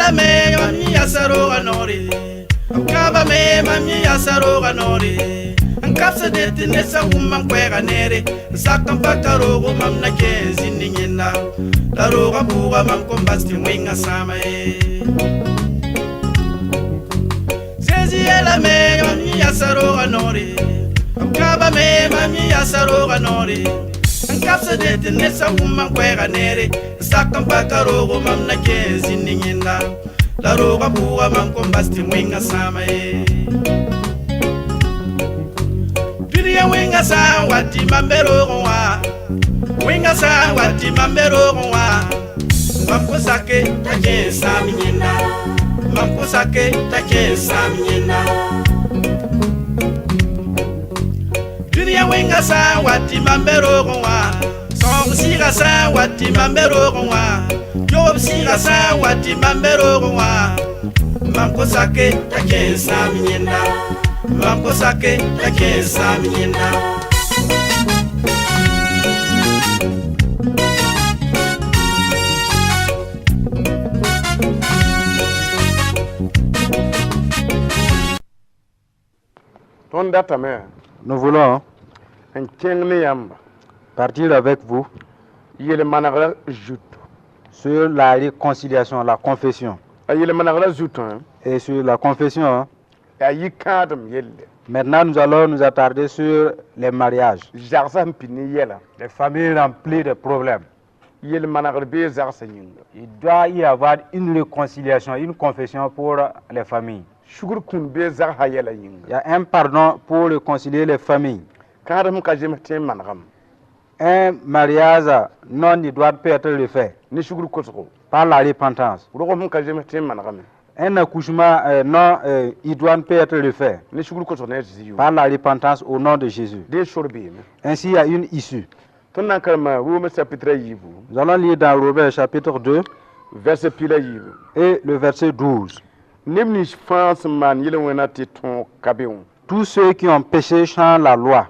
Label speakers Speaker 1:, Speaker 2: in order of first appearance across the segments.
Speaker 1: Yeelame mam yẽ yaa sa-roogã noore, b kãabame mam yẽ yaa sa-roogã noore, n kabsde tɩ ned sã n wʋm mam koɛɛgã neere, n sak n pa ka roogo, mam na kẽ n zĩnd ne yẽnda, la roogã bʋʋga mam kõn bas tɩ wẽngã sãama ye. Zezi yeelame mam yẽ yaa sa-roogã noore, b kãabame mam yẽ yaa sa-roogã noore, n kabsde tɩ ned sã n wʋm mam koɛɛgã neere, n sak n pa ka roogo, mam na kẽ n zĩnd ne yẽnda, la roogã bʋʋga mam kõn bas tɩ wẽngã sãama ye. Dũniyã wẽngã sã n wa tɩ mam be roogẽ wã, wẽngã sã n wa tɩ mam be roogẽ wã, mam kõn sake t'a kẽ n sãam yẽnda, mam kõn sake t'a kẽ n sãam yẽnda. Dũniyã wẽngã sã n wa tɩ mam be roogẽ wã, sõog sɩɩgã sã n wa tɩ mam be roogẽ wã, yoob sɩɩgã sã n wa tɩ mam be roogẽ wã, mam kõn sake t'a kẽ n sãam yẽnda, mam kõn sake t'a kẽ n sãam yẽnda.
Speaker 2: Tõnd datame
Speaker 3: Nous voulons
Speaker 2: n kẽng ne yãmba
Speaker 3: partir avec vous
Speaker 2: yel-manegrã zuto.
Speaker 3: sur la réconciliation, la confession.
Speaker 2: A yel-manegrã zutã
Speaker 3: Et sur la confession, hein,
Speaker 2: yaa yik-kãadem yelle.
Speaker 3: Maintenant nous allons nous attarder sur les mariages.
Speaker 2: Zagsã sẽn pid ne yɛla.
Speaker 3: Les familles remplies de problèmes.
Speaker 2: Yel-manegr bee zagsã yĩnga.
Speaker 3: Il doit y avoir une réconciliation, une confession pour les familles.
Speaker 2: Sugr kũun bee zagsã yɛla yĩnga.
Speaker 3: Il y a un pardon pour réconcilier les familles.
Speaker 2: Kãadem ka zems tẽ n manegame.
Speaker 3: Un mariage non idoine peut être refait
Speaker 2: Ne sugr kosgo.
Speaker 3: par la repentance.
Speaker 2: Rog sẽn ka zems tẽ n manegame.
Speaker 3: Un accouchement non idoine peut être refait
Speaker 2: Ne sugr kosg ne a Zezi yʋʋre.
Speaker 3: par la repentance au nom de Jésus.
Speaker 2: Dee sor beeme.
Speaker 3: Ainsi, il y a une issue.
Speaker 2: Tõnd na n karema Rome chapitre a yiibu.
Speaker 3: Nous allons lire dans Romains chapitre 2
Speaker 2: Verset piig la yiibu.
Speaker 3: et le verset 12.
Speaker 2: Neb nins fãa sẽn maan yel-wẽna tɩ tõog ka be wã,
Speaker 3: Tous ceux qui ont péché sans la loi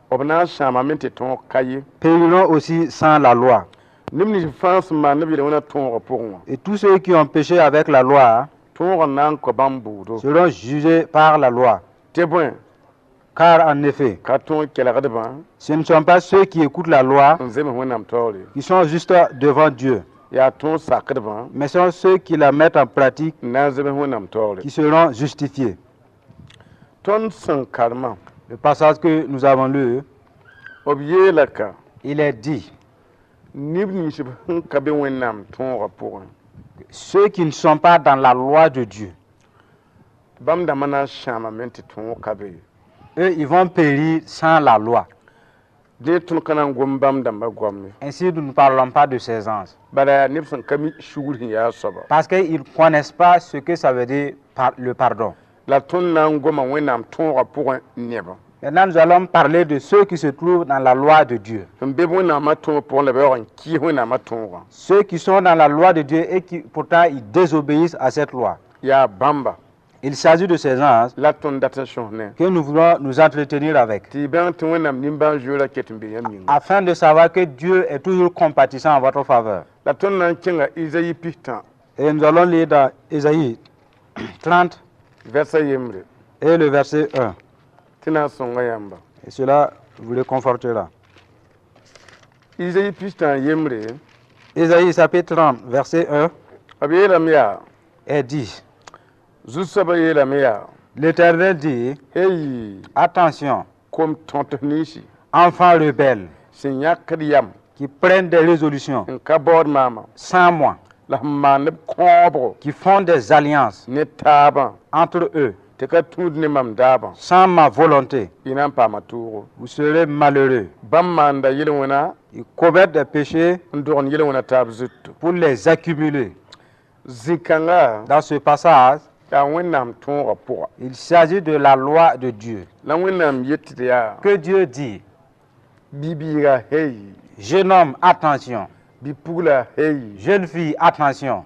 Speaker 2: b na n sãamame tɩ tõog ka ye.
Speaker 3: périront aussi sans la loi.
Speaker 2: Neb nins fãa sẽn maan b yel-wẽna tõogã pʋgẽ wã,
Speaker 3: Et tous ceux qui ont péché avec la loi
Speaker 2: tõogã na n kao bãmb bʋʋdo.
Speaker 3: seront jugés par la loi.
Speaker 2: Tɩ bõe
Speaker 3: Car en effet,
Speaker 2: ka tõog kelgdbã
Speaker 3: ce ne sont pas ceux qui écoutent la loi
Speaker 2: n zems Wẽnnaam taoore,
Speaker 3: qui sont justes devant Dieu,
Speaker 2: yaa tõog sakdbã
Speaker 3: mais sont ceux qui la mettent en pratique
Speaker 2: n na n zems Wẽnnaam taoore.
Speaker 3: qui seront justifiés.
Speaker 2: Tõnd sẽn karemã,
Speaker 3: Le passage que nous avons lu,
Speaker 2: b yeela ka
Speaker 3: il est dit:
Speaker 2: neb nins sẽn ka be Wẽnnaam tõogã pʋgẽ,
Speaker 3: ceux qui ne sont pas dans la loi de Dieu,
Speaker 2: bãmb dãmbã na n sãamame tɩ tõog ka be.
Speaker 3: eux, ils vont périr sans la loi.
Speaker 2: Dẽ tõnd ka na n gom bãmb dãmbã goam ye.
Speaker 3: Ainsi, nous ne parlons pas de ces anges.
Speaker 2: Bala yaa neb sẽn ka mi sugr sẽn yaa soaba.
Speaker 3: Parce qu'ils ne connaissent pas ce que ça veut dire par le pardon.
Speaker 2: La tõnd na n goma Wẽnnaam tõogã pʋgẽ nebã.
Speaker 3: Maintenant, nous allons parler de ceux qui se trouvent dans la loi de Dieu.
Speaker 2: Sẽn be Wẽnnaamã tõog pʋgẽ la b yaoog n kɩɩs Wẽnnaamã tõogã.
Speaker 3: Ceux qui sont dans la loi de Dieu et qui pourtant ils désobéissent à cette loi.
Speaker 2: Yaa bãmba
Speaker 3: Il s'agit de ces anges
Speaker 2: la tõnd dat n sõs ne.
Speaker 3: que nous voulons nous entretenir avec,
Speaker 2: Tɩ y bãng tɩ Wẽnnaam nimbãan-zoeerã ket n be yãmb yĩnga.
Speaker 3: afin de savoir que Dieu est toujours compatissant en votre faveur.
Speaker 2: La tõnd na n kẽnga Izayi pistã
Speaker 3: Et nous allons lire dans Ésaïe 30
Speaker 2: vɛrsa yembre
Speaker 3: et le verset 1.
Speaker 2: Tɩ na n sõnga yãmba.
Speaker 3: Et cela vous réconfortera.
Speaker 2: Izayi pistã yembre,
Speaker 3: Ésaïe chapitre 30, verset 1
Speaker 2: b yeelame yaa
Speaker 3: est dit:
Speaker 2: Zu-soabã yeelame yaa
Speaker 3: L'Éternel dit:
Speaker 2: Hey,
Speaker 3: Attention,
Speaker 2: kom tõt ninsi
Speaker 3: enfants rebelles
Speaker 2: sẽn yãkd yam
Speaker 3: qui prennent des résolutions
Speaker 2: n ka baood maama
Speaker 3: sans moi,
Speaker 2: la sẽn maan b kãobgo
Speaker 3: qui font des alliances
Speaker 2: ne taabã
Speaker 3: entre eux
Speaker 2: tɩ ka tũud ne mam daabã,
Speaker 3: sans ma volonté,
Speaker 2: y na n paama toogo.
Speaker 3: vous serez malheureux.
Speaker 2: Bãmb maanda yel-wẽna
Speaker 3: Ils commettent des péchés
Speaker 2: n dogend yel-wẽna taab zutu.
Speaker 3: pour les accumuler.
Speaker 2: Zĩ-kãnga
Speaker 3: Dans ce passage,
Speaker 2: yaa Wẽnnaam tõogã pʋga.
Speaker 3: il s'agit de la loi de Dieu.
Speaker 2: La Wẽnnaam yet tɩ yaa
Speaker 3: Que Dieu dit:
Speaker 2: bi-bɩɩga hey,
Speaker 3: Jeune homme, attention.
Speaker 2: bi-pugla hey,
Speaker 3: Jeune fille, attention.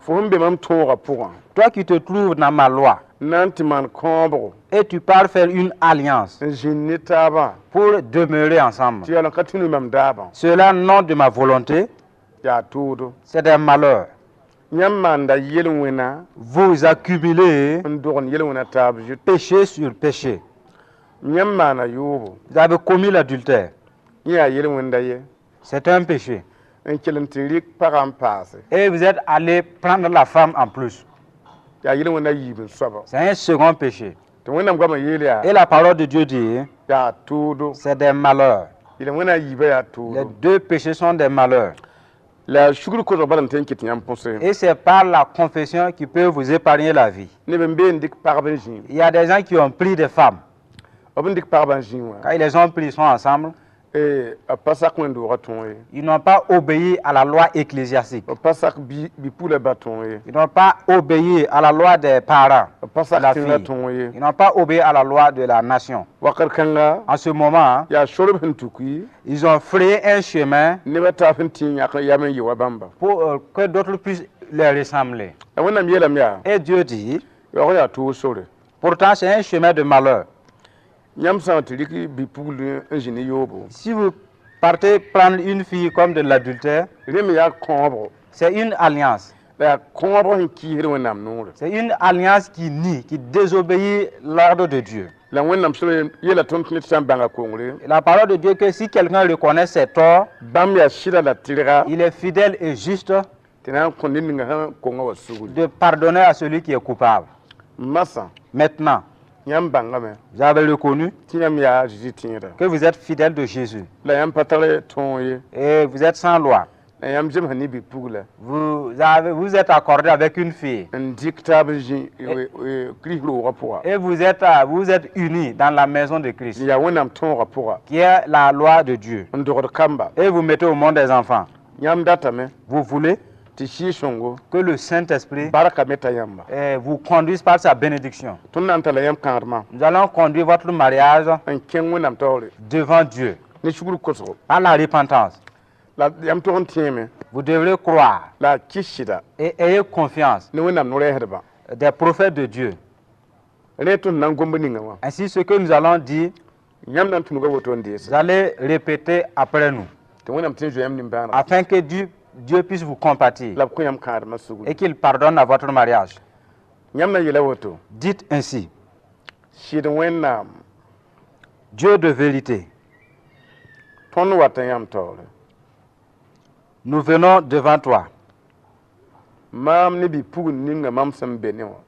Speaker 2: Fo sẽn be mam tõogã pʋgã
Speaker 3: Toi qui te trouves dans ma loi
Speaker 2: n na n tɩ maan kãobgo
Speaker 3: et tu pars faire une alliance
Speaker 2: n zĩnd ne taabã
Speaker 3: pour demeurer ensemble.
Speaker 2: Tɩ yaa n ka tũ ne mam daabã,
Speaker 3: Cela non de ma volonté,
Speaker 2: yaa toodo.
Speaker 3: c'est un malheur.
Speaker 2: Yãmb maanda yel-wẽna
Speaker 3: Vous accumulez
Speaker 2: n dogend yel-wẽna taab zut.
Speaker 3: Péché sur péché.
Speaker 2: Yãmb maana yoobo.
Speaker 3: Vous avez commis l'adultère.
Speaker 2: Yẽ yaa yel-wẽnda ye.
Speaker 3: C'est un péché.
Speaker 2: N kell n tɩ rɩk pagã n paase.
Speaker 3: Et vous êtes allé prendre la femme en plus.
Speaker 2: Yaa yel-wẽnda yiib n soaba.
Speaker 3: C'est un second péché.
Speaker 2: Tɩ Wẽnnaam goamã yeel yaa
Speaker 3: Et la parole de Dieu dit,
Speaker 2: yaa toodo.
Speaker 3: C'est des malheurs.
Speaker 2: Yel-wẽnã yiibã yaa
Speaker 3: Les
Speaker 2: toodo.
Speaker 3: Deux péchés sont des malheurs.
Speaker 2: La sugr kosg bala n tõe n kɩt yãmb põse.
Speaker 3: Et c'est par la confession qui peut vous épargner la vie.
Speaker 2: Neb n bee n dɩk pagb n zĩig.
Speaker 3: Il y a des gens qui ont pris des femmes.
Speaker 2: B n dɩk pagba n zĩig wã.
Speaker 3: Quand ils les ont pris, ils sont ensemble.
Speaker 2: B pa sak wẽnd-doogã tõog ye.
Speaker 3: Ils n'ont pas obéi à la loi ecclésiastique.
Speaker 2: B pa sak bi-pula ba tõog ye.
Speaker 3: Ils n'ont pas obéi à la loi des parents.
Speaker 2: B pa sak
Speaker 3: La
Speaker 2: tẽngã
Speaker 3: fille.
Speaker 2: Tõog ye.
Speaker 3: Ils n'ont pas obéi à la loi de la nation.
Speaker 2: Wakat kãnga
Speaker 3: En ce moment,
Speaker 2: yaa sorb sẽn tuki
Speaker 3: ils ont frayé un chemin
Speaker 2: nebã taab sẽn tĩ yãk yam n yɩ wa bãmba.
Speaker 3: Pour que d'autres puissent les ressembler.
Speaker 2: La Wẽnnaam yeelame yaa
Speaker 3: Et Dieu dit,
Speaker 2: yaoog yaa toog sore.
Speaker 3: Pourtant c'est un chemin de malheur.
Speaker 2: Yãmb sã n tɩ rɩk bi-pugl n zĩ ne yoobo
Speaker 3: Si vous partez prendre une fille comme de l'adultère,
Speaker 2: rẽ me yaa kõobgo.
Speaker 3: C'est une alliance.
Speaker 2: La yaa kõobg sẽn kiisd Wẽnnaam noore.
Speaker 3: C'est une alliance qui nie, qui désobéit l'ordre de Dieu.
Speaker 2: La Wẽnnaam sẽn yeela tõnd tɩ ned sã n bãnga kongre
Speaker 3: Et la parole de Dieu que si quelqu'un reconnaît ses torts,
Speaker 2: bãmb yaa sɩda la tɩrga
Speaker 3: il est fidèle et juste
Speaker 2: tɩ na n kõ ned ninga sẽn konga wa sugri.
Speaker 3: De pardonner à celui qui est coupable.
Speaker 2: Masã
Speaker 3: Maintenant,
Speaker 2: yãmb bãngame
Speaker 3: vous avez reconnu
Speaker 2: tɩ yãmb yaa a Zeezi tẽeda
Speaker 3: que vous êtes fidèle de Jésus
Speaker 2: la yãmb pa tar tõog ye
Speaker 3: et vous êtes sans loi.
Speaker 2: La yãmb zemsa ne bi-pugla
Speaker 3: Vous êtes accordé avec une fille
Speaker 2: n dɩk taab n zĩ Kirist roogã pʋga
Speaker 3: et vous êtes unis dans la maison de Christ,
Speaker 2: n yaa Wẽnnaam tõogã pʋga
Speaker 3: qui est la loi de Dieu.
Speaker 2: N dogd kamba.
Speaker 3: Et vous mettez au monde des enfants.
Speaker 2: Yãmb datame
Speaker 3: Vous voulez
Speaker 2: tɩ Sɩɩg-sõngo
Speaker 3: que le Saint-Esprit
Speaker 2: barka me ta yãmba.
Speaker 3: Vous conduise par sa bénédiction.
Speaker 2: Tõnd na n talla yãmb kãadmã
Speaker 3: Nous allons conduire votre mariage
Speaker 2: n kẽng Wẽnnaam taoore
Speaker 3: devant Dieu
Speaker 2: ne sugr kosgo
Speaker 3: par la repentance.
Speaker 2: La yãmb tog n tẽeme
Speaker 3: Vous devrez croire
Speaker 2: la a kɩs sɩda
Speaker 3: et ayez confiance
Speaker 2: ne Wẽnnaam no-rɛɛsdbã.
Speaker 3: Des prophètes de Dieu.
Speaker 2: Rẽ tõnd na n gomb ninga wã
Speaker 3: Ainsi, ce que nous allons dire,
Speaker 2: yãmb na n tũnuga woto n deese
Speaker 3: vous allez répéter après nous,
Speaker 2: tɩ Wẽnnaam tɩ n zoe yãmb nimbãanega
Speaker 3: afin que Dieu puisse vous compatir
Speaker 2: la b kõ yãmb kãadmã sugri.
Speaker 3: Et qu'il pardonne à votre mariage.
Speaker 2: Yãmb na yeela woto.
Speaker 3: Dites ainsi,
Speaker 2: Sɩd Wẽnnaam
Speaker 3: Dieu de vérité,
Speaker 2: tõnd wata yãmb taoore.
Speaker 3: Nous venons devant toi.
Speaker 2: Maam ne bi-pugl ninga mam sẽn be ne wã.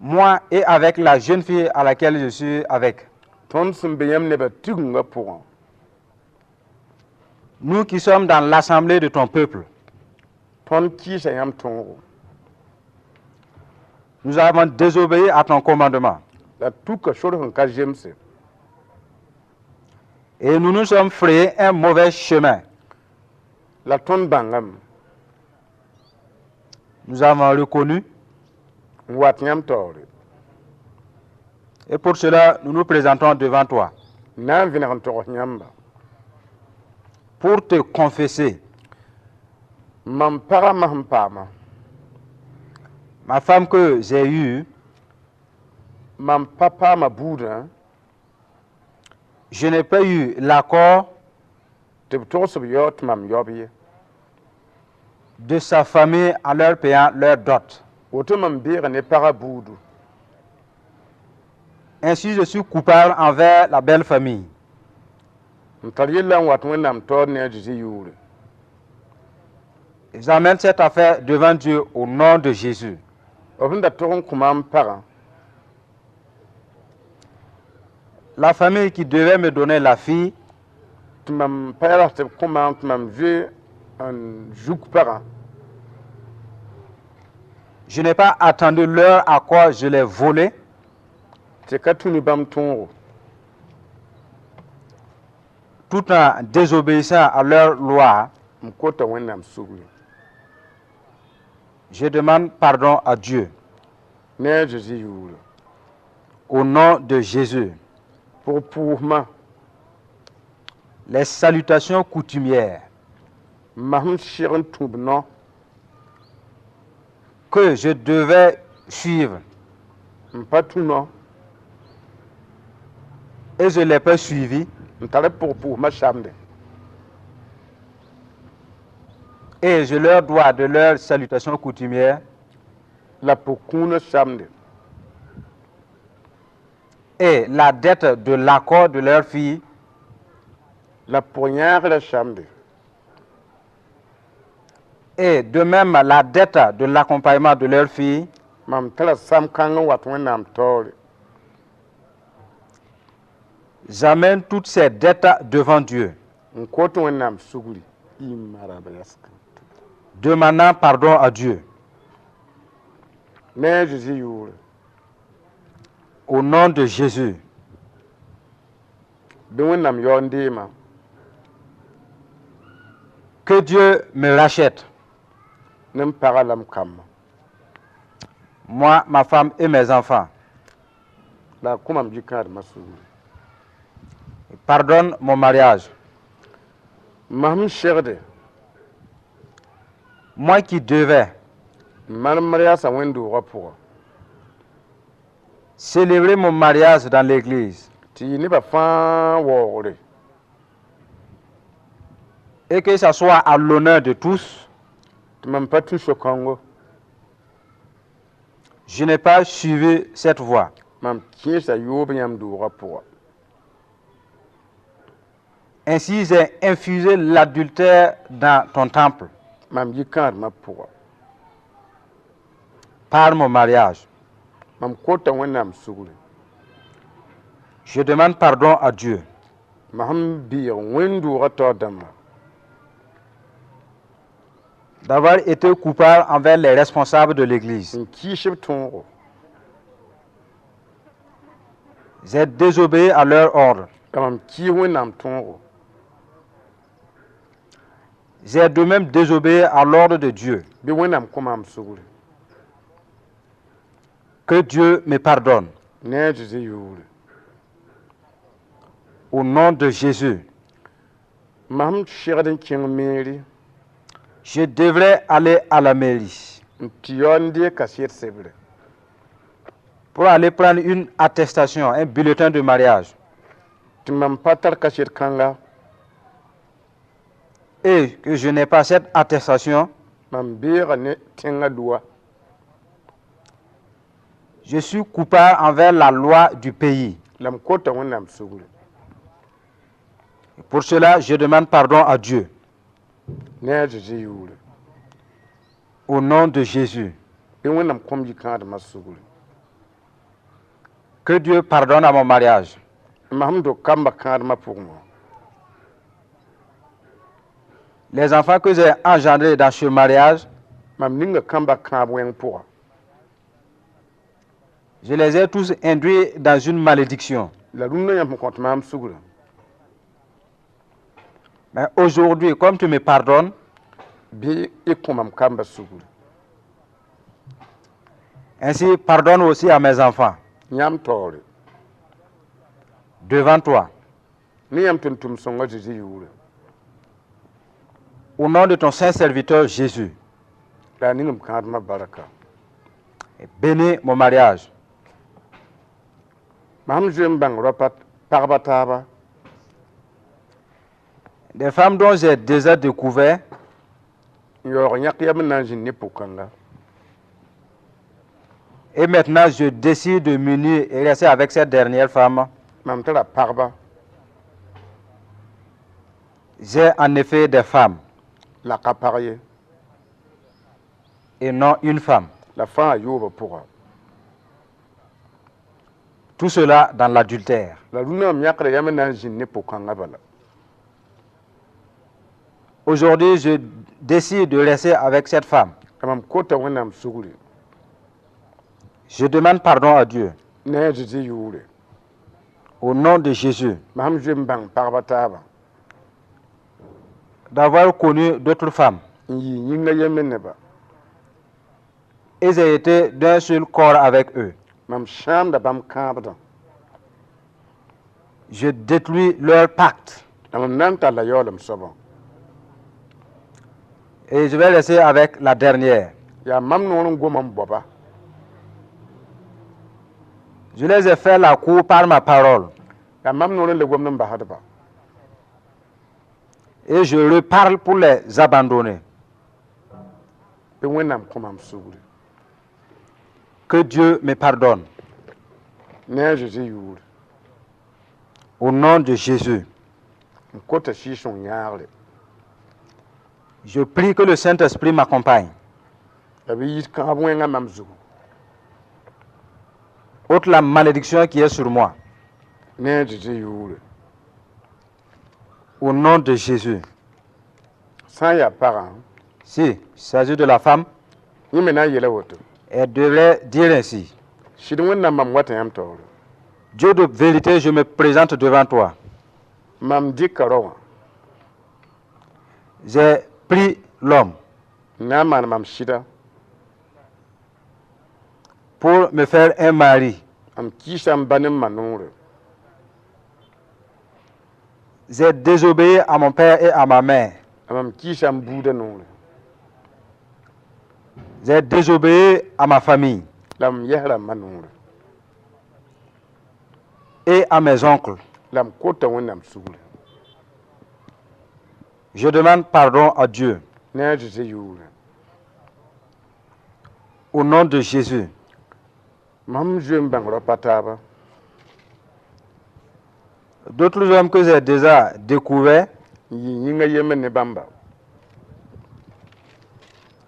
Speaker 3: Moi et avec la jeune fille à laquelle je suis avec.
Speaker 2: Tõnd sẽn be yãmb nebã tigungã pʋgã.
Speaker 3: Nous qui sommes dans l'assemblée de ton peuple,
Speaker 2: Tõnd kɩɩsa yãmb tõogo.
Speaker 3: Nous avons désobéi à ton commandement.
Speaker 2: La tuka sor sẽn ka zemse.
Speaker 3: Et nous nous sommes frayés un mauvais chemin.
Speaker 2: La tõnd bãngame
Speaker 3: Nous avons reconnu
Speaker 2: n wat yãmb taoore.
Speaker 3: Et pour cela, nous nous présentons devant toi
Speaker 2: Na n vẽneg n togs yãmba.
Speaker 3: Pour te confesser.
Speaker 2: Mam pagã mas n paama.
Speaker 3: Ma femme que j'ai eue,
Speaker 2: Mam pa paama buudã
Speaker 3: je n'ai pas eu l'accord
Speaker 2: tɩ b togs b yaood tɩ mam yaob ye.
Speaker 3: De sa famille en leur payant leur dot.
Speaker 2: Woto mam beega ne pagã buudu.
Speaker 3: Ainsi, je suis coupable envers la belle famille.
Speaker 2: N tar yella n wat Wẽnnaam taoor ne a Zeezi yʋʋre.
Speaker 3: J'amène cette affaire devant Dieu au nom de Jésus.
Speaker 2: B sẽn da tog n kõ maam pagã
Speaker 3: La famille qui devait me donner la fille,
Speaker 2: tɩ mam pa yaa tɩ b kõ maam tɩ mam zoe n zuk pagã
Speaker 3: je n'ai pas attendu leur accord, je l'ai volé.
Speaker 2: Tɩ ka tũ ne bãmb tõogo
Speaker 3: Tout en désobéissant à leur loi.
Speaker 2: M kota Wẽnnaam sugri.
Speaker 3: Je demande pardon à Dieu
Speaker 2: Ne a Zeezi yʋʋre
Speaker 3: au nom de Jésus.
Speaker 2: Pʋg pʋʋsmã
Speaker 3: Les salutations coutumières
Speaker 2: masem sɩg n tũb no
Speaker 3: que je devais suivre
Speaker 2: n pa tũ no
Speaker 3: et je ne l'ai pas suivi
Speaker 2: n tar pʋg pʋʋsmã samde.
Speaker 3: Et je leur dois de leur salutation coutumière
Speaker 2: La pʋg-kũunã samde.
Speaker 3: Et la dette de l'accord de leur fille.
Speaker 2: La pʋg-yãagrã samde.
Speaker 3: Et de même la dette de l'accompagnement de leur fille.
Speaker 2: Mam tara sam kãng n wat Wẽnnaam taoore.
Speaker 3: J'amène toutes ces dettes devant Dieu,
Speaker 2: N kot Wẽnnaam sugri y maraba yaska.
Speaker 3: Demandant pardon à Dieu.
Speaker 2: Ne a Zeezi yʋʋre.
Speaker 3: Au nom de Jésus,
Speaker 2: Bɩ Wẽnnaam yao n deema.
Speaker 3: Que Dieu me rachète,
Speaker 2: Ne m pagã la m kamba.
Speaker 3: Moi, ma femme et mes enfants.
Speaker 2: La a kõ mam yikãadmã sugri.
Speaker 3: Pardonne mon mariage.
Speaker 2: Mam segde.
Speaker 3: Moi qui devais
Speaker 2: N maan mariaasã wẽnd-doogã pʋga.
Speaker 3: Célébrer mon mariage dans l'église
Speaker 2: Tɩ yɩ nebã fãa waoogre.
Speaker 3: Et que ça soit à l'honneur de tous,
Speaker 2: Tɩ mam pa tũ so-kãngo.
Speaker 3: Je n'ai pas suivi cette voie.
Speaker 2: Mam kẽesa yoob yãmb doogã pʋga.
Speaker 3: Ainsi, j'ai infusé l'adultère dans ton temple
Speaker 2: Mam yikãadmã pʋga.
Speaker 3: Par mon mariage.
Speaker 2: Mam kota Wẽnnaam sugri.
Speaker 3: Je demande pardon à Dieu
Speaker 2: Mam sẽn bɩɩg wẽnd-doogã taoor dãmba.
Speaker 3: D'avoir été coupable envers les responsables de l'Église.
Speaker 2: N kɩɩs b tõogo.
Speaker 3: J'ai désobéi à leur ordre.
Speaker 2: La mam kɩɩs Wẽnnaam tõogo.
Speaker 3: J'ai de même désobéi à l'ordre de Dieu.
Speaker 2: Bɩ Wẽnnaam kõ maam sugri.
Speaker 3: Que Dieu me pardonne.
Speaker 2: Ne a Zeezi yʋʋre.
Speaker 3: Au nom de Jésus,
Speaker 2: Mam segd n kẽng mairie.
Speaker 3: Je devrais aller à la mairie
Speaker 2: N tɩ yao n deeg kaset sebre.
Speaker 3: Pour aller prendre une attestation, un bulletin de mariage.
Speaker 2: Tɩ mam pa tar kaset kãnga.
Speaker 3: Et que je n'ai pas cette attestation,
Speaker 2: Mam beega ne tẽngã loi.
Speaker 3: Je suis coupable envers la loi du pays.
Speaker 2: La m kota Wẽnnaam sugri.
Speaker 3: Pour cela, je demande pardon à Dieu.
Speaker 2: Ne a Zeezi yʋʋre.
Speaker 3: Au nom de Jésus.
Speaker 2: Bɩ Wẽnnaam kõm yikãadmã sugri.
Speaker 3: Que Dieu pardonne à mon mariage.
Speaker 2: Mam sẽn dog kamba kãadmã pʋgẽ wã.
Speaker 3: Les enfants que j'ai engendrés dans ce mariage,
Speaker 2: Mam ninga kamba kãab wẽng pʋga.
Speaker 3: Je les ai tous induits dans une malédiction.
Speaker 2: La rũndã yãmb sẽn kõt maam sugrã.
Speaker 3: Mais aujourd'hui, comme tu me pardonnes,
Speaker 2: Bɩ y kõ mam kamba sugri.
Speaker 3: Ainsi pardonne aussi à mes enfants
Speaker 2: Yãmb taoore.
Speaker 3: Devant toi.
Speaker 2: Ne yãmb tʋm-tʋm sõnga Zeezi yʋʋre.
Speaker 3: Au nom de ton saint serviteur Jésus,
Speaker 2: La a ning m kãadmã barka.
Speaker 3: Et bénis mon mariage.
Speaker 2: Mam zoe n bãng rapa pagba taaba.
Speaker 3: Des femmes dont j'ai déjà découvert
Speaker 2: N yaoog yãk yam n na n zĩnd ne pʋg-kãnga.
Speaker 3: Et maintenant je décide de m'unir et rester avec cette dernière femme.
Speaker 2: Mam tara pagba.
Speaker 3: J'ai en effet des femmes
Speaker 2: La ka pag ye.
Speaker 3: Et non une femme.
Speaker 2: La fãa yoobã pʋga.
Speaker 3: Tout cela dans l'adultère.
Speaker 2: La rũndã mam yãkda yam n na n zĩnd ne pʋg-kãngã bala.
Speaker 3: Aujourd'hui, je décide de rester avec cette femme.
Speaker 2: La mam kota Wẽnnaam sugri.
Speaker 3: Je demande pardon à Dieu.
Speaker 2: Ne a Zeezi yʋʋre.
Speaker 3: Au nom de Jésus,
Speaker 2: Mam zoe n bãng pagba taaba.
Speaker 3: D'avoir connu d'autres femmes.
Speaker 2: N yɩ yĩnga yembe neba.
Speaker 3: Et j'ai été d'un seul corps avec eux.
Speaker 2: Mam sãamda bãmb kãabdã.
Speaker 3: Je détruis leur pacte.
Speaker 2: La mam na n talla yaoolem soabã.
Speaker 3: Et je vais rester avec la dernière.
Speaker 2: Yaa mam noor n goma n baoba.
Speaker 3: Je les ai fait la cour par ma parole.
Speaker 2: Yaa mam noor n le gomd n basdba.
Speaker 3: Et je reparle pour les abandonner.
Speaker 2: Bɩ Wẽnnaam kõ mam sugri.
Speaker 3: Que Dieu me pardonne.
Speaker 2: Ne a Zeezi yʋʋre.
Speaker 3: Au nom de Jésus,
Speaker 2: n kota Sɩɩg-sõng yãagre.
Speaker 3: Je prie que le Saint-Esprit m'accompagne.
Speaker 2: La bɩ yit kãab wẽngã mam zugu.
Speaker 3: Ôte la malédiction qui est sur moi.
Speaker 2: Ne a Zeezi yʋʋre.
Speaker 3: Au nom de Jésus.
Speaker 2: Sã n yaa pagã,
Speaker 3: Si il s'agit de la femme,
Speaker 2: yẽ me na n yeela woto:
Speaker 3: elle devrait dire ainsi.
Speaker 2: Sɩd Wẽnnaam, mam wata yãmb taoore.
Speaker 3: Dieu de vérité, je me présente devant toi.
Speaker 2: Mam dɩka rao wã.
Speaker 3: J'ai pris l'homme
Speaker 2: n na n maan mam sɩda.
Speaker 3: Pour me faire un mari.
Speaker 2: M kɩɩsa m ba ne m ma noore.
Speaker 3: J'ai désobéi à mon père et à ma mère.
Speaker 2: La mam kɩɩsa m buudã noore.
Speaker 3: J'ai désobéi à ma famille
Speaker 2: La m yɛsra m ma noore.
Speaker 3: Et à mes oncles.
Speaker 2: La m kota Wẽnnaam sugri.
Speaker 3: Je demande pardon à Dieu.
Speaker 2: Ne a Zeezi yʋʋre.
Speaker 3: Au nom de Jésus.
Speaker 2: Mam zoe n bãng rao pa taaba.
Speaker 3: D'autres hommes que j'ai déjà découverts
Speaker 2: n yɩ yĩngã yembr ne bãmba.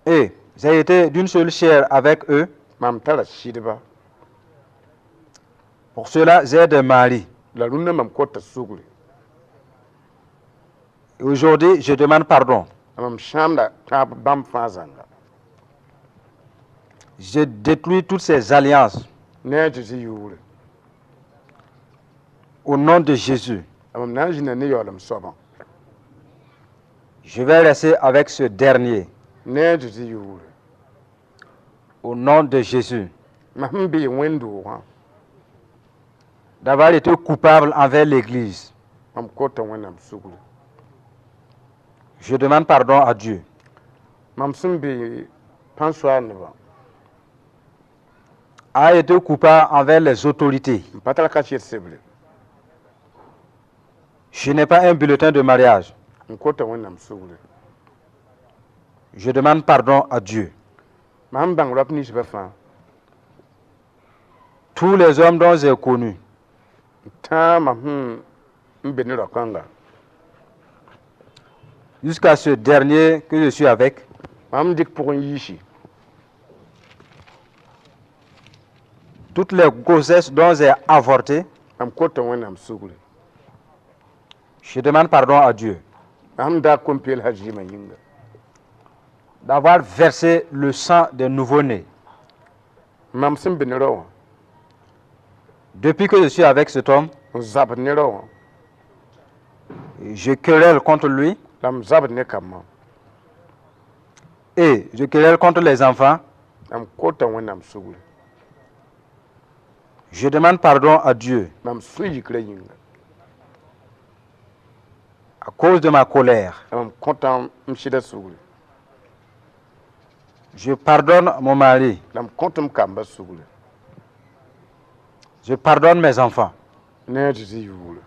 Speaker 3: Et j'ai été d'une seule chair avec eux.
Speaker 2: Mam tara sɩdba.
Speaker 3: Pour cela, j'ai des maris.
Speaker 2: La rũndã mam kota sugri.
Speaker 3: Et aujourd'hui, je demande pardon.
Speaker 2: La mam sãamda kãab bãmb fãa zãnga.
Speaker 3: Je détruis toutes ces alliances
Speaker 2: Ne a Zeezi yʋʋre.
Speaker 3: Au nom de Jésus.
Speaker 2: La mam na n zĩnda ne yaoolem soabã.
Speaker 3: Je vais rester avec ce dernier
Speaker 2: Ne a Zeezi yʋʋre.
Speaker 3: Au nom de Jésus.
Speaker 2: Mam sẽn bee wẽnd-doogã.
Speaker 3: D'avoir été coupable envers l'Église.
Speaker 2: Mam kota Wẽnnaam sugri.
Speaker 3: Je demande pardon à Dieu.
Speaker 2: Mam sẽn be pãn-soaaldbã.
Speaker 3: A été coupable envers les autorités.
Speaker 2: M pa tar kaset sebre.
Speaker 3: Je n'ai pas un bulletin de mariage.
Speaker 2: N kota Wẽnnaam sugri.
Speaker 3: Je demande pardon à Dieu.
Speaker 2: Mam sẽn bãng rap ninsbã fãa.
Speaker 3: Tous les hommes dont j'ai connu,
Speaker 2: n tãag mam sẽn n be ne rao-kãnga,
Speaker 3: jusqu'à ce dernier que je suis avec,
Speaker 2: mam dɩk pʋgẽ yiisi,
Speaker 3: toutes les grossesses dont j'ai avorté,
Speaker 2: mam kota Wẽnnaam sugri.
Speaker 3: Je demande pardon à Dieu
Speaker 2: Mam sẽn daag kom-peelsã zɩɩmã yĩnga,
Speaker 3: d'avoir versé le sang des nouveau-nés.
Speaker 2: Mam sẽn be ne rao wã,
Speaker 3: Depuis que je suis avec cet homme,
Speaker 2: n zabd ne rao wã,
Speaker 3: je querelle contre lui
Speaker 2: la m zabd ne kambã,
Speaker 3: et je querelle contre les enfants.
Speaker 2: La m kota Wẽnnaam sugri.
Speaker 3: Je demande pardon à Dieu
Speaker 2: Mam sũ-yikrã yĩnga,
Speaker 3: à cause de ma colère.
Speaker 2: La mam kõta m sɩda sugri.
Speaker 3: Je pardonne mon mari.
Speaker 2: La m kõt m kamba sugri.
Speaker 3: Je pardonne mes enfants.
Speaker 2: Ne a Zeezi yʋʋre.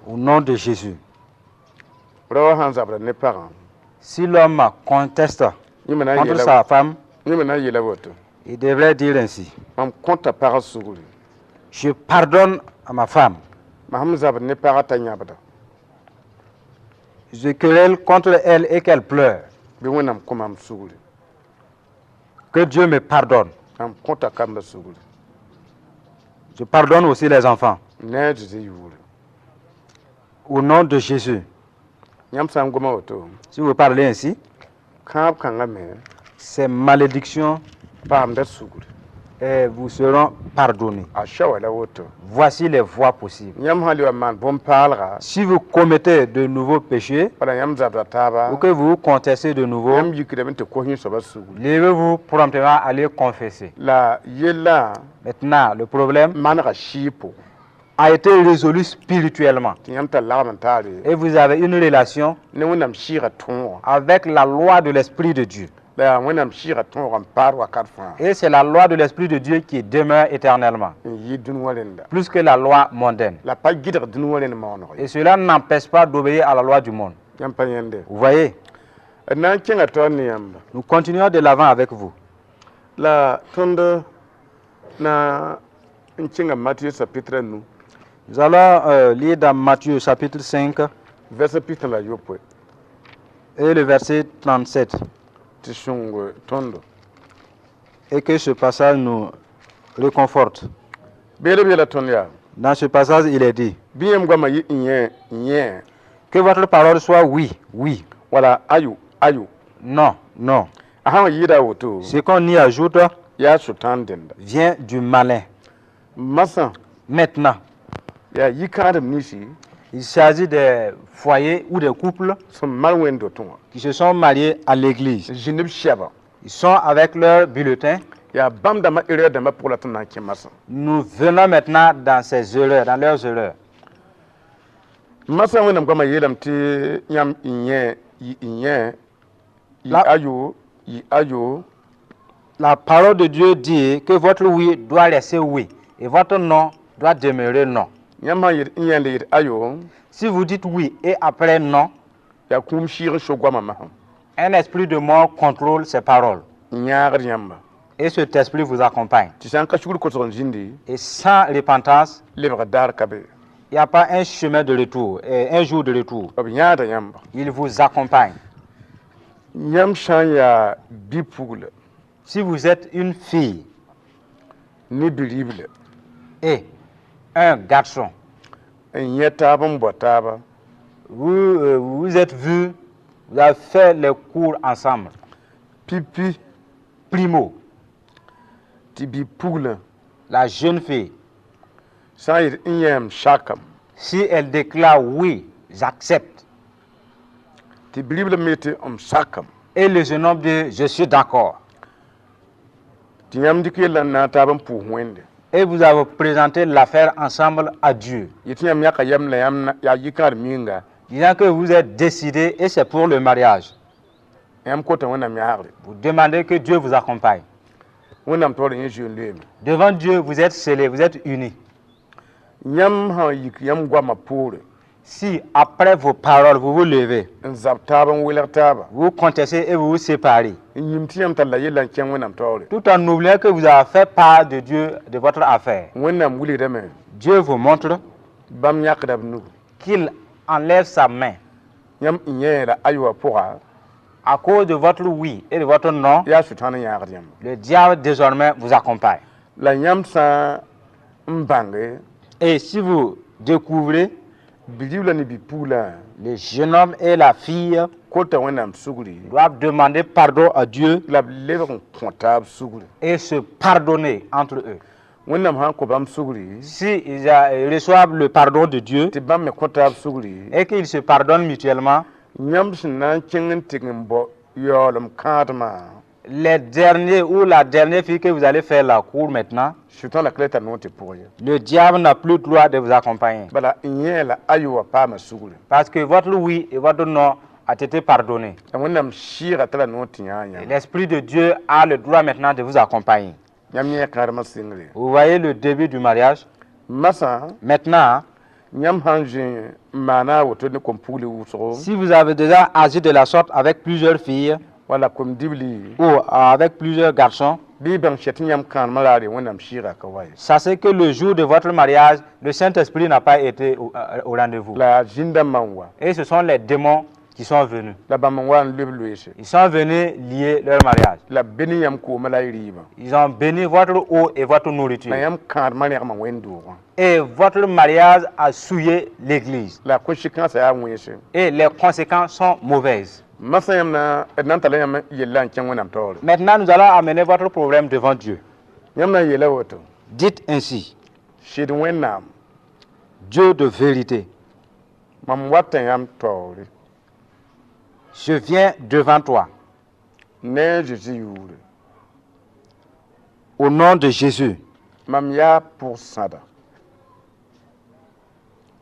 Speaker 3: Au nom de Jésus.
Speaker 2: Rao wã sãn zabda ne pagã,
Speaker 3: Si l'homme conteste
Speaker 2: yẽ me na n
Speaker 3: contre
Speaker 2: yeela
Speaker 3: sa femme,
Speaker 2: yẽ me na n yeela woto:
Speaker 3: il devrait dire ainsi.
Speaker 2: Mam kõta pagã sugri.
Speaker 3: Je pardonne à ma femme.
Speaker 2: Mam sẽn zabd ne pagã t'a yãbda.
Speaker 3: Je querelle contre elle et qu'elle pleure.
Speaker 2: Bɩ Wẽnnaam kõ mam sugri.
Speaker 3: Que Dieu me pardonne.
Speaker 2: Mam kõta kamba sugri.
Speaker 3: Je pardonne aussi les enfants.
Speaker 2: Ne a Zeezi yʋʋre.
Speaker 3: Au nom de Jésus.
Speaker 2: Yãmb sã n goma woto,
Speaker 3: Si vous parlez ainsi,
Speaker 2: kãab kãngã me
Speaker 3: ces malédictions
Speaker 2: paamda sugri.
Speaker 3: Vous seront pardonnées.
Speaker 2: A saoa la woto.
Speaker 3: Voici les voies possibles.
Speaker 2: Yãmb sã n le wa maan bõn-paalga,
Speaker 3: Si vous commettez de nouveaux péchés
Speaker 2: bala yãmb zabda taaba,
Speaker 3: ou que vous contestez de nouveau,
Speaker 2: yãmb yikdame tɩ kos yẽ soabã sugri.
Speaker 3: Levez-vous promptement, allez confesser.
Speaker 2: La yellã
Speaker 3: Maintenant, le problème
Speaker 2: manega sɩɩg pʋgẽ.
Speaker 3: A été résolu spirituellement.
Speaker 2: Tɩ yãmb tar lagm n taare
Speaker 3: Et vous avez une relation
Speaker 2: ne Wẽnnaam sɩɩgã tõogã.
Speaker 3: Avec la loi de l'Esprit de Dieu.
Speaker 2: La yaa Wẽnnaam sɩɩgã tõogã n paad wakat fãa.
Speaker 3: Et c'est la loi de l'Esprit de Dieu qui demeure éternellement,
Speaker 2: N yɩ dũni wã rẽnda.
Speaker 3: Plus que la loi mondaine.
Speaker 2: La pa gɩdg dũni wã rẽnd maooneg ye.
Speaker 3: Et cela n'empêche pas d'obéir à la loi du monde.
Speaker 2: Yãmb pa yẽnde.
Speaker 3: Vous voyez?
Speaker 2: D na n kẽnga taoor ne yãmba.
Speaker 3: Nous continuons de l'avant avec vous.
Speaker 2: La tõnd na n kẽnga Matthieu chapitre 9.
Speaker 3: Nous allons lire dans Matthieu chapitre 5
Speaker 2: verset 37
Speaker 3: et le verset 37.
Speaker 2: Tɩ sõng tõndo.
Speaker 3: Et que ce passage nous réconforte.
Speaker 2: Beere b yeela tõnd yaa
Speaker 3: Dans ce passage, il est dit
Speaker 2: bɩ yãmb goamã yɩ n yẽ n yẽ
Speaker 3: que votre parole soit oui, oui,
Speaker 2: wala ayo ayo.
Speaker 3: Non, non.
Speaker 2: A sã n yɩɩda a woto
Speaker 3: Ce qu'on y ajoute
Speaker 2: yaa sʋtãan dẽnda.
Speaker 3: Vient du malin.
Speaker 2: Masã
Speaker 3: Maintenant,
Speaker 2: yaa yikãadem ninsi
Speaker 3: il s'agit des foyers ou des couples
Speaker 2: sẽn mal wẽnd-dotẽ wã
Speaker 3: qui se sont mariés à l'église.
Speaker 2: N zĩnd b sɛba.
Speaker 3: Ils sont avec leur bulletin.
Speaker 2: Yaa bãmb dãmbã erreur dãmbã pʋg la tõnd na n kẽ masã.
Speaker 3: Nous venons maintenant dans ces erreurs, dans leurs erreurs.
Speaker 2: Masã wẽnnaam goamã yeelame tɩ yãmb n yẽ yɩ n yẽ yɩ ayo yɩ ayo.
Speaker 3: La parole de Dieu dit que votre oui doit rester oui et votre non doit demeurer non.
Speaker 2: Yãmb sã n yet n yẽ le yet ayo
Speaker 3: Si vous dites oui et après non,
Speaker 2: yaa kũum sɩɩg n so goamã masã.
Speaker 3: Un esprit de mort contrôle ces paroles.
Speaker 2: N yãagd yãmba.
Speaker 3: Et cet esprit vous accompagne.
Speaker 2: Tɩ sã n ka sugr kosg n zĩndi
Speaker 3: Et sans repentance,
Speaker 2: lebg daar ka be.
Speaker 3: Il n'y a pas un chemin de retour, et un jour de retour.
Speaker 2: B yãada yãmba.
Speaker 3: Il vous accompagne.
Speaker 2: Yãmb sã n yaa bi-pugla
Speaker 3: Si vous êtes une fille
Speaker 2: ne bi-ribla
Speaker 3: et un garçon,
Speaker 2: n yẽ taab n bao taaba
Speaker 3: vous vous êtes vus, vous avez fait les cours ensemble.
Speaker 2: Pipi
Speaker 3: Primo,
Speaker 2: tɩ bi-puglã
Speaker 3: la jeune fille,
Speaker 2: sã n yet n yẽem sakam
Speaker 3: si elle déclare oui, j'accepte,
Speaker 2: tɩ bi-ribla me tɩ m sakam
Speaker 3: et le jeune homme dit je suis d'accord,
Speaker 2: tɩ yãmb dɩk yella n na n taab n pʋʋs wẽnde
Speaker 3: et vous avez présenté l'affaire ensemble à Dieu,
Speaker 2: yetɩ yãmb yãka yɛm la yãmb yaa yikãad minga
Speaker 3: disant que vous êtes décidé et c'est pour le mariage.
Speaker 2: Yãmb kota wẽnnaam yãagre.
Speaker 3: Vous demandez que Dieu vous accompagne.
Speaker 2: Wẽnnaam taoor yẽ zoe n loeeme.
Speaker 3: Devant Dieu, vous êtes scellés, vous êtes unis.
Speaker 2: Yãmb sã n yik yãmb goamã poore
Speaker 3: Si après vos paroles, vous vous levez,
Speaker 2: n zab taab n welg taaba
Speaker 3: vous contestez et vous vous séparez,
Speaker 2: n yĩm tɩ yãmb talla yella n kẽng wẽnnaam taoore
Speaker 3: tout en oubliant que vous avez fait part de Dieu, de votre affaire,
Speaker 2: wẽnnaam wilgdame
Speaker 3: Dieu vous montre
Speaker 2: bãmb yãkda b nugu
Speaker 3: qu'il enlève sa main.
Speaker 2: Yãmb n yẽ la ayoa pʋga
Speaker 3: À cause de votre oui et de votre non,
Speaker 2: yaa sʋtãan n yãagd yãmba.
Speaker 3: Le diable désormais vous accompagne.
Speaker 2: La yãmb sã n bãnge
Speaker 3: Et si vous découvrez
Speaker 2: bi-ribla ne bi-puglã
Speaker 3: le jeune homme et la fille
Speaker 2: kota wẽnnaam sugri
Speaker 3: doivent demander pardon à Dieu
Speaker 2: la b lebg n kõ taab sugri.
Speaker 3: Et se pardonner entre eux.
Speaker 2: Wẽnnaam sã n kõ bãmb sugri
Speaker 3: Si ils reçoivent le pardon de Dieu
Speaker 2: tɩ bãmb me kõ taab sugri
Speaker 3: et qu'ils se pardonnent mutuellement,
Speaker 2: yãmb sẽn na n kẽng n tɩg n bao yaoolem kãadmã
Speaker 3: les derniers ou la dernière fille que vous allez faire la cour maintenant,
Speaker 2: sʋtã la ka le tar noor tɩ pʋg ye.
Speaker 3: Le diable n'a plus droit de vous accompagner.
Speaker 2: Bala n yẽ la ayoa paama sugri.
Speaker 3: Parce que votre oui et votre non a été pardonné.
Speaker 2: La wẽnnaam sɩɩga tara noor tɩ yãa
Speaker 3: Et
Speaker 2: yãmb.
Speaker 3: l'Esprit de Dieu a le droit maintenant de vous accompagner.
Speaker 2: Yãmb yẽ kãadmã sɩngre.
Speaker 3: Vous voyez le début du mariage.
Speaker 2: Masã
Speaker 3: Maintenant,
Speaker 2: yãmb sã n zĩ n maana a woto ne kom-pugli wʋsgo
Speaker 3: si vous avez déjà agi de la sorte avec plusieurs filles
Speaker 2: wala kom-dibli
Speaker 3: ou avec plusieurs garçons,
Speaker 2: bɩ y bãng sɛ tɩ yãmb kãadmã raar wẽnnaam sɩɩga ka wa ye.
Speaker 3: Sachez que le jour de votre mariage, le Saint-Esprit n'a pas été au rendez-vous.
Speaker 2: La zĩn-dãmbã n wa.
Speaker 3: Et ce sont les démons qui sont venus.
Speaker 2: La bãmb n wa n lob loeese.
Speaker 3: Ils sont venus lier leur mariage.
Speaker 2: La b béni yãmb koomã la y rɩɩbã.
Speaker 3: Ils ont béni votre eau et votre nourriture.
Speaker 2: La yãmb kãadmã rẽgma wẽnd-doogã.
Speaker 3: Et votre mariage a souillé l'église.
Speaker 2: La conséquence yaa wẽnse.
Speaker 3: Et les conséquences sont mauvaises.
Speaker 2: Masã yãmb na d na n tala yãmb yella n kẽng wẽnnaam taoore.
Speaker 3: Maintenant, nous allons amener votre problème devant Dieu.
Speaker 2: Yãmb na n yeela woto.
Speaker 3: Dites ainsi,
Speaker 2: sɩd wẽnnaam
Speaker 3: Dieu de vérité,
Speaker 2: mam wata yãmb taoore
Speaker 3: je viens devant toi
Speaker 2: ne a Zeezi yʋʋre
Speaker 3: au nom de Jésus.
Speaker 2: Mam yaa pʋg-sãda.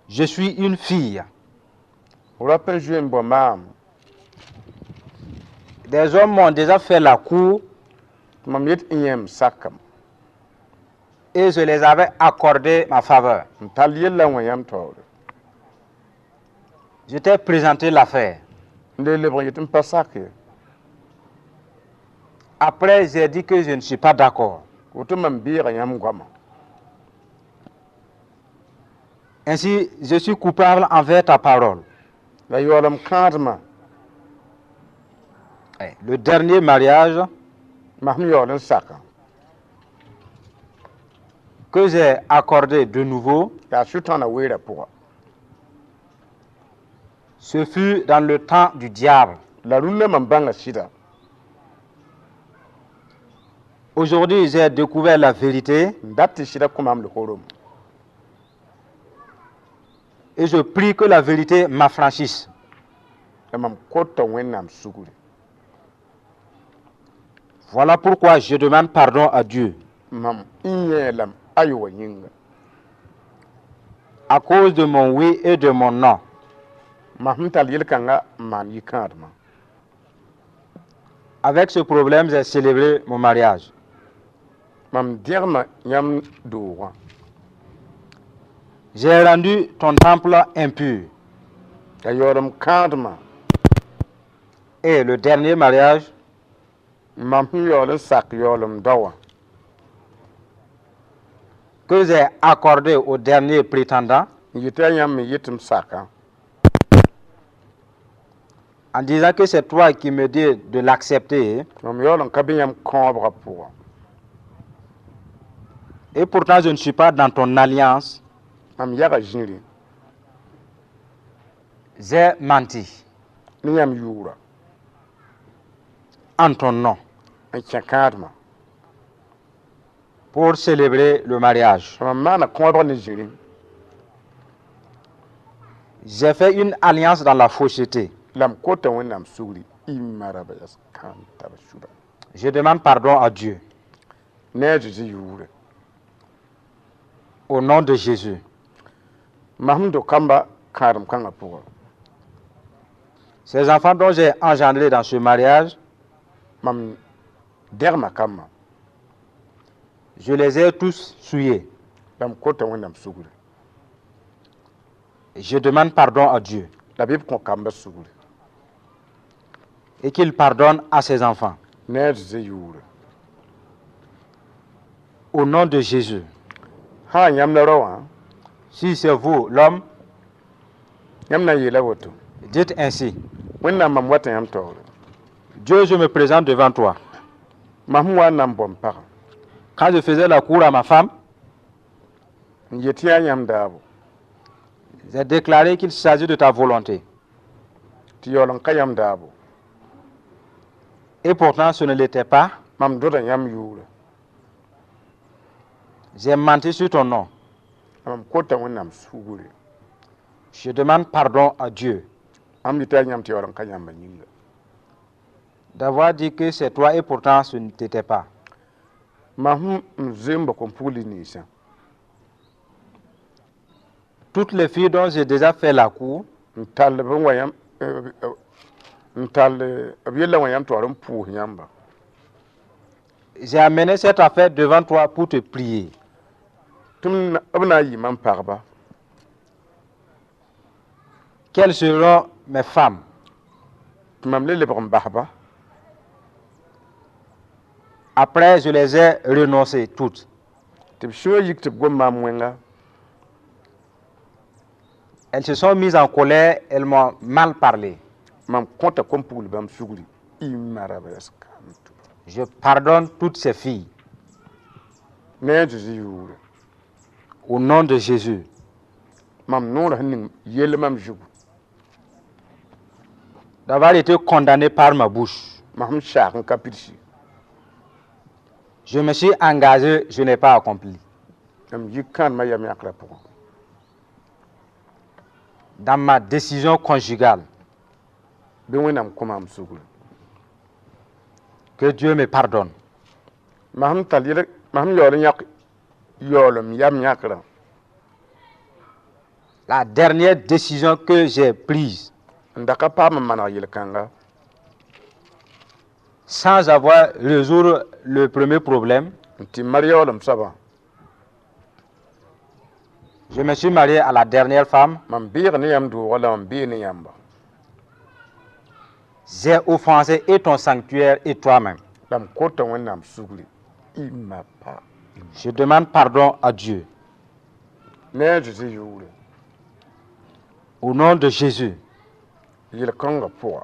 Speaker 3: Je suis une fille.
Speaker 2: Rap n zoe n bao maam
Speaker 3: Des hommes m'ont déjà fait la cour
Speaker 2: tɩ mam yet n yẽem sakam
Speaker 3: et je les avais accordé ma faveur.
Speaker 2: N tall yella wã yãmb taoore.
Speaker 3: Je t'ai présenté l'affaire.
Speaker 2: N le lebg n yet n pa sak ye.
Speaker 3: Après, j'ai dit que je ne suis pas d'accord.
Speaker 2: Woto mam beega yãmb goama.
Speaker 3: Ainsi, je suis coupable envers ta parole.
Speaker 2: La yaoolem kãadmã.
Speaker 3: Eh, le dernier mariage
Speaker 2: Mam sẽn yaool n saka
Speaker 3: que j'ai accordé de nouveau,
Speaker 2: yaa Sʋtãanã weerã pʋga.
Speaker 3: Ce fut dans le temps du diable.
Speaker 2: La rũndã mam bãnga sɩda.
Speaker 3: Aujourd'hui, j'ai découvert la vérité
Speaker 2: N dat tɩ sɩda kõ maam lokoorome.
Speaker 3: Et je prie que la vérité m'affranchisse.
Speaker 2: La mam kota Wẽnnaam sugri.
Speaker 3: Voilà pourquoi je demande pardon à Dieu.
Speaker 2: Mam n yẽelame ayo wã yĩnga.
Speaker 3: À cause de mon oui et de mon non.
Speaker 2: Mam sẽn tall yel-kãnga n maan yikãadmã.
Speaker 3: Avec ce problème, j'ai célébré mon mariage.
Speaker 2: Mam dẽgma yãmb doogã.
Speaker 3: J'ai rendu ton temple impur.
Speaker 2: La yaoolem kãadmã.
Speaker 3: Et le dernier mariage
Speaker 2: Mam sẽn yaool n sak yaoolem dao wã
Speaker 3: que j'ai accordé au dernier prétendant,
Speaker 2: n yetɩ yaa yãmb me yet m sakã
Speaker 3: en disant que c'est toi qui me dis de l'accepter,
Speaker 2: mam yaool n ka be yãmb kãobgã pʋgã
Speaker 3: et pourtant je ne suis pas dans ton alliance,
Speaker 2: mam yaga zĩri
Speaker 3: j'ai menti
Speaker 2: ne yãmb yʋʋra
Speaker 3: en ton nom
Speaker 2: n kẽ kãadmã
Speaker 3: pour célébrer le mariage.
Speaker 2: Mam maana kõodg ne zĩri.
Speaker 3: J'ai fait une alliance dans la fausseté.
Speaker 2: La m kota Wẽnnaam sugri imaraba yas kãan tab suba.
Speaker 3: Je demande pardon à Dieu.
Speaker 2: Ne a Zeezi yʋʋre.
Speaker 3: Au nom de Jésus.
Speaker 2: Mam sẽn do kamba kãadem kãngã pʋgã.
Speaker 3: Ces enfants dont j'ai engendré dans ce mariage,
Speaker 2: Mam dẽgmã kambã
Speaker 3: je les ai tous souillés.
Speaker 2: La m kota Wẽnnaam sugri.
Speaker 3: Je demande pardon à Dieu
Speaker 2: La bɩ b kõ kambã sugri.
Speaker 3: Et qu'il pardonne à ses enfants.
Speaker 2: Ne a Zeezi yʋʋre.
Speaker 3: Au nom de Jésus.
Speaker 2: Sã n yãmb la rao wã
Speaker 3: Si c'est vous, l'homme,
Speaker 2: yãmb na n yeela woto.
Speaker 3: Dites ainsi.
Speaker 2: Wẽnnaam mam wata yãmb taoore.
Speaker 3: Dieu, je me présente devant toi.
Speaker 2: Mam sẽn wa n na n bao m pagã
Speaker 3: Quand je faisais la cour à ma femme,
Speaker 2: n yet yaa yãmb daabo
Speaker 3: j'ai déclaré qu'il s'agit de ta volonté.
Speaker 2: Tɩ yaool n ka yãmb daabo.
Speaker 3: Et pourtant, ce ne l'était pas.
Speaker 2: Mam doda yãmb yʋʋre.
Speaker 3: J'ai menti sur ton nom.
Speaker 2: La mam kota Wẽnnaam sugri.
Speaker 3: Je demande pardon à Dieu
Speaker 2: Mam yeta yãmb tɩ yaool n ka yãmba yĩnga
Speaker 3: d'avoir dit que c'est toi et pourtant ce ne t'était pas.
Speaker 2: Mam sẽn n zoe n bao kom-pugli ninsã.
Speaker 3: Toutes les filles dont j'ai déjà fait la cour,
Speaker 2: N tall b n wa yãmb n tall b yella wã yãmb taoor n pʋʋs yãmba.
Speaker 3: J'ai amené cette affaire devant toi pour te prier.
Speaker 2: Tɩ b na n yɩ mam pagba.
Speaker 3: Quelles seront mes femmes?
Speaker 2: Tɩ mam le lebg n basba.
Speaker 3: Après, je les ai renoncées toutes.
Speaker 2: Tɩ b sũyã yik tɩ b gom maam wẽnga.
Speaker 3: Elles se sont mises en colère, elles m'ont mal parlé.
Speaker 2: Mam kõta kom-pugl bãmb sugri imaraba yas kaam tʋ.
Speaker 3: Je pardonne toutes ces filles.
Speaker 2: Ne a Zeezi yʋʋre.
Speaker 3: Au nom de Jésus.
Speaker 2: Mam noorã sẽn ning yell mam zugu.
Speaker 3: D'avoir été condamné par ma bouche.
Speaker 2: Mam sẽn saag n ka pidsi.
Speaker 3: Je me suis engagé, je n'ai pas accompli.
Speaker 2: M yik kãadmã yam yãkrã pʋgã.
Speaker 3: Dans ma décision conjugale,
Speaker 2: Bɩ Wẽnnaam kõ maam sugri.
Speaker 3: Que Dieu me pardonne.
Speaker 2: Mam sẽn tall yel mam sẽn yaool n yãk yaoolem yam yãkrã.
Speaker 3: La dernière décision que j'ai prise,
Speaker 2: N da ka paam n maneg yel-kãnga
Speaker 3: sans avoir résoudre le premier problème,
Speaker 2: n tɩ mar yaoolem soabã
Speaker 3: je me suis marié à la dernière femme.
Speaker 2: Mam beeg ne yãmb doogã la mam bee ne yãmba.
Speaker 3: J'ai offensé et ton sanctuaire et toi-même.
Speaker 2: La m kota Wẽnnaam sugri. Il m'a pas.
Speaker 3: Je demande pardon à Dieu.
Speaker 2: Ne a Zeezi yʋʋre.
Speaker 3: Au nom de Jésus,
Speaker 2: Yel-kãngã pʋga.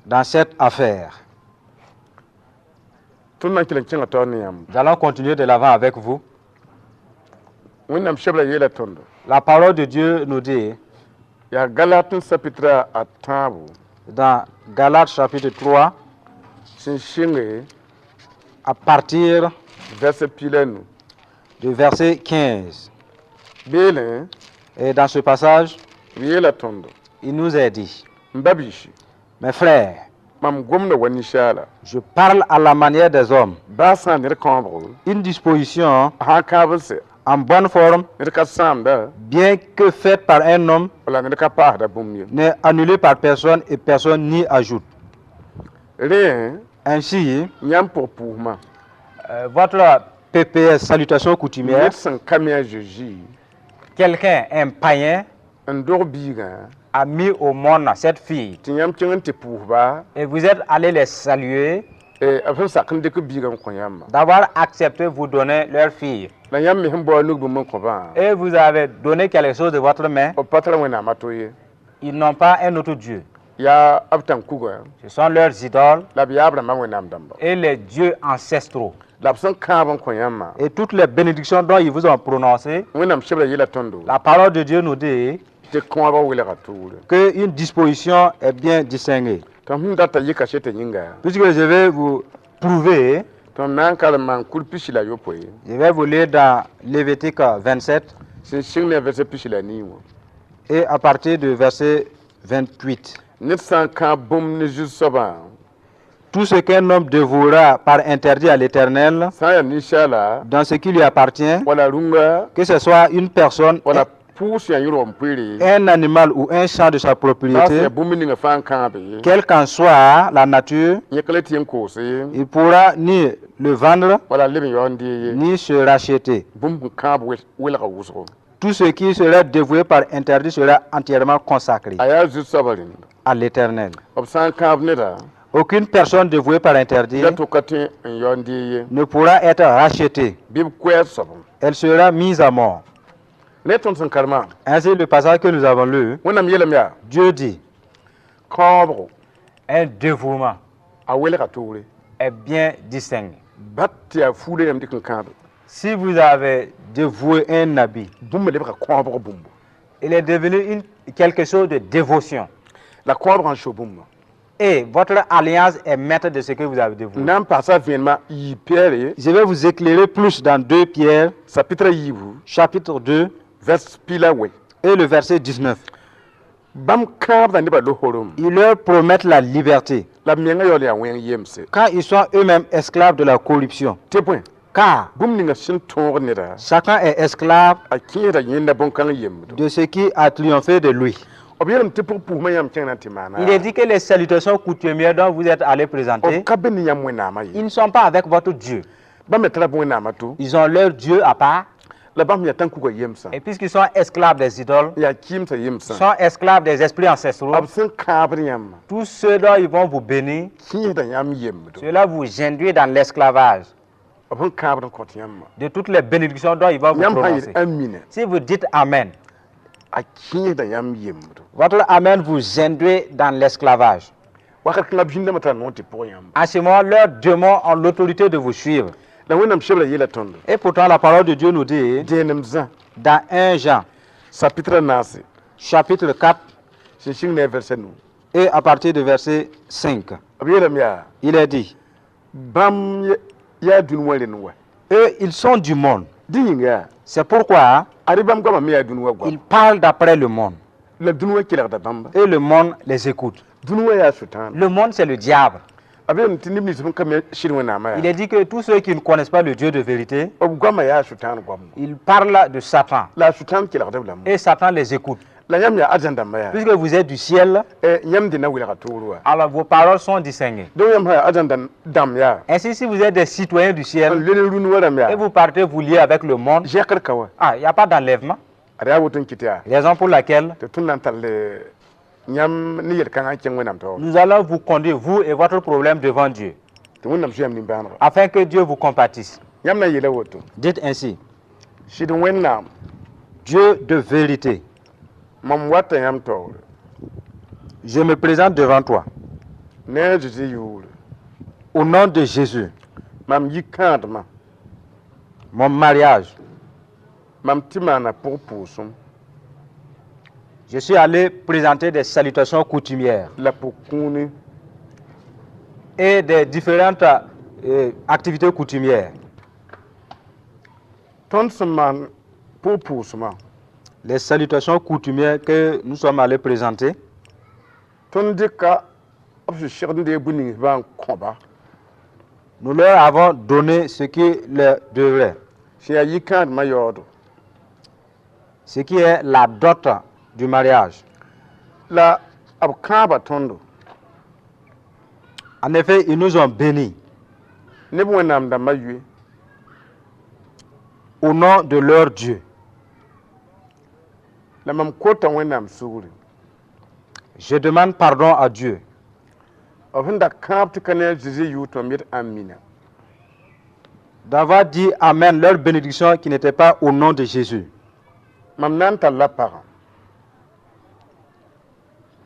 Speaker 3: Dans cette affaire.
Speaker 2: Tõnd na n kell n kẽnga taoor ne yãmb.
Speaker 3: Nous allons continuer de l'avant avec vous.
Speaker 2: Wẽnnaam sebra yeela tõndo.
Speaker 3: La parole de Dieu nous dit
Speaker 2: Yaa Galat n sapitra a tãabo
Speaker 3: dans Galates chapitre 3,
Speaker 2: sẽn sɩnge
Speaker 3: à partir
Speaker 2: verset 15.
Speaker 3: Du verset 15.
Speaker 2: Beelẽ
Speaker 3: Et dans ce passage,
Speaker 2: b yeela tõndo.
Speaker 3: Il nous est dit,
Speaker 2: M ba-biisi,
Speaker 3: mes frères,
Speaker 2: mam gomda wa ninsaala.
Speaker 3: Je parle à la manière des hommes.
Speaker 2: Baa sã n ned kãobgo,
Speaker 3: Une disposition
Speaker 2: sã n kãab n sɛ,
Speaker 3: en bonne forme,
Speaker 2: ned ka sãamda,
Speaker 3: bien que faite par un homme,
Speaker 2: wala ned ka paasda bũmb ye.
Speaker 3: N'est annulée par personne et personne n'y ajoute.
Speaker 2: Rẽ,
Speaker 3: Ainsi,
Speaker 2: yãmb pʋg pʋʋsmã,
Speaker 3: votre PPS, salutation coutumière,
Speaker 2: ned sẽn ka mi a Zeezi,
Speaker 3: quelqu'un, un païen,
Speaker 2: n dog biigã,
Speaker 3: a mis au monde cette fille.
Speaker 2: Tɩ yãmb kẽng n tɩ pʋʋsba,
Speaker 3: Et vous êtes allé les saluer
Speaker 2: b sẽn sak n dɩk biigã n kõ yãmbã.
Speaker 3: D'avoir accepté vous donner leur fille.
Speaker 2: La yãmb me sẽn bao a nug bũmb n kõ-bã,
Speaker 3: Et vous avez donné quelque chose de votre main.
Speaker 2: B pa tara Wẽnnaam a to ye.
Speaker 3: Ils n'ont pas un autre Dieu.
Speaker 2: Yaa b tãn-kuga
Speaker 3: Ce sont leurs idoles
Speaker 2: la b yaab rãmbã Wẽnnaam dãmba.
Speaker 3: Et les dieux ancestraux.
Speaker 2: La b sẽn kãab n kõ yãmbã,
Speaker 3: Et toutes les bénédictions dont ils vous ont prononcées,
Speaker 2: Wẽnnaam sebra yeela tõndo
Speaker 3: la parole de Dieu nous dit
Speaker 2: tɩ kãabã welga tʋʋre.
Speaker 3: Qu'une disposition est bien distinguée.
Speaker 2: Tɩ sẽn data yɩ kaseta yĩnga,
Speaker 3: Puisque je vais vous prouver,
Speaker 2: tõnd na n karem maan-kur pisi la yopoe,
Speaker 3: je vais vous lire dans Lévitique 27
Speaker 2: sẽn sɩng ne a verset 14 wã.
Speaker 3: Et à partir du verset 28.
Speaker 2: Ned sã n kãab bũmb ne zu-soabã,
Speaker 3: Tout ce qu'un homme dévouera par interdit à l'Éternel,
Speaker 2: sã n yaa ninsaala,
Speaker 3: dans ce qui lui appartient,
Speaker 2: wala rũnga,
Speaker 3: que ce soit une personne,
Speaker 2: wala pʋʋs yã yõrg n poeere,
Speaker 3: un animal ou un champ de sa propriété,
Speaker 2: yaa bũmb ninga fãa n kãabe,
Speaker 3: quelle qu'en soit la nature,
Speaker 2: yẽ ka le tɩ n koose,
Speaker 3: il pourra ni le vendre,
Speaker 2: wala leb n yaood n dee ye.
Speaker 3: Ni se racheter.
Speaker 2: Bũmb sẽn kãab welga wʋsgo.
Speaker 3: Tout ce qui serait dévoué par interdit sera entièrement consacré
Speaker 2: A yaa zu-soabã rẽnd.
Speaker 3: À l'Éternel.
Speaker 2: B sã n kãab neda,
Speaker 3: Aucune personne dévouée par interdit
Speaker 2: la tʋka tõe n yaood n dee ye.
Speaker 3: Ne pourra être rachetée.
Speaker 2: Bɩ b koɛɛg soab.
Speaker 3: Elle sera mise à mort.
Speaker 2: Ne tõnd sẽn karemã,
Speaker 3: Ainsi, le passage que nous avons lu,
Speaker 2: Wẽnnaam yeelame yaa,
Speaker 3: Dieu dit,
Speaker 2: kãobgo
Speaker 3: un dévouement
Speaker 2: a welga toore.
Speaker 3: Est bien distingué.
Speaker 2: Bat tɩ yaa fuuda yãmb dɩk n kãabe.
Speaker 3: Si vous avez dévoué un habit,
Speaker 2: Bũmb lebga kãobg bũmbu.
Speaker 3: Il est devenu quelque chose de dévotion.
Speaker 2: La kãobgã n so bũmba.
Speaker 3: Et votre alliance est maître de ce que vous avez dévoué.
Speaker 2: Na n paasa vẽenemã yii Pɩɛɛre,
Speaker 3: Je vais vous éclairer plus dans 2 Pierre,
Speaker 2: sapitra yiibu,
Speaker 3: chapitre 2,
Speaker 2: vers 19.
Speaker 3: Et le verset 19.
Speaker 2: Bãmb kãabda nebã losoorem.
Speaker 3: Ils leur promettent la liberté
Speaker 2: La b menga yaool yaa wẽng yemse.
Speaker 3: Quand ils sont eux-mêmes esclaves de la corruption.
Speaker 2: Tɩ bõe,
Speaker 3: Car
Speaker 2: bũmb ninga sẽn tõog neda,
Speaker 3: chacun est esclave
Speaker 2: a kẽesda yẽnda bõn-kãng yembdo.
Speaker 3: De ce qui a triomphé de lui.
Speaker 2: B yeelame tɩ pʋg pʋʋsmã yãmb kẽng na n tɩ maana.
Speaker 3: Il est dit que les salutations coutumières dont vous êtes allés présenter,
Speaker 2: B ka be ne yãmb Wẽnnaamã ye.
Speaker 3: Ils ne sont pas avec votre Dieu.
Speaker 2: Bãmb me tara b Wẽnnaamã to.
Speaker 3: Ils ont leur Dieu à part.
Speaker 2: La bãmb yaa tãn-kugã yemsã.
Speaker 3: Et puisqu'ils sont esclaves des idoles,
Speaker 2: Yaa kɩɩmsã yemsã.
Speaker 3: Sont esclaves des esprits ancestraux,
Speaker 2: B sẽn kãabd yãmba,
Speaker 3: tous ceux dont ils vont vous bénir,
Speaker 2: kẽesda yãmb yembdo.
Speaker 3: Cela vous induit dans l'esclavage
Speaker 2: B sẽn kãabd n kõt yãmbã.
Speaker 3: De toutes les bénédictions dont ils vont vous
Speaker 2: Yãmb sã n
Speaker 3: prononcer.
Speaker 2: yeel amina,
Speaker 3: Si vous dites Amen,
Speaker 2: a kẽesda yãmb yembdo.
Speaker 3: Votre Amen vous induit dans l'esclavage.
Speaker 2: Wakat kãngã b zĩndãmbã tara noor tɩ pʋg yãmba.
Speaker 3: En ce moment, leurs démons ont l'autorité de vous suivre.
Speaker 2: La Wẽnnaam sebra yeela tõndo.
Speaker 3: Et pourtant, la parole de Dieu nous dit,
Speaker 2: Dẽenem Zã,
Speaker 3: dans 1 Jean,
Speaker 2: sapitra naase,
Speaker 3: chapitre 4,
Speaker 2: sẽn sɩng ne a verset nu.
Speaker 3: Et à partir du verset 5,
Speaker 2: B yeelame yaa,
Speaker 3: il est dit,
Speaker 2: bãmb yaa dũni wã rẽnd wa.
Speaker 3: Eux, ils sont du monde.
Speaker 2: Dẽ yĩnga yaa,
Speaker 3: C'est pourquoi
Speaker 2: ad bãmb goamã me yaa dũni wã goam.
Speaker 3: Ils parlent d'après le monde.
Speaker 2: La dũni wã kelgda bãmba.
Speaker 3: Et le monde les écoute.
Speaker 2: Dũni wã yaa Sʋtãan.
Speaker 3: Le monde, c'est le diable.
Speaker 2: B yeelame tɩ neb nins sẽn ka me sɩd Wẽnnaamã
Speaker 3: Il
Speaker 2: yaa,
Speaker 3: est dit que tous ceux qui ne connaissent pas le Dieu de vérité,
Speaker 2: b goamã yaa Sʋtãan goamã.
Speaker 3: Ils parlent de Satan.
Speaker 2: La Sʋtãan kelgda b lame.
Speaker 3: Et Satan les écoute.
Speaker 2: La yãmb yaa arzãn dãmba yaa.
Speaker 3: Puisque vous êtes du ciel,
Speaker 2: Yãmb dẽnna welga toor wa.
Speaker 3: Alors vos paroles sont distinguées.
Speaker 2: Donc yãmb sã yaa arzãn dãmb yaa,
Speaker 3: Ainsi, si vous êtes des citoyens du
Speaker 2: n
Speaker 3: ciel
Speaker 2: le ne rũni wã rãmb
Speaker 3: et
Speaker 2: yaa,
Speaker 3: vous partez vous lier avec le monde,
Speaker 2: zẽkr ka wa.
Speaker 3: Ah, il n'y a pas d'enlèvement.
Speaker 2: Ad yaa woto n kɩt yaa,
Speaker 3: Raison pour laquelle
Speaker 2: tɩ tõnd na n tall Yãmb ne yel-kãngã n kẽng Wẽnnaam taoore.
Speaker 3: Nous allons vous conduire, vous et votre problème, devant Dieu,
Speaker 2: Tɩ Wẽnnaam sũ yãmb nimbãanega.
Speaker 3: Afin que Dieu vous compatisse.
Speaker 2: Yãmb na n yeela woto.
Speaker 3: Dites ainsi:
Speaker 2: Sɩd Wẽnnaam,
Speaker 3: Dieu de vérité,
Speaker 2: mam wata yãmb taoore.
Speaker 3: Je me présente devant toi.
Speaker 2: Ne a Zeezi yʋʋre.
Speaker 3: Au nom de Jésus,
Speaker 2: Mam yik-kãadmã.
Speaker 3: Mon mariage,
Speaker 2: Mam tɩ maana pʋg-pʋʋsem.
Speaker 3: Je suis allé présenter des salutations coutumières
Speaker 2: La pʋg-kũuni.
Speaker 3: Et des différentes activités coutumières.
Speaker 2: Tõnd sẽn maan pʋg-pʋʋsmã.
Speaker 3: Les salutations coutumières que nous sommes allés présenter,
Speaker 2: Tõnd dɩka b sẽn segd n deeg bũmb nings bã n kõba.
Speaker 3: Nous leur avons donné ce qui leur devrait,
Speaker 2: Sẽn yaa yik-kãadmã yaoodo.
Speaker 3: Ce qui est la dot du mariage.
Speaker 2: La b kãaba tõndo.
Speaker 3: En effet, ils nous ont bénis
Speaker 2: Ne b Wẽnnaam dãmbã yoe.
Speaker 3: Au nom de leur Dieu.
Speaker 2: La mam kota Wẽnnaam sugri.
Speaker 3: Je demande pardon à Dieu
Speaker 2: B sẽn da kãab tɩ ka ne a Zeezi yʋʋr tɩ mam yet amina.
Speaker 3: D'avoir dit Amen, leur bénédiction qui n'était pas au nom de Jésus.
Speaker 2: Mam na n talla pagã.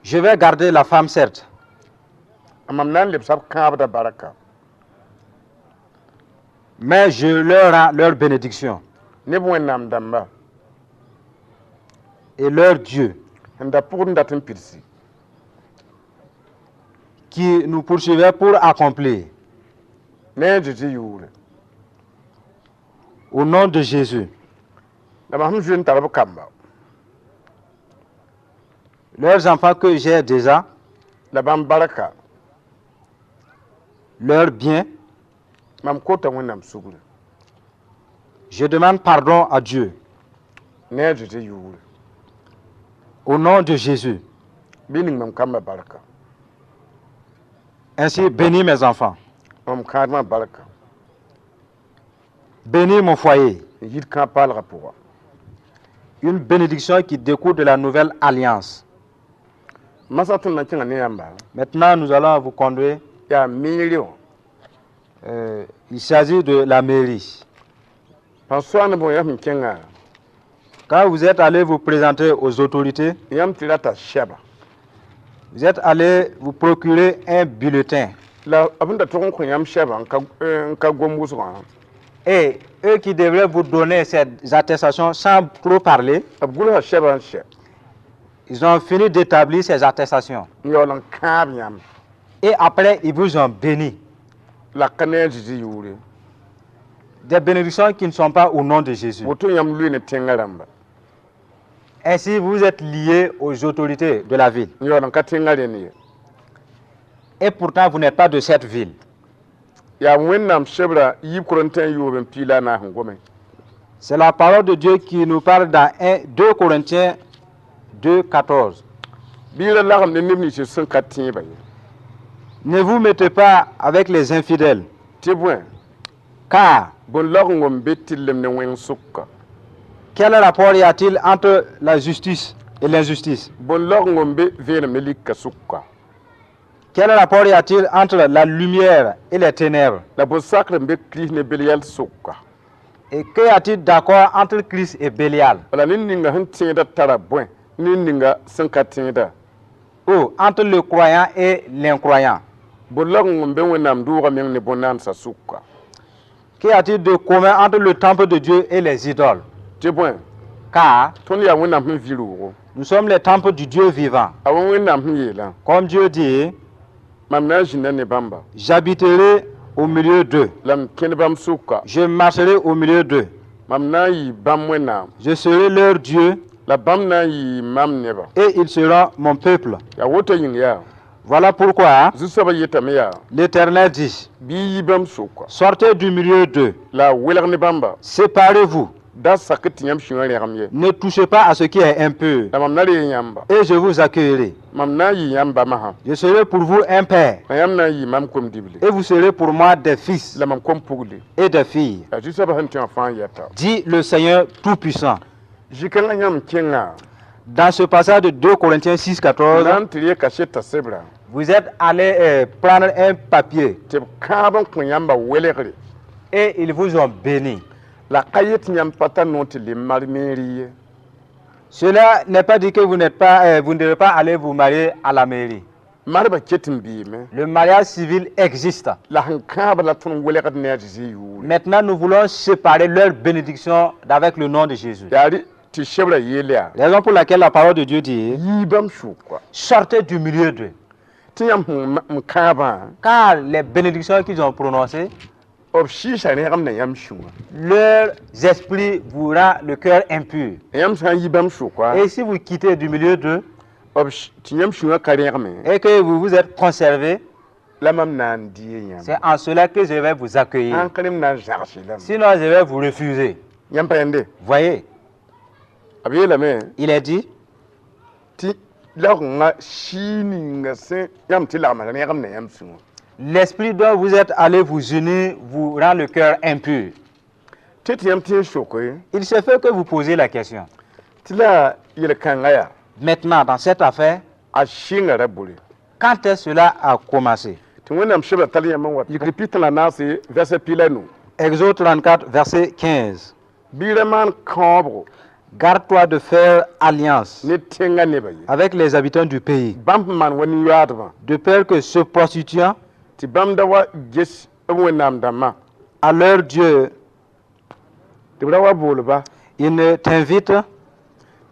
Speaker 3: Je vais garder la femme, certes,
Speaker 2: Mam na n lebsa b kãabdã barka.
Speaker 3: Mais je leur rends leur bénédiction
Speaker 2: Ne b Wẽnnaam dãmba.
Speaker 3: Et leur Dieu
Speaker 2: Sẽn da pʋgd n dat n pidsi.
Speaker 3: Qui nous poursuivait pour accomplir.
Speaker 2: Ne a Zeezi yʋʋre.
Speaker 3: Au nom de Jésus,
Speaker 2: La mam sẽn zoe n tar b kamba.
Speaker 3: Leurs enfants que j'ai déjà,
Speaker 2: La bãmb barka.
Speaker 3: Leurs biens,
Speaker 2: Mam kota Wẽnnaam sugri.
Speaker 3: Je demande pardon à Dieu.
Speaker 2: Ne a Zeezi yʋʋre.
Speaker 3: Au nom de Jésus.
Speaker 2: Bɩ ning mam kambã barka.
Speaker 3: Ainsi, bénis mes enfants.
Speaker 2: Mam kãadmã barka.
Speaker 3: Bénis mon foyer.
Speaker 2: N yit kãab-paalgã pʋga.
Speaker 3: Une bénédiction qui découle de la nouvelle alliance.
Speaker 2: Masã tõnd na n kẽnga ne yãmba.
Speaker 3: Maintenant, nous allons vous conduire.
Speaker 2: Yaa meere wã.
Speaker 3: Il s'agit de la mairie.
Speaker 2: Pãn soaand bõ yã sẽn kẽnga.
Speaker 3: Quand vous êtes allé vous présenter aux autorités,
Speaker 2: Yãmb tɩ rata sɛba.
Speaker 3: Vous êtes allé vous procurer un bulletin.
Speaker 2: La b sẽn da tʋg n kõ yãmb sɛba n ka gom wʋsgã.
Speaker 3: Et eux qui devraient vous donner ces attestations sans trop parler,
Speaker 2: B gʋlsa sɛba n sɛ.
Speaker 3: Ils ont fini d'établir ces attestations.
Speaker 2: N yaool n kãab yãmb.
Speaker 3: Et après, ils vous ont béni.
Speaker 2: La ka ne a Zeezi yʋʋre.
Speaker 3: Des bénédictions qui ne sont pas au nom de Jésus.
Speaker 2: Woto yãmb lʋɩ ne tẽngã rãmba.
Speaker 3: Ainsi, vous êtes liés aux autorités de la ville.
Speaker 2: N yaool n ka tẽngã rẽnd ye.
Speaker 3: Et pourtant, vous n'êtes pas de cette ville.
Speaker 2: Yaa Wẽnnaam sebra yiib Korẽntẽ yoob n piig la a naas n gome.
Speaker 3: C'est la parole de Dieu qui nous parle dans 1, 2 Corinthiens 2, 14.
Speaker 2: Bɩ ra lagem ne neb nins sẽn ka tẽebã ye.
Speaker 3: Ne vous mettez pas avec les infidèles,
Speaker 2: Tɩ bõe
Speaker 3: car
Speaker 2: bõn-lagengo n be tɩrlem ne wẽng sʋka.
Speaker 3: Quel rapport y a-t-il entre la justice et l'injustice?
Speaker 2: Bõn-lagengo n be vẽenem ne lika sʋka.
Speaker 3: Quel rapport y a-t-il entre la lumière et les ténèbres?
Speaker 2: La bõn-sakr n be Kirist ne Beliyal sʋka.
Speaker 3: Et qu'y a-t-il d'accord entre Christ et Bélial?
Speaker 2: Wala ned ninga sẽn tẽedã tara bõe ned ninga sẽn ka tẽeda.
Speaker 3: Ou entre le croyant et l'incroyant?
Speaker 2: Bõn-lagengo n be Wẽnnaam doogã meng ne bõn-naandsã sʋka.
Speaker 3: Qu'y a-t-il de commun entre le temple de Dieu et les idoles?
Speaker 2: Tɩ bõe
Speaker 3: Car
Speaker 2: tõnd yaa Wẽnnaam sẽn vɩ roogo.
Speaker 3: Nous sommes les temples du Dieu vivant.
Speaker 2: A wa Wẽnnaam sẽn yeelã.
Speaker 3: Comme Dieu dit,
Speaker 2: Mam na n zĩnda ne bãmba.
Speaker 3: J'habiterai au milieu d'eux.
Speaker 2: La m kẽnd bãmb sʋka.
Speaker 3: Je marcherai au milieu d'eux.
Speaker 2: Mam na n yɩ bãmb Wẽnnaam.
Speaker 3: Je serai leur Dieu
Speaker 2: La bãmb na n yɩ mam neba.
Speaker 3: Et ils seront mon peuple.
Speaker 2: Yaa woto yĩng yaa.
Speaker 3: Voilà pourquoi
Speaker 2: Zu-soabã yetame yaa.
Speaker 3: l'Éternel dit,
Speaker 2: Bɩ y yi bãmb sʋka.
Speaker 3: Sortez du milieu d'eux,
Speaker 2: La a welg ne bãmba.
Speaker 3: Séparez-vous,
Speaker 2: Da sak tɩ yãmb sũyã rẽgem ye.
Speaker 3: Ne touchez pas à ce qui est impur,
Speaker 2: La mam na reeg yãmba.
Speaker 3: Et je vous accueillerai.
Speaker 2: Mam na n yɩ yãmb ba masã.
Speaker 3: Je serai pour vous un père,
Speaker 2: La yãmb na n yɩ mam kom-dibli.
Speaker 3: Et vous serez pour moi des fils
Speaker 2: La mam kom-pugli.
Speaker 3: Et des filles,
Speaker 2: La zu-soabã sẽn tẽ wã fãa yɛta.
Speaker 3: Dit le Seigneur Tout-Puissant.
Speaker 2: Zĩ-kãngã yãmb kẽnga.
Speaker 3: Dans ce passage de 2 Corinthiens 6, 14,
Speaker 2: na n tɩ ree kaseta sebra
Speaker 3: vous êtes allé prendre un papier
Speaker 2: tɩ b kãab n kõ yãmba welgre
Speaker 3: et ils vous ont béni.
Speaker 2: La ka yet tɩ yãmb pa tar noor tɩ le mar mairie ye.
Speaker 3: Cela n'est pas dit que vous ne devez pas aller vous marier à la mairie.
Speaker 2: Marba ket n beeme.
Speaker 3: Le mariage civil existe.
Speaker 2: La sẽn kãab la tõnd welgd ne a Zezi yʋʋre.
Speaker 3: Maintenant, nous voulons séparer leur bénédiction d'avec le nom de Jésus.
Speaker 2: Yaa rɩ tɩ sebra yeel yaa
Speaker 3: Raison pour laquelle la parole de Dieu dit,
Speaker 2: yii bãmb sʋka.
Speaker 3: Sortez du milieu d'eux.
Speaker 2: Tɩ yãmb sẽn n kãabã
Speaker 3: Car les bénédictions qu'ils ont prononcées,
Speaker 2: b sɩɩsa rẽgem na yãmb sũa.
Speaker 3: Leurs esprits vous rend le cœur impur.
Speaker 2: Yãmb sã n yi bãmb sʋka
Speaker 3: Et si vous quittez du milieu d'eux
Speaker 2: b tɩ yãmb sũwã ka rẽgme
Speaker 3: et que vous vous êtes conservé,
Speaker 2: la mam na n dɩ yãmb.
Speaker 3: C'est en cela que je vais vous accueillir.
Speaker 2: Ãn ka rem na n zags lame.
Speaker 3: Sinon, je vais vous refuser.
Speaker 2: Yãmb pa yẽnde.
Speaker 3: Voyez,
Speaker 2: b yeelame
Speaker 3: il est dit
Speaker 2: tɩ laoogã sɩɩ ninga sẽn yãmb tɩ lagma rẽgem na yãmb sũwã.
Speaker 3: L'esprit dont vous êtes allé vous unir vous rend le cœur impur.
Speaker 2: Tɩ tɩ yãmb tɩ n soke
Speaker 3: Il se fait que vous posez la question.
Speaker 2: Tɩ la yel-kãngã yaa
Speaker 3: Maintenant, dans cette affaire,
Speaker 2: a sɩnga ra bore.
Speaker 3: Quand est-ce cela a commencé?
Speaker 2: Tɩ Wẽnnaam sebra tall yãmb n wa yikr pita la naase verset pi la nu.
Speaker 3: Exode 34, verset 15.
Speaker 2: Bɩ ra maan kãobgo
Speaker 3: Garde-toi de faire alliance
Speaker 2: ne tẽngã nebã ye
Speaker 3: avec les habitants du pays,
Speaker 2: bãmb sẽn maan wa nin-yoaadbã
Speaker 3: de peur que se prostituant
Speaker 2: tɩ bãmb da wa ges b Wẽnnaam dãmbã
Speaker 3: à leur Dieu,
Speaker 2: tɩ b ra wa bool-ba
Speaker 3: ils ne t'invitent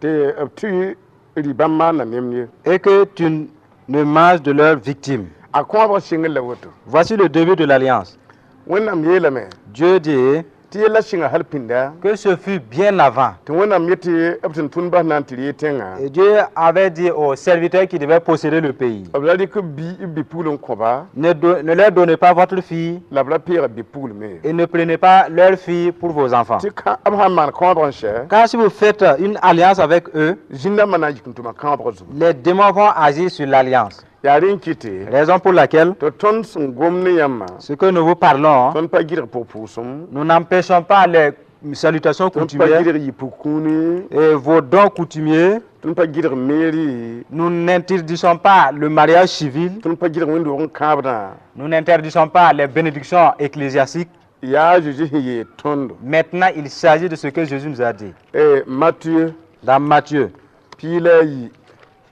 Speaker 2: tɩ b tɩ rɩ bãmb maanda nemd ye.
Speaker 3: Et que tu ne manges de leurs victimes.
Speaker 2: A kõobg sɩngr la woto.
Speaker 3: Voici le début de l'alliance.
Speaker 2: Wẽnnaam yeelame
Speaker 3: Dieu dit
Speaker 2: tɩ yella sɩnga hal pĩnda
Speaker 3: que ce fut bien avant.
Speaker 2: Tɩ Wẽnnaam yetɩ b tʋm-tʋmdbã na n tɩ ree tẽngã
Speaker 3: Et Dieu avait dit aux serviteurs qui devaient posséder le pays,
Speaker 2: b ra rɩk bi b bi-pugl n kõba
Speaker 3: ne leur donnez pas votre fille
Speaker 2: la b ra peega bi-pugl me
Speaker 3: et ne prenez pas leur fille pour vos enfants.
Speaker 2: Tɩ b sãn maan kãobg n sɛ
Speaker 3: Car si vous faites une alliance avec eux,
Speaker 2: zĩn-dãmbã na n yik n tʋma kãobg zugu.
Speaker 3: Les démons vont agir sur l'alliance.
Speaker 2: Yaa rẽ n kɩte
Speaker 3: Raison pour laquelle
Speaker 2: tɩ tõnd sẽn gom ne yãmbã
Speaker 3: ce que nous vous parlons,
Speaker 2: tõnd pa gɩdg pʋg-pʋʋsem
Speaker 3: nous n'empêchons pas les salutations
Speaker 2: tõnd pa
Speaker 3: coutumières
Speaker 2: gɩdg yɩ-pug-kũuni
Speaker 3: et vos dons coutumiers.
Speaker 2: Tõnd pa gɩdg mairie.
Speaker 3: Nous n'interdisons pas le mariage civil.
Speaker 2: Tõnd pa gɩdg wẽnd-doog n kãabdã.
Speaker 3: Nous n'interdisons pas les bénédictions ecclésiastiques.
Speaker 2: Yaa a Zeezi sẽn yeel tõndo.
Speaker 3: Maintenant, il s'agit de ce que Jésus nous a dit.
Speaker 2: Eh, Matthieu
Speaker 3: Dans Matthieu,
Speaker 2: piig la yi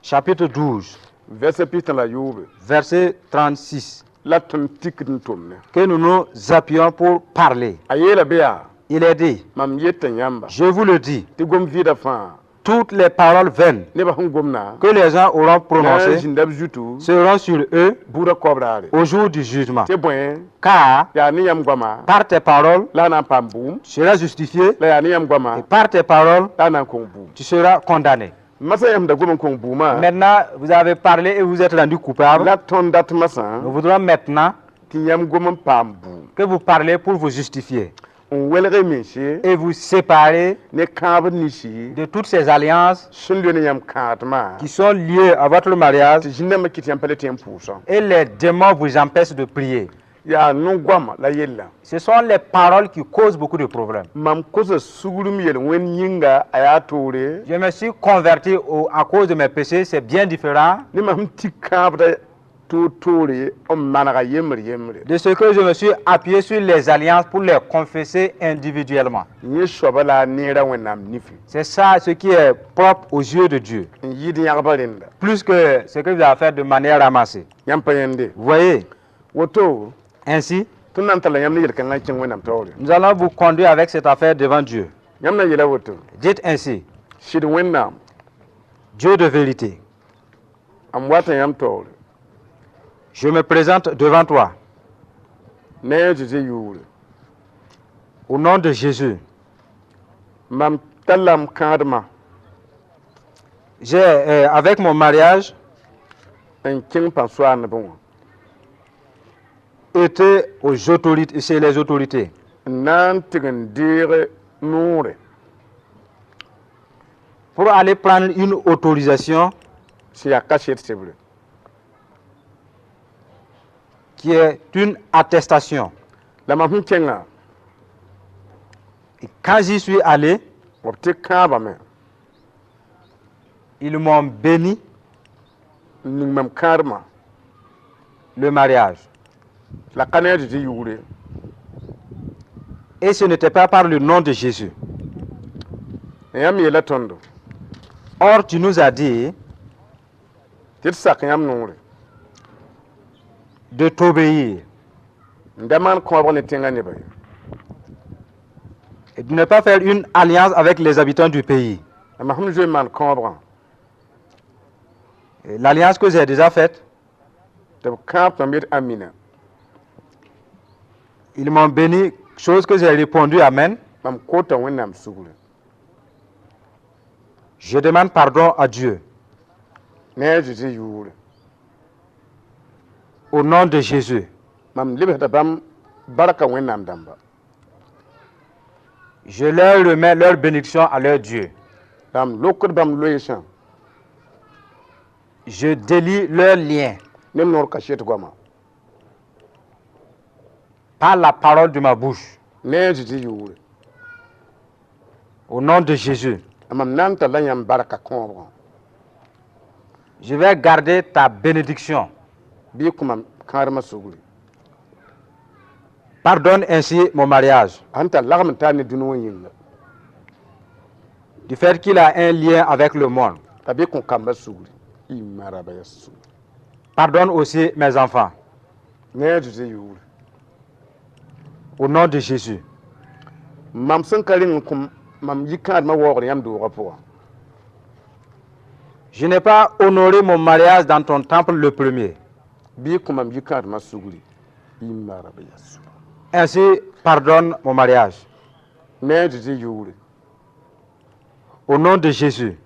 Speaker 3: chapitre 12,
Speaker 2: verset pistã la yoobe
Speaker 3: verset 36,
Speaker 2: la tõnd tikd n tʋmne.
Speaker 3: Que nous nous appuyons pour parler.
Speaker 2: A yeela be yaa
Speaker 3: Il est dit,
Speaker 2: mam yeta yãmba
Speaker 3: je vous le dis,
Speaker 2: tɩ gom vɩɩda fãa
Speaker 3: toutes les paroles vaines
Speaker 2: nebã sẽn gomna
Speaker 3: que les gens auront
Speaker 2: na n
Speaker 3: prononcées
Speaker 2: zĩnda b zutu
Speaker 3: seront sur eux
Speaker 2: buudã koabraare
Speaker 3: au jour du jugement.
Speaker 2: Tɩ bõe
Speaker 3: Car
Speaker 2: yaa ne yãmb goama
Speaker 3: par tes paroles,
Speaker 2: la a na n paam bʋʋm
Speaker 3: tu seras justifié
Speaker 2: la yaa ne yãmb goama
Speaker 3: et par tes paroles,
Speaker 2: la a na n kõng bʋʋm.
Speaker 3: Tu seras condamné.
Speaker 2: Masã yãmb da gom n kõng bʋʋmã
Speaker 3: Maintenant, vous avez parlé et vous êtes rendu coupable.
Speaker 2: La tõnd dat masã
Speaker 3: Nous voudrons maintenant
Speaker 2: tɩ yãmb gom n paam bʋʋm
Speaker 3: que vous parlez pour vous justifier
Speaker 2: n welg mense
Speaker 3: et vous séparer
Speaker 2: ne kãabd ninsi
Speaker 3: de toutes ces alliances
Speaker 2: sẽn loe ne yãmb kãadmã
Speaker 3: qui sont liées à votre mariage
Speaker 2: tɩ zĩn-dãmbã kɩt yãmb pa le tɩ n pʋʋsã.
Speaker 3: Et les démons vous empêchent de prier.
Speaker 2: Yaa no-goama la yella.
Speaker 3: Ce sont les paroles qui causent beaucoup de problèmes.
Speaker 2: Mam kosa sugrum yel-wẽnd yĩnga a yaa toore
Speaker 3: Je me suis converti à cause de mes péchés, c'est bien différent
Speaker 2: ne mam sẽn tik kãabda toor-toore n manega yembr yembre.
Speaker 3: De ce que je me suis appuyé sur les alliances pour les confesser individuellement.
Speaker 2: Yẽ soaba la a neera Wẽnnaam nifi.
Speaker 3: C'est ça ce qui est propre aux yeux de Dieu,
Speaker 2: N yɩɩd yãgba rẽnda.
Speaker 3: Plus que ce que vous avez fait de manière ramassée.
Speaker 2: Yãmb pa yẽnde.
Speaker 3: Vous voyez,
Speaker 2: Woto
Speaker 3: ainsi,
Speaker 2: tõnd na n talla yãmb ne yel-kãngã n kẽng Wẽnnaam taoore.
Speaker 3: Nous allons vous conduire avec cette affaire devant Dieu.
Speaker 2: Yãmb na yeela woto.
Speaker 3: Dites ainsi,
Speaker 2: Sɩd Wẽnnaam,
Speaker 3: Dieu de vérité,
Speaker 2: m wata yãmb taoore
Speaker 3: je me présente devant toi,
Speaker 2: ne a Zezi yʋʋre.
Speaker 3: Au nom de Jésus.
Speaker 2: Mam talla m kãadmã
Speaker 3: J'ai, avec mon mariage,
Speaker 2: n kẽng pãn-soaanebẽ wã
Speaker 3: été aux autorités, chez les autorités,
Speaker 2: n na n tɩg n deeg noore
Speaker 3: pour aller prendre une autorisation
Speaker 2: sẽn yaa kaset sebre
Speaker 3: qui est une attestation.
Speaker 2: La mam sẽn kẽngã
Speaker 3: Et quand j'y suis allé,
Speaker 2: b tɩ kãabame.
Speaker 3: Ils m'ont béni
Speaker 2: N ning mam kãadmã.
Speaker 3: Le mariage.
Speaker 2: La ka ne a Zeezi yʋʋre.
Speaker 3: Et ce n'était pas par le nom de Jésus.
Speaker 2: Yãmb yeela tõndo
Speaker 3: Or, tu nous as dit
Speaker 2: tɩ d sak yãmb noore
Speaker 3: de t'obéir
Speaker 2: n da maan kõobg ne tẽngã nebã ye.
Speaker 3: Et de ne pas faire une alliance avec les habitants du pays.
Speaker 2: La mam sẽn zoe n maan kõobgã
Speaker 3: Et l'alliance que j'ai déjà faite,
Speaker 2: tɩ b kãab tõm yet amina.
Speaker 3: Ils m'ont béni, chose que j'ai répondu Amen.
Speaker 2: Mam kota Wẽnnaam sugri.
Speaker 3: Je demande pardon à Dieu.
Speaker 2: Ne a Zeezi yʋʋre.
Speaker 3: Au nom de Jésus.
Speaker 2: Mam lebsda bãmb barka Wẽnnaam dãmba.
Speaker 3: Je leur remets leur bénédiction à leur Dieu.
Speaker 2: La m lokd bãmb loeesã
Speaker 3: Je délie leur lien
Speaker 2: ne m noor kaset goama
Speaker 3: par la parole de ma bouche.
Speaker 2: Ne a Zeezi yʋʋre.
Speaker 3: Au nom de Jésus.
Speaker 2: La mam na n talla yãmb barka kõobgã.
Speaker 3: Je vais garder ta bénédiction.
Speaker 2: Bɩ y kõ mam kãadmã sugri.
Speaker 3: Pardonne ainsi mon mariage.
Speaker 2: Sẽn tar lagm n tar ne dũni wã yĩnga.
Speaker 3: Du fait qu'il a un lien avec le monde.
Speaker 2: La bɩ kõ kambã sugri y maraba ya sugri.
Speaker 3: Pardonne aussi mes enfants.
Speaker 2: Ne a Zeezi yʋʋre.
Speaker 3: Au nom de Jésus.
Speaker 2: Mam sẽn ka reng n kõ mam yikãadmã waoogd yãmb doogã pʋgã.
Speaker 3: Je n'ai pas honoré mon mariage dans ton temple le premier.
Speaker 2: Bɩ y kõ mam yikãadmã sugri y maraba ya sugri.
Speaker 3: Ainsi, pardonne mon mariage.
Speaker 2: Ne a Zeezi yʋʋre.
Speaker 3: Au nom de Jésus.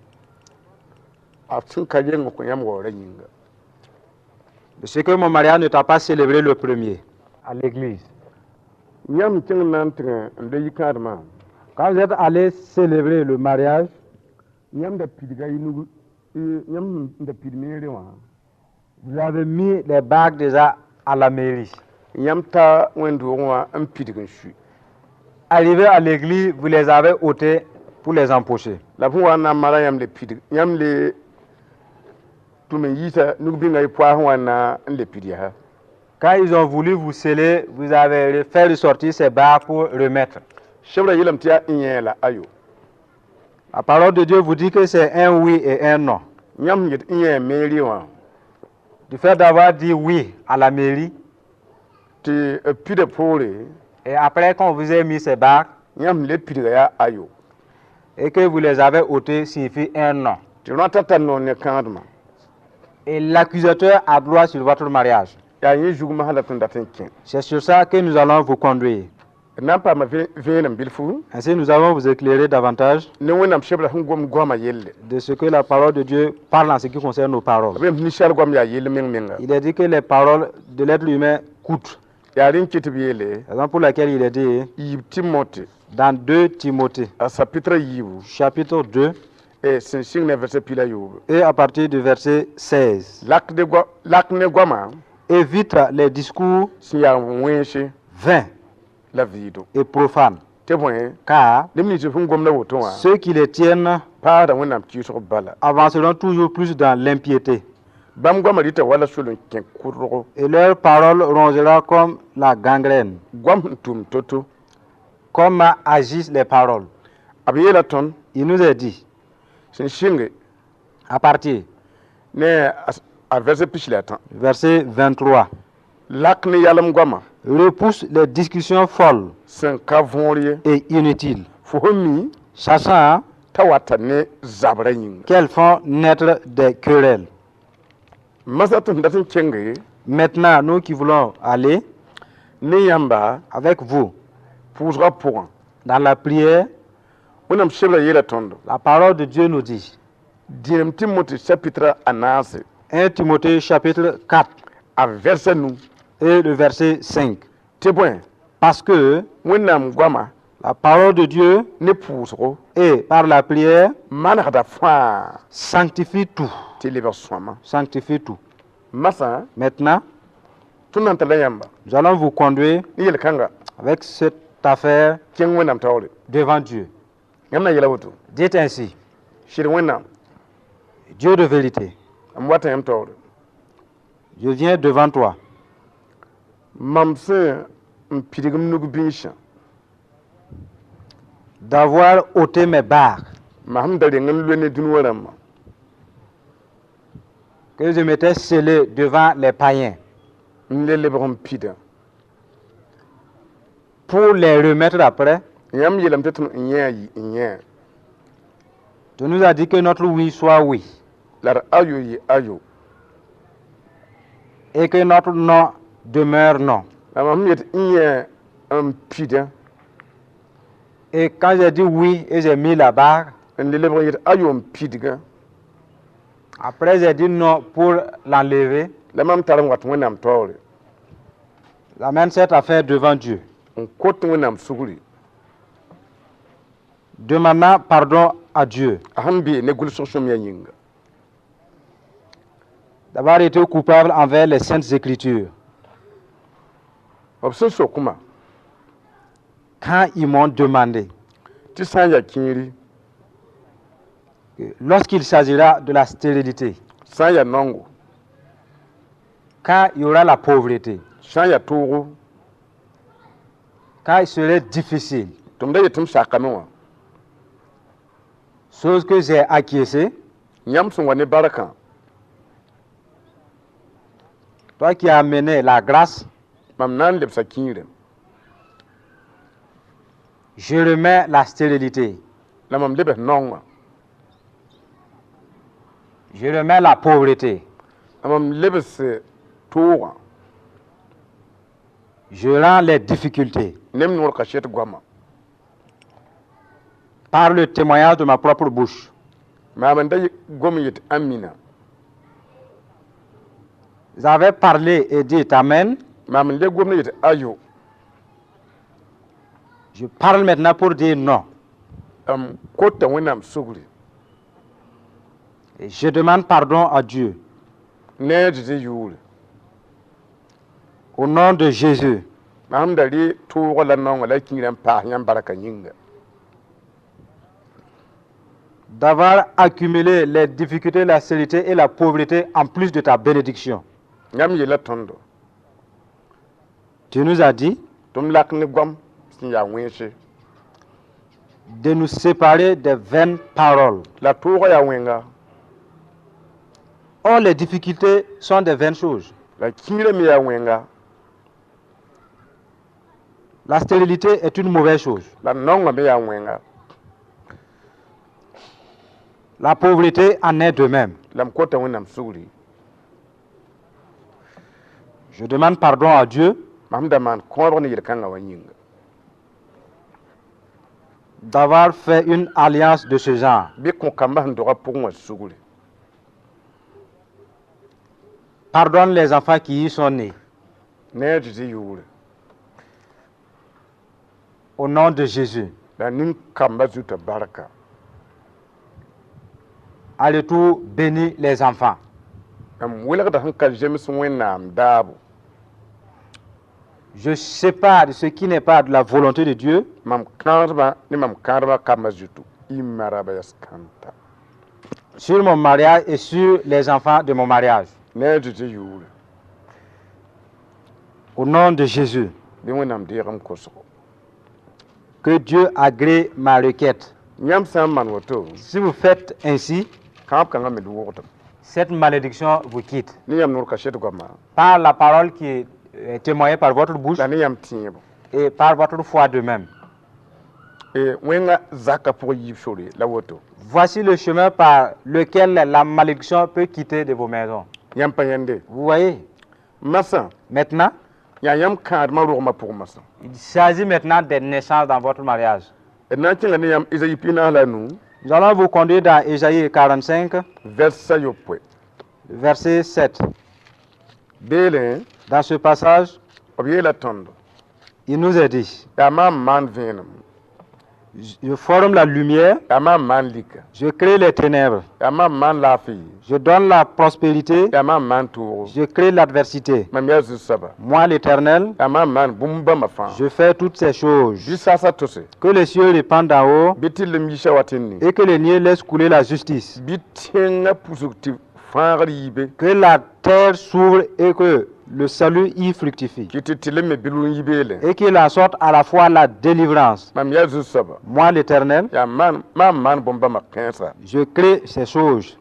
Speaker 2: A sẽn ka reng n kõ yãmb waoogrã yĩnga.
Speaker 3: De ce que mon mariage ne t'a pas célébré le premier à l'église.
Speaker 2: Yãmb kẽng na n tɩgẽ n loe yikãadmã.
Speaker 3: Quand vous êtes allé célébrer le mariage,
Speaker 2: Yãmb da pidga y nug yãmb n da pid meere wã.
Speaker 3: Vous avez mis les bagues déjà à la mairie.
Speaker 2: Yãmb ta wẽnd-doogẽ wã n pidg n sui.
Speaker 3: Arrivé à l'église, vous les avez ôtés pour les empocher.
Speaker 2: La b sẽn wa n na n mara yãmb le pidg yãmb le tʋm n yiisa nug-bĩngã y poaasẽ wã na n le pid yaa.
Speaker 3: Quand ils ont voulu vous sceller, vous avez fait ressortir ces bagues pour remettre.
Speaker 2: Sebrã yeelame tɩ yaa ẽ la ayo.
Speaker 3: La parole de Dieu vous dit que c'est un oui et un non.
Speaker 2: Yãmb yet ẽ yẽ mairie wã
Speaker 3: Du fait d'avoir dit oui à la mairie,
Speaker 2: tɩ b pida poore
Speaker 3: et après qu'on vous ait mis ces bagues
Speaker 2: yãmb le pidga yaa ayo
Speaker 3: et que vous les avez ôtées, signifie un non.
Speaker 2: Tɩ rõata tar noor ne kãadmã.
Speaker 3: Et l'accusateur a droit sur votre mariage.
Speaker 2: Yaa yẽ zugmã la tõnd dat n kẽ.
Speaker 3: C'est sur ça que nous allons vous conduire.
Speaker 2: D na n paama vẽenem bilfu
Speaker 3: Ainsi, nous allons vous éclairer davantage
Speaker 2: ne Wẽnnaam sebrã sẽn gom goamã yelle.
Speaker 3: De ce que la parole de Dieu parle en ce qui concerne nos paroles.
Speaker 2: B ninsaal goam yaa yell meng menga.
Speaker 3: Il est dit que les paroles de l'être humain coûtent.
Speaker 2: Yaa rẽn kɩ tɩ b yeele
Speaker 3: Raison pour laquelle il est dit
Speaker 2: yiib Timote
Speaker 3: dans 2 Timothée,
Speaker 2: a chapitre yiibu
Speaker 3: chapitre 2,
Speaker 2: sẽn sɩng ne verset piig la yoobo.
Speaker 3: Et à partir du verset 16.
Speaker 2: Lak ne goamã
Speaker 3: Évite les discours
Speaker 2: sẽn yaa wẽnse
Speaker 3: vains
Speaker 2: la vɩɩdo
Speaker 3: et profanes,
Speaker 2: tɩ bõe
Speaker 3: car
Speaker 2: neb nins sẽn gomda woto wã
Speaker 3: ceux qui les tiennent
Speaker 2: paasda Wẽnnaam kɩɩsg bala.
Speaker 3: Avanceront toujours plus dans l'impiété.
Speaker 2: Bãmb goamã rɩta wala sol n kẽ kʋdgo.
Speaker 3: Et leur parole rongera comme la gangrène.
Speaker 2: Goam sẽn tʋm to-to.
Speaker 3: Comment agissent les paroles?
Speaker 2: B yeela tõnd
Speaker 3: Il nous est dit,
Speaker 2: sẽn sɩnge
Speaker 3: à partir
Speaker 2: ne a verset pis la tã
Speaker 3: du verset 23,
Speaker 2: lak ne yalem goamã
Speaker 3: repousse les discussions folles
Speaker 2: sẽn ka võor ye
Speaker 3: et inutiles,
Speaker 2: fo sẽn mi
Speaker 3: sachant
Speaker 2: t'a wata ne zabrã yĩnga.
Speaker 3: Qu'elles font naître des querelles.
Speaker 2: Masã tɩ sẽn dat n kenge
Speaker 3: Maintenant, nous qui voulons aller
Speaker 2: ne yãmba
Speaker 3: avec vous
Speaker 2: pʋʋsgã pʋgã
Speaker 3: dans la prière,
Speaker 2: Wẽnnaam sebrã yeela tõndo
Speaker 3: la parole de Dieu nous dit,
Speaker 2: dĩnem Timote chapitre a naase
Speaker 3: 1 Timothée chapitre 4
Speaker 2: a verset nu
Speaker 3: et le verset 5,
Speaker 2: tɩ bõe
Speaker 3: parce que
Speaker 2: Wẽnnaam goama
Speaker 3: la parole de Dieu
Speaker 2: ne pʋʋsgo
Speaker 3: et par la prière
Speaker 2: manegda fãa
Speaker 3: sanctifie tout.
Speaker 2: Tɩ lebg sõama.
Speaker 3: Sanctifie tout.
Speaker 2: Masã
Speaker 3: Maintenant,
Speaker 2: tõnd na n talla yãmba
Speaker 3: nous allons vous conduire
Speaker 2: ne yel-kãnga
Speaker 3: avec cette affaire
Speaker 2: kẽng Wẽnnaam taoore.
Speaker 3: Devant Dieu.
Speaker 2: Yãmb na n yeela woto.
Speaker 3: Dites ainsi,
Speaker 2: Sɩd Wẽnnaam
Speaker 3: Dieu de vérité,
Speaker 2: M wata yãmb taoore.
Speaker 3: Je viens devant toi.
Speaker 2: Mam sẽn n pidg m nug biisã,
Speaker 3: D'avoir ôté mes barres,
Speaker 2: mam sẽn da reng n loe ne dũni wã rãmbã,
Speaker 3: que je m'étais scellé devant les païens,
Speaker 2: n le lebg n pidã,
Speaker 3: pour les remettre après.
Speaker 2: Yãmb yeelame tɩ tõnd n yẽ a yɩ n yẽ.
Speaker 3: Tu nous as dit que notre oui soit oui
Speaker 2: La d ayo yɩ ayo,
Speaker 3: et que notre non demeure non.
Speaker 2: La mam sẽn yet n yẽ n pidã,
Speaker 3: Et quand j'ai dit oui et j'ai mis la barre,
Speaker 2: n le lebg n yet ayo n pidgã,
Speaker 3: après j'ai dit non pour l'enlever,
Speaker 2: la mam tar n wat Wẽnnaam taoore,
Speaker 3: j'amène cette affaire devant Dieu,
Speaker 2: n kot Wẽnnaam sugri,
Speaker 3: demandant pardon à Dieu
Speaker 2: a sẽn bee ne gʋlsg sõmyã yĩnga,
Speaker 3: d'avoir été coupable envers les saintes écritures.
Speaker 2: B sẽn sokma,
Speaker 3: Quand ils m'ont demandé
Speaker 2: tɩ sã n yaa kẽeri,
Speaker 3: que lorsqu'il s'agira de la stérilité,
Speaker 2: sã n yaa naongo,
Speaker 3: quand il y aura la pauvreté,
Speaker 2: sã n yaa toogo,
Speaker 3: quand il serait difficile,
Speaker 2: tɩ m da yet tɩ m sakame wã,
Speaker 3: chose que j'ai acquiescée,
Speaker 2: yãmb sẽn wa ne barkã,
Speaker 3: toi qui as amené la grâce,
Speaker 2: mam na n lebsa kĩirã,
Speaker 3: je remets la stérilité,
Speaker 2: la mam lebs naongã,
Speaker 3: je remets la pauvreté,
Speaker 2: la mam lebs toogã,
Speaker 3: je rends les difficultés
Speaker 2: ne m noor kaset goama,
Speaker 3: par le témoignage de ma propre bouche.
Speaker 2: Maam n da gom n yet amina.
Speaker 3: J'avais parlé et dit Amen.
Speaker 2: Maam n le gom n yet ayo.
Speaker 3: Je parle maintenant pour dire non.
Speaker 2: M kota Wẽnnaam sugri,
Speaker 3: Et je demande pardon à Dieu.
Speaker 2: Ne a Zezi yʋʋre.
Speaker 3: Au nom de Jésus,
Speaker 2: Mam da rɩ toogã la naongã la kĩirã n paas yãmb barka yĩnga,
Speaker 3: d'avoir accumulé les difficultés, la stérilité et la pauvreté en plus de ta bénédiction.
Speaker 2: Yãmb yeela tõndo,
Speaker 3: Tu nous as dit
Speaker 2: tɩ m lak ne goam sẽn yaa wẽnse,
Speaker 3: de nous séparer des vaines paroles.
Speaker 2: La toogã yaa wẽnga.
Speaker 3: Or, les difficultés sont des vaines choses.
Speaker 2: La kĩirã me yaa wẽnga.
Speaker 3: La stérilité est une mauvaise chose.
Speaker 2: La naongã me yaa wẽnga.
Speaker 3: La pauvreté en est de même.
Speaker 2: La m kota Wẽnnaam sugri,
Speaker 3: Je demande pardon à Dieu
Speaker 2: mam da maan kõobg ne yel-kãngã wã yĩnga,
Speaker 3: d'avoir fait une alliance de ce genre.
Speaker 2: Bɩ kõ-kambã sẽn dogã pʋgẽ wã sugri.
Speaker 3: Pardonne les enfants qui y sont nés.
Speaker 2: Ne a Zezi yʋʋre.
Speaker 3: Au nom de Jésus.
Speaker 2: La nin-kambã zuta barka.
Speaker 3: À retour, bénis les enfants.
Speaker 2: M welgda sẽn ka zems Wẽnnaam daabo.
Speaker 3: Je sépare ce qui n'est pas de la volonté de Dieu
Speaker 2: Mam kãadmã ne mam kãadmã kambã zutu y maraba yaskãnta,
Speaker 3: sur mon mariage et sur les enfants de mon mariage.
Speaker 2: Ne a Zezi yʋʋre.
Speaker 3: Au nom de Jésus,
Speaker 2: Bɩ Wẽnnaam deeg m kosgo.
Speaker 3: Que Dieu agrée ma requête.
Speaker 2: Yãmb sã n maan woto,
Speaker 3: Si vous faites ainsi,
Speaker 2: kãab kãngã me wogdem,
Speaker 3: cette malédiction vous quitte.
Speaker 2: Ne yãmb noor kaset goama,
Speaker 3: Par la parole qui est témoignée par votre bouche
Speaker 2: la ne yãmb tẽebo.
Speaker 3: Et par votre foi de même.
Speaker 2: Wẽnga zakã pʋgã yiib sore la woto.
Speaker 3: Voici le chemin par lequel la malédiction peut quitter de vos maisons.
Speaker 2: Yãmb pa yãnde?
Speaker 3: Vous voyez?
Speaker 2: Masã,
Speaker 3: Maintenant,
Speaker 2: yaa yãmb kãadmã rogmã pʋgẽ masã.
Speaker 3: Il s'agit maintenant des naissances dans votre mariage.
Speaker 2: D na n kẽnga ne yãmb Ezayi 45.
Speaker 3: Nous allons vous conduire dans Ésaïe 45,
Speaker 2: Vɛrsa yopoe.
Speaker 3: Verset 7.
Speaker 2: Beelẽ,
Speaker 3: Dans ce passage,
Speaker 2: b yeela tõndo,
Speaker 3: il nous est dit,
Speaker 2: yaa maam maan vẽenem,
Speaker 3: Je forme la lumière,
Speaker 2: Yaa mam n maan lika.
Speaker 3: Je crée les ténèbres.
Speaker 2: Yaa mam n maan laafɩ.
Speaker 3: Je donne la prospérité,
Speaker 2: Yaa mam n maan toogo.
Speaker 3: Je crée l'adversité.
Speaker 2: Mam yaa Zu-soabã.
Speaker 3: Moi, l'Éternel,
Speaker 2: Yaa mam n maan bũmb bãmbã fãa.
Speaker 3: Je fais toutes ces choses.
Speaker 2: Bɩ saasã tose.
Speaker 3: Que les cieux répandent d'en haut
Speaker 2: Bɩ tɩrlem yisa wat n ne.
Speaker 3: Et que les nuées laissent couler la justice.
Speaker 2: Bɩ tẽngã pusg tɩ fãagr yiibe.
Speaker 3: Que la terre s'ouvre et que le salut y fructifie.
Speaker 2: Kɩ tɩ tɩrlem me bilg n yi beelẽ.
Speaker 3: Et qu'il en sorte à la fois la délivrance.
Speaker 2: Mam yaa Zu-soabã.
Speaker 3: Moi, l'Éternel,
Speaker 2: Yaa maan mam n maan bũmb-bãmbã kãensa.
Speaker 3: Je crée ces choses.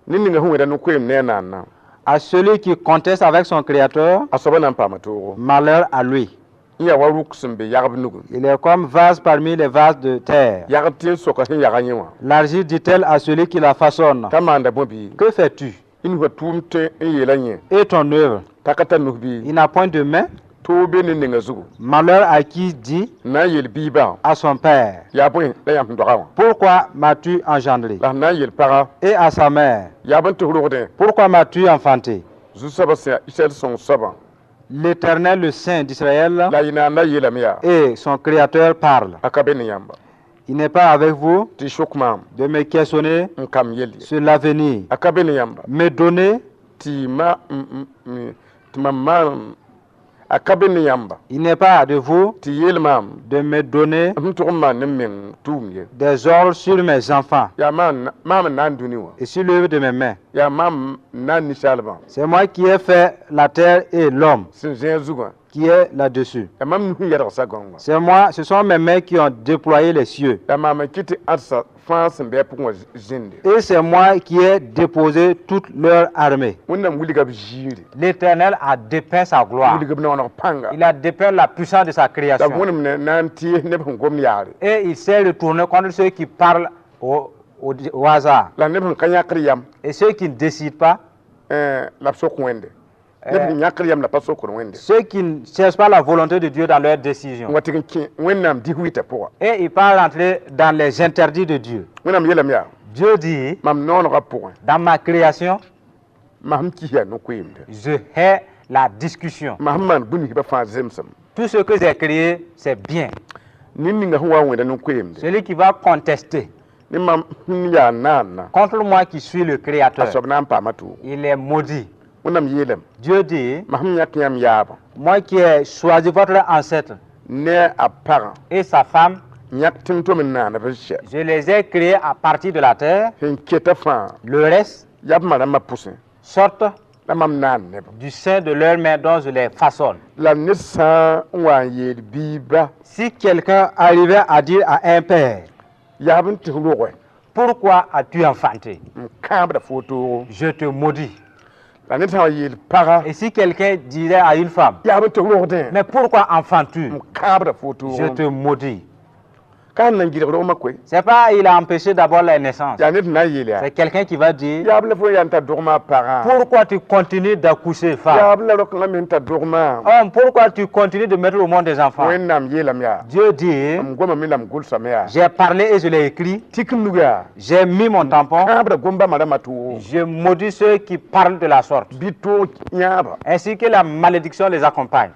Speaker 2: Ned ninga sẽn wẽnda no-koeem ne a naanã.
Speaker 3: À celui qui conteste avec son Créateur,
Speaker 2: A soabã na n paama toogo.
Speaker 3: Malheur à lui.
Speaker 2: N yaa wa rʋk sẽn be yagb nugẽ.
Speaker 3: Il est comme vase parmi les vases de terre.
Speaker 2: Yagd tɩ n soka sẽn yaga yẽ wã.
Speaker 3: L'argile dit-elle à celui qui la façonne:
Speaker 2: T'a maanda bõe bɩ?
Speaker 3: Que fais-tu?
Speaker 2: Y nusã tʋʋm tõe n yeela yẽ.
Speaker 3: Et ton œuvre?
Speaker 2: T'a ka tar nus bɩ?
Speaker 3: Il n'a point de main.
Speaker 2: Toog be ne ninga zugu.
Speaker 3: Malheur à qui dit
Speaker 2: N na n yeel biibã.
Speaker 3: À son père:
Speaker 2: Yaa bõe la yãmb sẽn doga wã?
Speaker 3: Pourquoi m'as-tu engendré?
Speaker 2: La sẽn na n yeel pagã.
Speaker 3: Et à sa mère:
Speaker 2: Yaa bõe tɩ f rogdẽ?
Speaker 3: Pourquoi m'as-tu enfanté?
Speaker 2: Zu-soabã sẽn yaa Israɛl sõng soabã.
Speaker 3: L'Éternel, le Saint d'Israël,
Speaker 2: La y naanda yeelame yaa.
Speaker 3: Et son Créateur parle.
Speaker 2: A ka be ne yãmba.
Speaker 3: Il n'est pas avec vous
Speaker 2: Tɩ y sok maam.
Speaker 3: De me questionner
Speaker 2: N kam yell ye.
Speaker 3: Sur l'avenir.
Speaker 2: A ka be ne yãmba.
Speaker 3: Me donner,
Speaker 2: Tɩ y ma tɩ mam maan a ka be ne yãmba.
Speaker 3: Il n'est pas de vous
Speaker 2: Tɩ yeel maam.
Speaker 3: De me donner
Speaker 2: M tʋg n maan ne m meng tʋʋm ye.
Speaker 3: Des ordres sur mes enfants
Speaker 2: Yaa maam maam n na n dũni wã.
Speaker 3: Et sur l'œuvre de mes mains.
Speaker 2: Yaa maam n na n ninsaalbã.
Speaker 3: C'est moi qui ai fait la terre et l'homme
Speaker 2: Sẽn zẽeg zugã.
Speaker 3: Qui est là-dessus.
Speaker 2: Yaa mam nus n yɛdg sa-gãongã.
Speaker 3: C'est moi, ce sont mes mains qui ont déployé les cieux.
Speaker 2: Yaa maam n kɩt tɩ ãdsa fãa sẽn bɩ a pʋgẽ wã zĩnde.
Speaker 3: Et c'est moi qui ai déposé toute leur armée.
Speaker 2: Wẽnnaam wilga b ziiri.
Speaker 3: L'Éternel a dépeint sa gloire.
Speaker 2: Wilg b nooneg pãnga.
Speaker 3: Il a dépeint la puissance de sa
Speaker 2: La
Speaker 3: création.
Speaker 2: Wẽnnaam na na n tɩɩs neb sẽn gom yaare.
Speaker 3: Et il s'est retourné contre ceux qui parlent au hasard.
Speaker 2: La neb sẽn ka yãkd yam.
Speaker 3: Et ceux qui ne décident pas,
Speaker 2: La b sok Wẽnde. Neb sẽn yãkd yam la pa sokd Wẽnde.
Speaker 3: Ceux qui ne cherchent pas la volonté de Dieu dans leur décision.
Speaker 2: N wa tɩg n kẽ Wẽnnaam dis-wɩtã pʋga.
Speaker 3: Et ils pas rentrer dans les interdits de Dieu.
Speaker 2: Wẽnnaam yeelame yaa.
Speaker 3: Dieu dit,
Speaker 2: Mam noonegã pʋgẽ.
Speaker 3: Dans ma création,
Speaker 2: Mam sẽn kis yaa no-koeemde.
Speaker 3: Je hais la discussion.
Speaker 2: Mam sẽn maan bũmb fãa zemsem.
Speaker 3: Tout ce que j'ai créé, c'est bien.
Speaker 2: Ned ninga sẽn wa n wẽnda no-koeemde.
Speaker 3: Celui qui va contester
Speaker 2: Ne mam sẽn yaa naanna.
Speaker 3: Contre moi qui suis le
Speaker 2: A
Speaker 3: Créateur,
Speaker 2: soab na n paama toogo.
Speaker 3: Il est maudit.
Speaker 2: Wẽnnaam yeelame.
Speaker 3: Dieu dit,
Speaker 2: Mam sẽn yãk yãmb yaabã.
Speaker 3: Moi qui ai choisi votre ancêtre
Speaker 2: Ne a pagã.
Speaker 3: Et sa femme,
Speaker 2: Yãk tẽn-tom n naana b sɛ.
Speaker 3: Je les ai créés à partir de la terre.
Speaker 2: Sẽn keta fãa.
Speaker 3: Le reste
Speaker 2: Yaa b ma rãmbã pʋsẽ.
Speaker 3: Sortent
Speaker 2: La mam naan neb.
Speaker 3: Du sein de leur mère dont je les façonne.
Speaker 2: La ned sã n wa n yeel biiba.
Speaker 3: Si quelqu'un arrivait à dire à un père,
Speaker 2: Yaa b n tɩ f rogɛ.
Speaker 3: Pourquoi as-tu enfanté?
Speaker 2: N kãabda fo toogo.
Speaker 3: Je te maudis.
Speaker 2: La ned sã n wa yeel pagã.
Speaker 3: Et si quelqu'un disait à une femme,
Speaker 2: Yaa b n tɩ f rogdẽ.
Speaker 3: Mais pourquoi enfantes-tu?
Speaker 2: N kãabda fo toogo.
Speaker 3: Je te maudis.
Speaker 2: Ka sẽn na n gɩdg rogmã koe.
Speaker 3: C'est pas il a empêché d'abord la naissance.
Speaker 2: Yaa ned na n yeel yaa.
Speaker 3: C'est quelqu'un qui va dire,
Speaker 2: Yaa b la fo yaa n tar dogmã a pagã.
Speaker 3: Pourquoi tu continues d'accoucher, femme?
Speaker 2: Yaa b la ro-kãngã me n tar dogmã.
Speaker 3: Homme, pourquoi tu continues de mettre au monde des enfants?
Speaker 2: Wẽnnaam yeelame yaa.
Speaker 3: Dieu dit,
Speaker 2: M gomame la m gʋlsame yaa.
Speaker 3: J'ai parlé et je l'ai écrit,
Speaker 2: Tik n nug yaa.
Speaker 3: J'ai mis mon tampon,
Speaker 2: Kãabda gom-bãmba rãmbã toogo.
Speaker 3: Je maudis ceux qui parlent de la sorte,
Speaker 2: Bɩ toog yãaba.
Speaker 3: Ainsi que la malédiction les accompagne.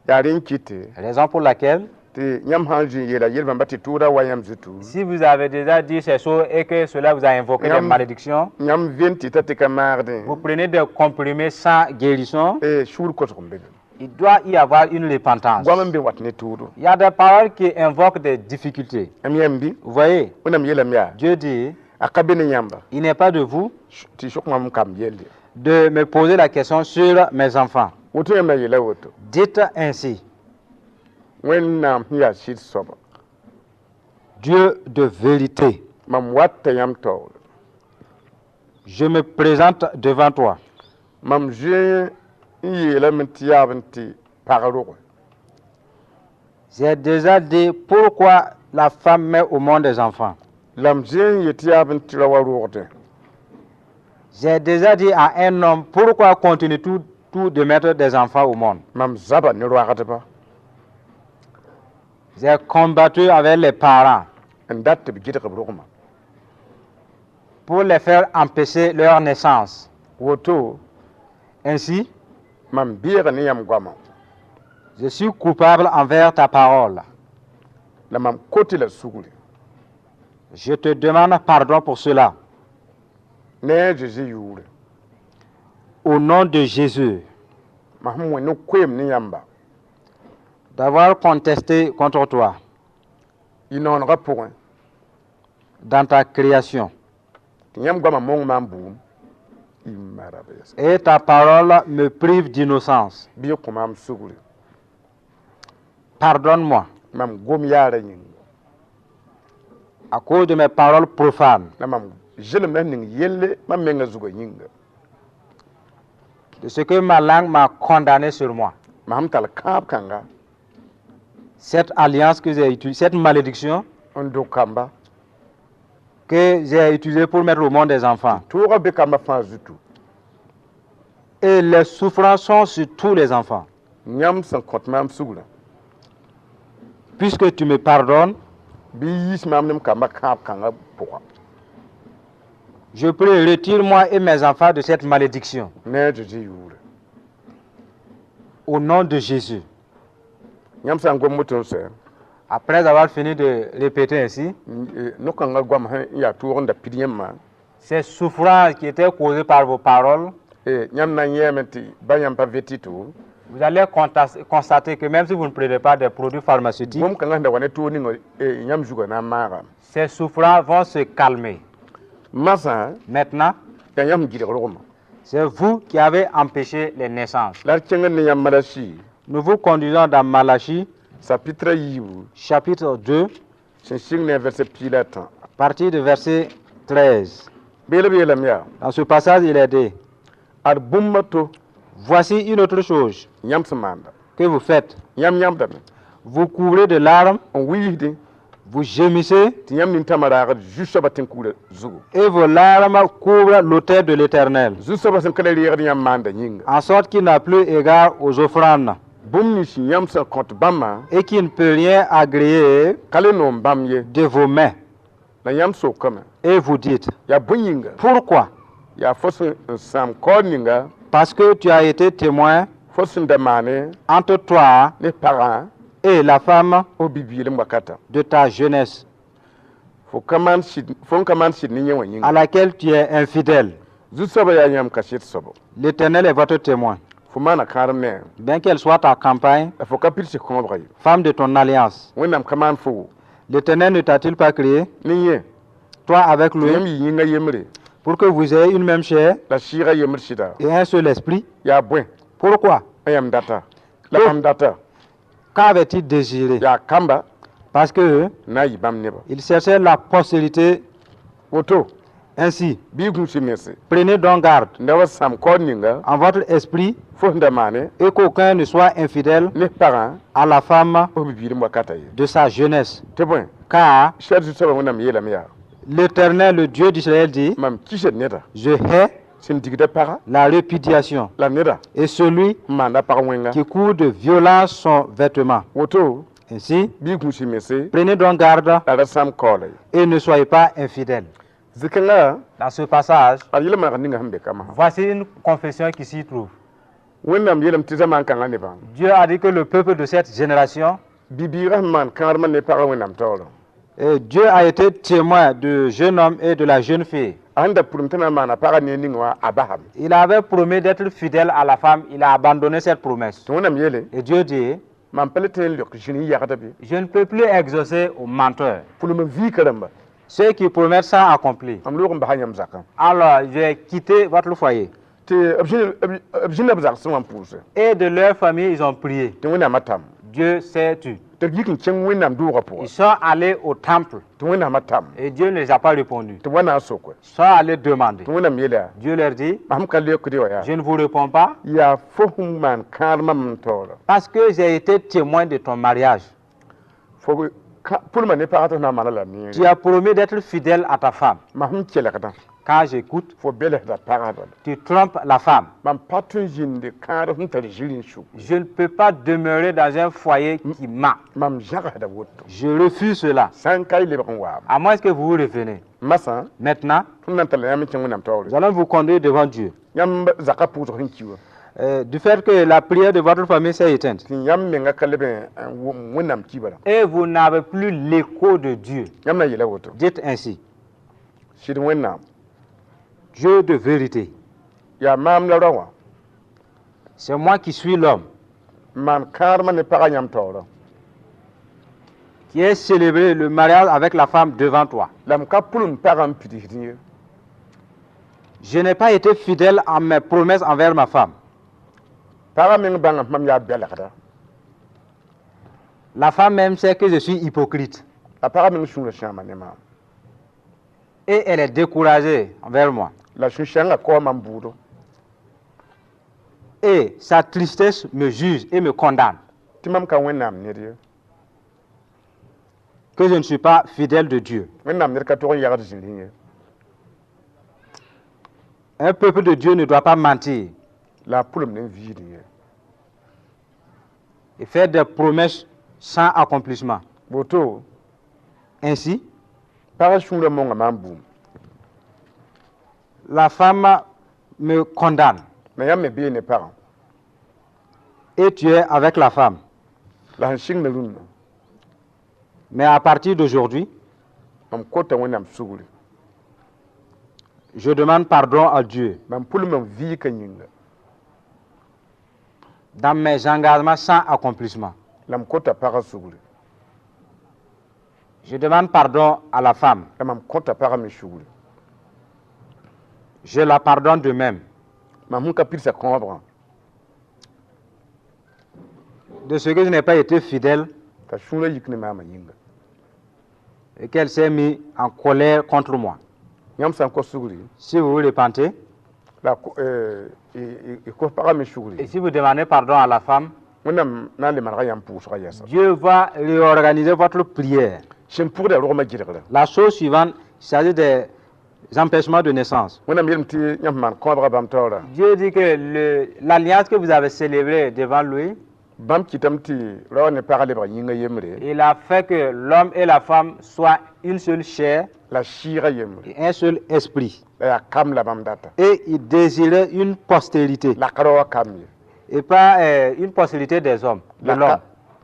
Speaker 2: Yaa rẽ n kɩte.
Speaker 3: Raison pour laquelle,
Speaker 2: Tɩ yãmb sã n zĩ n yeela yel-bãmba tɩ tʋʋda wa yãmb zutu.
Speaker 3: Si vous avez déjà dit ces choses et que cela vous a invoqué des malédictions,
Speaker 2: Yãmb ven tɩ ta tɩ ka maagdẽ.
Speaker 3: Vous prenez des comprimés sans guérison,
Speaker 2: Eh, sũur kosg n be be.
Speaker 3: Il doit y avoir une repentance.
Speaker 2: Goam n be wat ne toodo.
Speaker 3: Il y a des paroles qui invoquent des difficultés.
Speaker 2: M yãmb bɩ.
Speaker 3: Vous voyez,
Speaker 2: Wẽnnaam yeelame yaa.
Speaker 3: Dieu dit,
Speaker 2: A ka be ne yãmba.
Speaker 3: Il n'est pas de vous
Speaker 2: Tɩ sok mam n kamb yelle.
Speaker 3: De me poser la question sur mes enfants.
Speaker 2: Woto yãmb na yeela woto.
Speaker 3: Dites ainsi,
Speaker 2: Wẽnnaam sẽn yaa sɩd soaba.
Speaker 3: Dieu de vérité,
Speaker 2: Mam wata yãmb taoore.
Speaker 3: Je me présente devant toi.
Speaker 2: Mam zoe n yeelame tɩ yaab n tɩ pag roge.
Speaker 3: J'ai déjà dit pourquoi la femme met au monde des enfants.
Speaker 2: La m zoe n yet yaab n tɩ ra wa rogdẽ.
Speaker 3: J'ai déjà dit à un homme pourquoi continues-tu tout de mettre des enfants au monde.
Speaker 2: Mam zaba ne roagdba.
Speaker 3: J'ai combattu avec les parents
Speaker 2: N dat tɩ b gɩdg b rogmã.
Speaker 3: Pour les faire empêcher leur naissance.
Speaker 2: Woto
Speaker 3: Ainsi,
Speaker 2: mam beega ne yãmb goamã.
Speaker 3: Je suis coupable envers ta parole.
Speaker 2: La mam kot-y la sugri.
Speaker 3: Je te demande pardon pour cela.
Speaker 2: Ne a Zeezi yʋʋre.
Speaker 3: Au nom de Jésus,
Speaker 2: Mam sẽn wẽ no-koeem ne yãmba
Speaker 3: d'avoir contesté contre toi
Speaker 2: y noonegã pʋgẽ
Speaker 3: dans ta création.
Speaker 2: Tɩ yãmb goamã mong maam buum y maraba.
Speaker 3: Et ta parole me prive d'innocence.
Speaker 2: Bɩ y kõ maam sugri.
Speaker 3: Pardonne-moi
Speaker 2: Mam gom yaara yĩnga
Speaker 3: à cause de mes paroles profanes,
Speaker 2: la mam zelem la ning yelle mam menga zugã yĩnga
Speaker 3: de ce que ma langue m'a condamné sur moi.
Speaker 2: Mam sẽn tall kãab kãnga
Speaker 3: Cette alliance que j'ai utilisée, cette malédiction
Speaker 2: n dog kamba
Speaker 3: que j'ai utilisée pour mettre au monde des enfants.
Speaker 2: Toogã be kambã fãa zutu.
Speaker 3: Et les souffrances sont sur tous les enfants.
Speaker 2: Yãmb sẽn kõt maam sugrã
Speaker 3: Puisque tu me pardonnes,
Speaker 2: bɩ y yiis maam ne m kambã kãab kãngã pʋga.
Speaker 3: Je prie, retire-moi et mes enfants de cette malédiction.
Speaker 2: Ne a Zeezi yʋʋre.
Speaker 3: Au nom de Jésus.
Speaker 2: Yãmb sã n gom woto n sɛ
Speaker 3: Après avoir fini de répéter ainsi,
Speaker 2: no-kãngã goam sẽn yaa toog n da pid yãmbã
Speaker 3: ces souffrances qui étaient causées par vos paroles,
Speaker 2: yãmb na n yẽeme tɩ ba yãmb pa vetɩto
Speaker 3: vous allez constater que même si vous ne prenez pas des produits pharmaceutiques,
Speaker 2: gom kãngã sẽn da wa ne toog ninga yãmb zugã na n maagame.
Speaker 3: Ces souffrances vont se calmer.
Speaker 2: Masã
Speaker 3: Maintenant,
Speaker 2: yaa yãmb sẽn gɩdg rogmã.
Speaker 3: C'est vous qui avez empêché les naissances.
Speaker 2: La d kẽngd ne yãmb Malasi
Speaker 3: Nous vous conduisons dans Malachie,
Speaker 2: chapitre a yiibu
Speaker 3: chapitre 2,
Speaker 2: sẽn sɩng ne a verset piig la a tã.
Speaker 3: À partir de verset 13.
Speaker 2: Beelb yeelame yaa
Speaker 3: Dans ce passage, il est dit,
Speaker 2: ad bũmb to
Speaker 3: voici une autre chose
Speaker 2: yãmb sẽn maanda
Speaker 3: que vous faites.
Speaker 2: Yãmb yãbdame
Speaker 3: Vous couvrez de larmes,
Speaker 2: n wilsdẽ
Speaker 3: vous gémissez,
Speaker 2: tɩ yãmb nintãmã raagd zu-soabã tẽn-kugrã zugu.
Speaker 3: Et vos larmes couvrent l'autel de l'Éternel,
Speaker 2: Zu-soabã sẽn ka le reegd yãmb maanda yĩnga.
Speaker 3: En sorte qu'il n'a plus égard aux offrandes
Speaker 2: Bũmb nins yãmb sẽn kõt bãmbã
Speaker 3: et qui ne peut rien agréer
Speaker 2: ka le noom bãmb ye.
Speaker 3: De vos mains.
Speaker 2: La yãmb sokame
Speaker 3: Et vous dites,
Speaker 2: yaa bõe yĩnga
Speaker 3: pourquoi?
Speaker 2: Yaa fo sẽn n sãam kaood ninga
Speaker 3: Parce que tu as été témoin
Speaker 2: fo sẽn da maane
Speaker 3: entre toi
Speaker 2: ne pagã
Speaker 3: et la femme
Speaker 2: fo bibiilem wakata
Speaker 3: de ta jeunesse,
Speaker 2: fo ka maan sɩd fo n ka maan sɩd ne yẽ wã
Speaker 3: à
Speaker 2: yĩnga.
Speaker 3: Laquelle tu es infidèle.
Speaker 2: Zu-soabã yaa yãmb kaset soabo.
Speaker 3: L'Éternel est votre témoin.
Speaker 2: Fo maana kãadem ne
Speaker 3: Bien qu'elle soit ta compagne,
Speaker 2: la fo ka pids kõobga ye.
Speaker 3: Femme de ton alliance.
Speaker 2: Wẽnnaam ka maan fo
Speaker 3: L'Éternel ne t'a-t-il pas créé,
Speaker 2: ne yẽ
Speaker 3: toi avec
Speaker 2: tɩ
Speaker 3: lui,
Speaker 2: yãmb yɩ yĩnga yembre
Speaker 3: pour que vous ayez une même chair
Speaker 2: la sɩɩga yembr sɩda
Speaker 3: et un seul esprit?
Speaker 2: Yaa bõe
Speaker 3: Pourquoi?
Speaker 2: A yãmb data la
Speaker 3: Ko-
Speaker 2: bãmb data
Speaker 3: Qu'avait-il désiré?
Speaker 2: Yaa kamba
Speaker 3: Parce que
Speaker 2: na n yɩ bãmb neba.
Speaker 3: Il cherchait la postérité
Speaker 2: Woto
Speaker 3: ainsi.
Speaker 2: Bɩ y gũus y mense.
Speaker 3: Prenez donc garde
Speaker 2: N da wa sãam kaood ninga
Speaker 3: en votre esprit
Speaker 2: fo sẽn da maane
Speaker 3: et qu'aucun ne soit infidèle
Speaker 2: ne pagã
Speaker 3: à la femme
Speaker 2: fo bibiilem wakata ye.
Speaker 3: De sa jeunesse.
Speaker 2: Tɩ bõe
Speaker 3: Car
Speaker 2: Israɛl zu-soabã Wẽnnaam yeelame yaa
Speaker 3: l'Éternel, le Dieu d'Israël, dit,
Speaker 2: mam kisd neda
Speaker 3: je hais
Speaker 2: sẽn digda paga
Speaker 3: la répudiation
Speaker 2: la neda
Speaker 3: et celui
Speaker 2: n maanda pag wẽnga.
Speaker 3: Qui coud de violence son vêtement.
Speaker 2: Woto
Speaker 3: Ainsi,
Speaker 2: bɩ y gũus y mense
Speaker 3: prenez donc garde
Speaker 2: la ra sãam kaoola ye.
Speaker 3: Et ne soyez pas infidèles.
Speaker 2: Zĩ-kãngã
Speaker 3: Dans ce passage,
Speaker 2: ad yel maneg ninga sẽn be ka masã.
Speaker 3: Voici une confession qui s'y trouve.
Speaker 2: Wẽnnaam yeelame tɩ zamaan kãngã nebã
Speaker 3: Dieu a dit que le peuple de cette génération,
Speaker 2: bibiigã sẽn maan kãadmã ne pagã Wẽnnaam taoorã
Speaker 3: et Dieu a été témoin du jeune homme et de la jeune fille.
Speaker 2: A sẽn da pʋrem tɩ na n maana pagã ne ning wã a basame.
Speaker 3: Il avait promis d'être fidèle à la femme, il a abandonné cette promesse.
Speaker 2: Tɩ Wẽnnaam yeele
Speaker 3: Et Dieu dit,
Speaker 2: mam pa le tõe n leok zĩni n yagda bɩ
Speaker 3: je ne peux plus exaucer aux menteurs.
Speaker 2: Pʋlem n viika rãmba.
Speaker 3: Ceux qui promettent sans accomplir.
Speaker 2: Mam loog n basa yãmb zakã.
Speaker 3: Alors, j'ai quitté votre foyer.
Speaker 2: Tɩ b zĩnda b zagsẽ wã n pʋʋse.
Speaker 3: Et de leur famille, ils ont prié.
Speaker 2: Tɩ Wẽnnaamã tam.
Speaker 3: Dieu s'est tu.
Speaker 2: Tɩ b yik n kẽng Wẽnnaam doogã pʋgã.
Speaker 3: Ils sont allés au temple
Speaker 2: Tɩ Wẽnnaamã tam.
Speaker 3: Et Dieu ne les a pas répondu.
Speaker 2: Tɩ wa na n sokɛ.
Speaker 3: Ils sont allés demander.
Speaker 2: Tɩ Wẽnnaam yeela
Speaker 3: Dieu leur dit,
Speaker 2: mam ka leokd wã yaa
Speaker 3: je ne vous réponds pas
Speaker 2: yaa fo sẽn maan kãad mam n taoora
Speaker 3: parce que j'ai été témoin de ton mariage.
Speaker 2: Fo pʋlma ne pagã tɩ f na n maana la neere.
Speaker 3: Tu as promis d'être fidèle à ta femme.
Speaker 2: Mam sẽn kelgdã
Speaker 3: Quand j'écoute,
Speaker 2: fo belsda pagã bala.
Speaker 3: Tu trompes la femme.
Speaker 2: Mam pa tõe n zĩndi kãad sẽn tar zĩri n sug.
Speaker 3: Je ne peux pas demeurer dans un foyer qui ment.
Speaker 2: Mam zagsda woto.
Speaker 3: Je refuse cela.
Speaker 2: Sã n ka y lebg n waame.
Speaker 3: À moins que vous vous reveniez.
Speaker 2: Masã
Speaker 3: Maintenant,
Speaker 2: tõnd na n talla yãmb n kẽng Wẽnnaam taoore.
Speaker 3: Nous allons vous conduire devant Dieu.
Speaker 2: Yãmb zakã pʋʋsg sẽn ki wã.
Speaker 3: Du fait que la prière de votre famille s'est éteinte.
Speaker 2: Tɩ yãmb menga ka leb n wʋm Wẽnnaam kibra.
Speaker 3: Et vous n'avez plus l'écho de Dieu.
Speaker 2: Yãmb na yeela woto.
Speaker 3: Dites ainsi.
Speaker 2: Sɩd Wẽnnaam.
Speaker 3: Dieu de vérité.
Speaker 2: Yaa maam la rao wã.
Speaker 3: C'est moi qui suis l'homme
Speaker 2: n maan kãadmã ne pagã yãmb taoorã.
Speaker 3: Qui ai célébré le mariage avec la femme devant toi.
Speaker 2: La m ka pʋlem pagã n pidsd ye.
Speaker 3: Je n'ai pas été fidèle à mes promesses envers ma femme.
Speaker 2: Pagã meng bãnga tɩ mam yaa bɛlgda.
Speaker 3: La femme même sait que je suis hypocrite.
Speaker 2: La pagã meng sũurã sãama ne maam.
Speaker 3: Et elle est découragée envers moi.
Speaker 2: La sũ-sãngã kaoa mam bʋʋdo.
Speaker 3: Et sa tristesse me juge et me condamne.
Speaker 2: Tɩ mam ka Wẽnnaam ned ye.
Speaker 3: Que je ne suis pas fidèle de Dieu.
Speaker 2: Wẽnnaam ned ka tog n yagd zĩrĩ ye.
Speaker 3: Un peuple de Dieu ne doit pas mentir
Speaker 2: La a pʋlem ne n viisd ye.
Speaker 3: Et faire des promesses sans accomplissement.
Speaker 2: Woto
Speaker 3: Ainsi,
Speaker 2: pagã sũurã monga maam bũmb.
Speaker 3: La femme me condamne
Speaker 2: La yãmb me bee ne pagã.
Speaker 3: Et tu es avec la femme.
Speaker 2: La sẽn sɩngda rũnnã.
Speaker 3: Mais à partir d'aujourd'hui,
Speaker 2: Mam kota Wẽnnaam sugri.
Speaker 3: Je demande pardon à Dieu
Speaker 2: Mam pʋlem n vɩɩka yĩnga.
Speaker 3: Dans mes engagements sans accomplissement.
Speaker 2: La m kota pagã sugri.
Speaker 3: Je demande pardon à la femme.
Speaker 2: La mam kõta pagã me sugri.
Speaker 3: Je la pardonne de même
Speaker 2: Mam sẽn ka pidsa kõobrã.
Speaker 3: De ce que je n'ai pas été fidèle
Speaker 2: T'a sũurã yik ne maamã yĩnga.
Speaker 3: Et qu'elle s'est mise en colère contre moi.
Speaker 2: Yãmb sã n kos sugri.
Speaker 3: Si vous vous repentez
Speaker 2: La y kos pagã me sugri.
Speaker 3: Et si vous demandez pardon à la femme,
Speaker 2: Wẽnnaam na n le manega yãmb pʋʋsgã yɛsa.
Speaker 3: Dieu va réorganiser votre prière.
Speaker 2: Sẽn pʋgda rogmã gɩdgrã.
Speaker 3: La chose suivante, il s'agit des empêchements de naissance.
Speaker 2: Wẽnnaam yeelame tɩ yãmb maan kõobga bãmb taoora.
Speaker 3: Dieu dit que l'alliance que vous avez célébrée devant lui,
Speaker 2: Bãmb kɩtame tɩ rao ne pagã lebg yĩngã yembre.
Speaker 3: Il a fait que l'homme et la femme soient une seule chair
Speaker 2: La sɩɩgã yembre.
Speaker 3: Et un seul esprit.
Speaker 2: La yaa kam la bãmb data.
Speaker 3: Et il désirait une postérité,
Speaker 2: La ka rao wã kam ye.
Speaker 3: Et pas une postérité des hommes, de
Speaker 2: La
Speaker 3: l'homme,
Speaker 2: ka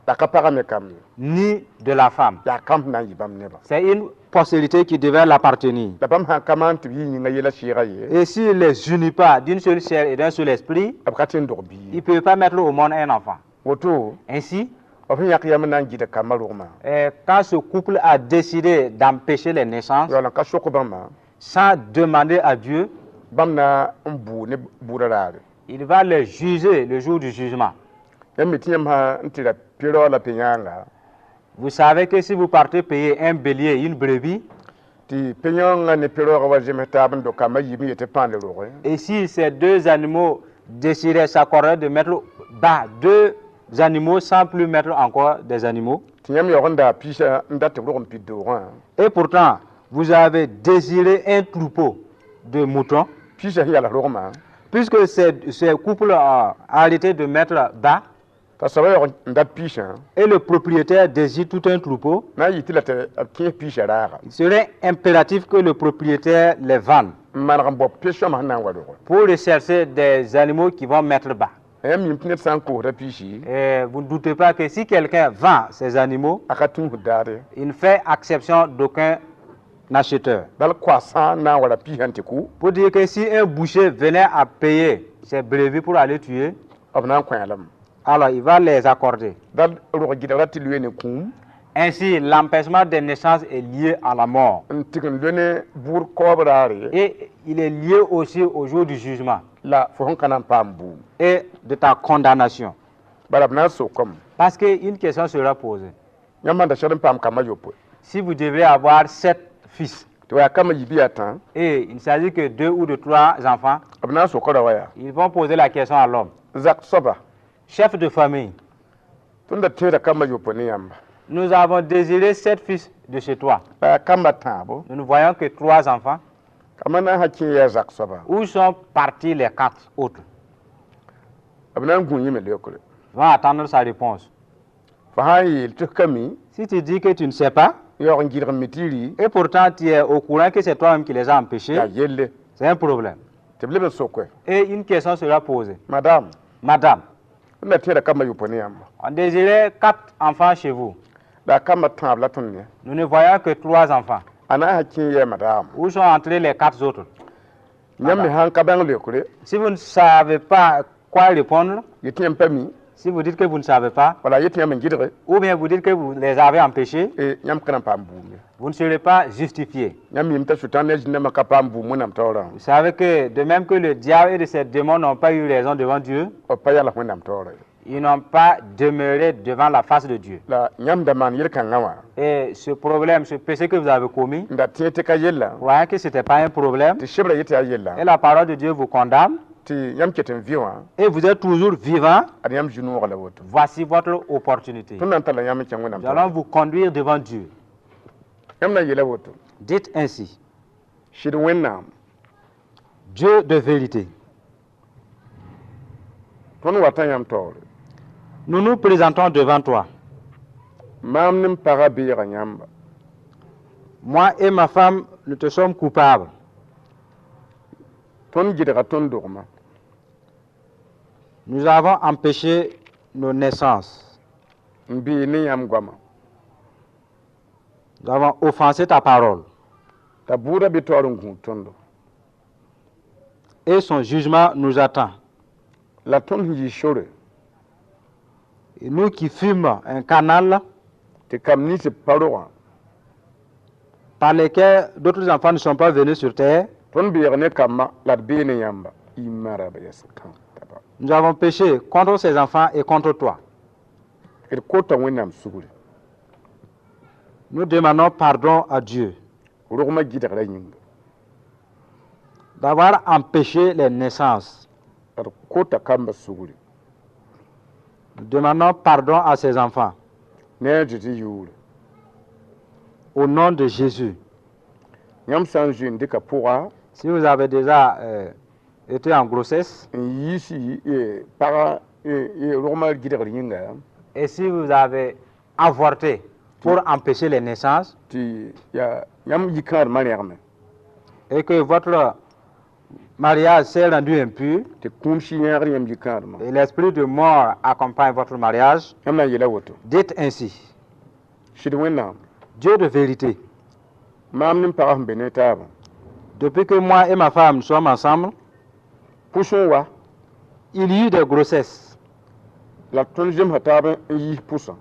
Speaker 2: la ka pagã me kam ye.
Speaker 3: Ni de la femme.
Speaker 2: Yaa kam sẽn na n yɩ bãmb nebã.
Speaker 3: C'est une postérité qui devait l'appartenir.
Speaker 2: La bãmb sã n ka maan tɩ b yɩ yĩngã yela sɩɩgã ye.
Speaker 3: Et s'il ne les unit pas d'une seule chair et d'un seul esprit,
Speaker 2: B ka tõe n dog
Speaker 3: il
Speaker 2: bii.
Speaker 3: Ne peut pas mettre au monde un enfant.
Speaker 2: Woto
Speaker 3: Ainsi,
Speaker 2: b sẽn yãk yam n na n gɩdg kambã rogmã.
Speaker 3: Quand ce couple a décidé d'empêcher les naissances,
Speaker 2: Yaool n ka sok bãmba.
Speaker 3: Sans demander à Dieu,
Speaker 2: Bãmb na n bʋʋ ne bʋʋda raare.
Speaker 3: Il va les juger le jour du jugement.
Speaker 2: Yãmb mi tɩ yãmb sã n tɩ ra pe-raoog la pe-yãanga.
Speaker 3: Vous savez que si vous partez payer un bélier, une brebis,
Speaker 2: Tɩ pe-yãongã ne pe-raoogã wa zems taab n dog kambã yiib n yetɩ pãand roge.
Speaker 3: Et si ces deux animaux décidaient, s'accordaient de mettre bas deux animaux sans plus mettre encore des animaux,
Speaker 2: Tɩ yãmb yaoog n daa piisã n dat tɩ b rog n pid doogã.
Speaker 3: Et pourtant vous avez désiré un troupeau de moutons,
Speaker 2: Piisã sẽn yals rogmã.
Speaker 3: Puisque ces couples ont arrêté de mettre bas,
Speaker 2: T'a soaba yaoog n dat piisã.
Speaker 3: Et le propriétaire désire tout un troupeau,
Speaker 2: Na n yɩ tɩ la tɩ b kẽes piisã raaga.
Speaker 3: Il serait impératif que le propriétaire les vende
Speaker 2: N maneg n bao pe-sõama sẽn na n wa roge.
Speaker 3: Pour rechercher des animaux qui vont mettre bas.
Speaker 2: Yãmb mim tɩ ned sã n koosda piisi.
Speaker 3: Et vous ne doutez pas que si quelqu'un vend ces animaux,
Speaker 2: A ka tũusd daare.
Speaker 3: Il ne fait exception d'aucun acheteur.
Speaker 2: Bal koa sã n na n wa ra piisã n tɩ kʋ.
Speaker 3: Pour dire que si un boucher venait à payer ses brebis pour aller tuer,
Speaker 2: B na n kõ lame.
Speaker 3: Alors il va les accorder.
Speaker 2: Dal rog gɩdgra tɩ loe ne kũum.
Speaker 3: Ainsi, l'empêchement des naissances est lié à la mort.
Speaker 2: N tɩg n loe ne bʋʋd kaoob raare.
Speaker 3: Et il est lié aussi au jour du jugement
Speaker 2: La fo sẽn ka na n paam buum.
Speaker 3: Et de ta condamnation.
Speaker 2: Bala b na n sokame.
Speaker 3: Parce qu'une question sera posée.
Speaker 2: Yãmb sãn da segd n paam kambã yopoe.
Speaker 3: Si vous devrez avoir sept fils,
Speaker 2: Tɩ wa yaa kambã yiib yaa tã.
Speaker 3: Et il ne s'agit que deux ou de trois enfants,
Speaker 2: B na n soka rao yaa.
Speaker 3: Ils vont poser la question à l'homme.
Speaker 2: Zak soaba.
Speaker 3: Chef de famille,
Speaker 2: Tõnd da tẽeda kambã yopoe ne yãmba.
Speaker 3: Nous avons désiré sept fils de chez toi.
Speaker 2: La yaa kambã tãabo.
Speaker 3: Nous ne voyons que trois enfants.
Speaker 2: Kambã na n sã kẽ yaa zak soaba.
Speaker 3: Où sont partis les quatre autres?
Speaker 2: B na n gũ yẽme leokre.
Speaker 3: Ils vont attendre sa réponse.
Speaker 2: Fo sã n yeel tɩ f ka mi.
Speaker 3: Si tu dis que tu ne sais pas,
Speaker 2: Yaoog n gɩdg n mi tɩ rɩ.
Speaker 3: Et pourtant tu es au courant que c'est toi-même qui les as empêchés,
Speaker 2: Yaa yelle.
Speaker 3: C'est un problème.
Speaker 2: Tɩ b leb n soke.
Speaker 3: Et une question sera posée.
Speaker 2: Madame,
Speaker 3: Madame,
Speaker 2: d na tẽeda kambã yopoe ne yãmba.
Speaker 3: On désirait quatre enfants chez vous.
Speaker 2: La a kambã tãab la tõnd ne.
Speaker 3: Nous ne voyons que trois enfants.
Speaker 2: A na n sã kẽ yɛ madame.
Speaker 3: Où sont entrés les quatre autres?
Speaker 2: Yãmb me sãn ka bãng leokre,
Speaker 3: Si vous ne savez pas quoi répondre,
Speaker 2: yetɩ yãmb pa mi,
Speaker 3: si vous dites que vous ne savez pas,
Speaker 2: wala yetɩ yãmb n gɩdge,
Speaker 3: ou bien vous dites que vous les avez empêchés,
Speaker 2: e yãmb ka na n paam bũmb ye.
Speaker 3: Vous ne serez pas justifié.
Speaker 2: Yãmb mim t'a sʋtãan ne a zĩndãmbã ka paam bũmb Wẽnnaam taoorã.
Speaker 3: Vous savez que de même que le diable et de ses démons n'ont pas eu raison devant Dieu,
Speaker 2: B pa yals Wẽnnaam taoorã ye.
Speaker 3: Ils n'ont pas demeuré devant la face de Dieu.
Speaker 2: La yãmb da maan yel-kãngã wã,
Speaker 3: Et ce problème, ce péché que vous avez commis,
Speaker 2: n da tẽ tɩ ka yella,
Speaker 3: croyant que ce n'était pas un problème,
Speaker 2: tɩ sebrã yetɩ yaa yella,
Speaker 3: et la parole de Dieu vous condamne,
Speaker 2: tɩ yãmb ket n vɩ wã,
Speaker 3: et vous êtes toujours vivant,
Speaker 2: ad yãmb zu-noogã la woto.
Speaker 3: Voici votre opportunité.
Speaker 2: Tõnd na n talla yãmb n kẽng Wẽnnaam
Speaker 3: Nous allons vous conduire devant Dieu.
Speaker 2: Yãmb na n yeela woto.
Speaker 3: Dites ainsi,
Speaker 2: Sɩd Wẽnnaam,
Speaker 3: Dieu de vérité,
Speaker 2: tõnd wata yãmb taoore.
Speaker 3: Nous nous présentons devant toi.
Speaker 2: Maam ne m pagã beega yãmba.
Speaker 3: Moi et ma femme, nous te sommes coupables.
Speaker 2: Tõnd gɩdga tõnd dogmã.
Speaker 3: Nous avons empêché nos naissances.
Speaker 2: N bee ne yãmb goamã.
Speaker 3: Nous avons offensé ta parole.
Speaker 2: T'a bʋʋdã bɩ taoor n gũud tõndo.
Speaker 3: Et son jugement nous attend.
Speaker 2: La tõnd sẽn yɩ sore,
Speaker 3: Et nous qui fûmes un canal
Speaker 2: tɩ kam nins b pa rogã,
Speaker 3: par lesquels d'autres enfants ne sont pas venus sur terre,
Speaker 2: tõnd beeg ne kambã la d bee ne yãmba y maraba yɛs kã taba.
Speaker 3: Nous avons péché contre ces enfants et contre toi.
Speaker 2: D kota Wẽnnaam sugri.
Speaker 3: Nous demandons pardon à Dieu
Speaker 2: Rogmã gɩdgrã yĩnga.
Speaker 3: D'avoir empêché les naissances.
Speaker 2: D kota kambã sugri.
Speaker 3: Nous demandons pardon à ces enfants.
Speaker 2: Ne a Zeezi yʋʋre.
Speaker 3: Au nom de Jésus.
Speaker 2: Yãmb sã n zoe n dɩka pʋga,
Speaker 3: Si vous avez déjà été en grossesse
Speaker 2: n yiisi pagã rogmã gɩdgr yĩnga,
Speaker 3: et si vous avez avorté pour empêcher les naissances
Speaker 2: tɩ yaa yãmb yikãadmã rẽgme,
Speaker 3: et que votre mariage s'est rendu impur
Speaker 2: tɩ kũum sɩ yãagr yãmb yikãadmã,
Speaker 3: et l'esprit de mort accompagne votre mariage,
Speaker 2: yãmb na n yeela woto.
Speaker 3: Dites ainsi,
Speaker 2: Sɩd Wẽnnaam,
Speaker 3: Dieu de vérité,
Speaker 2: maam ne m pagã sẽn be ne taabã,
Speaker 3: depuis que moi et ma femme sommes ensemble,
Speaker 2: pʋs n wa,
Speaker 3: il y eut des grossesses,
Speaker 2: la tõnd zemsa taab n yiis pʋsã,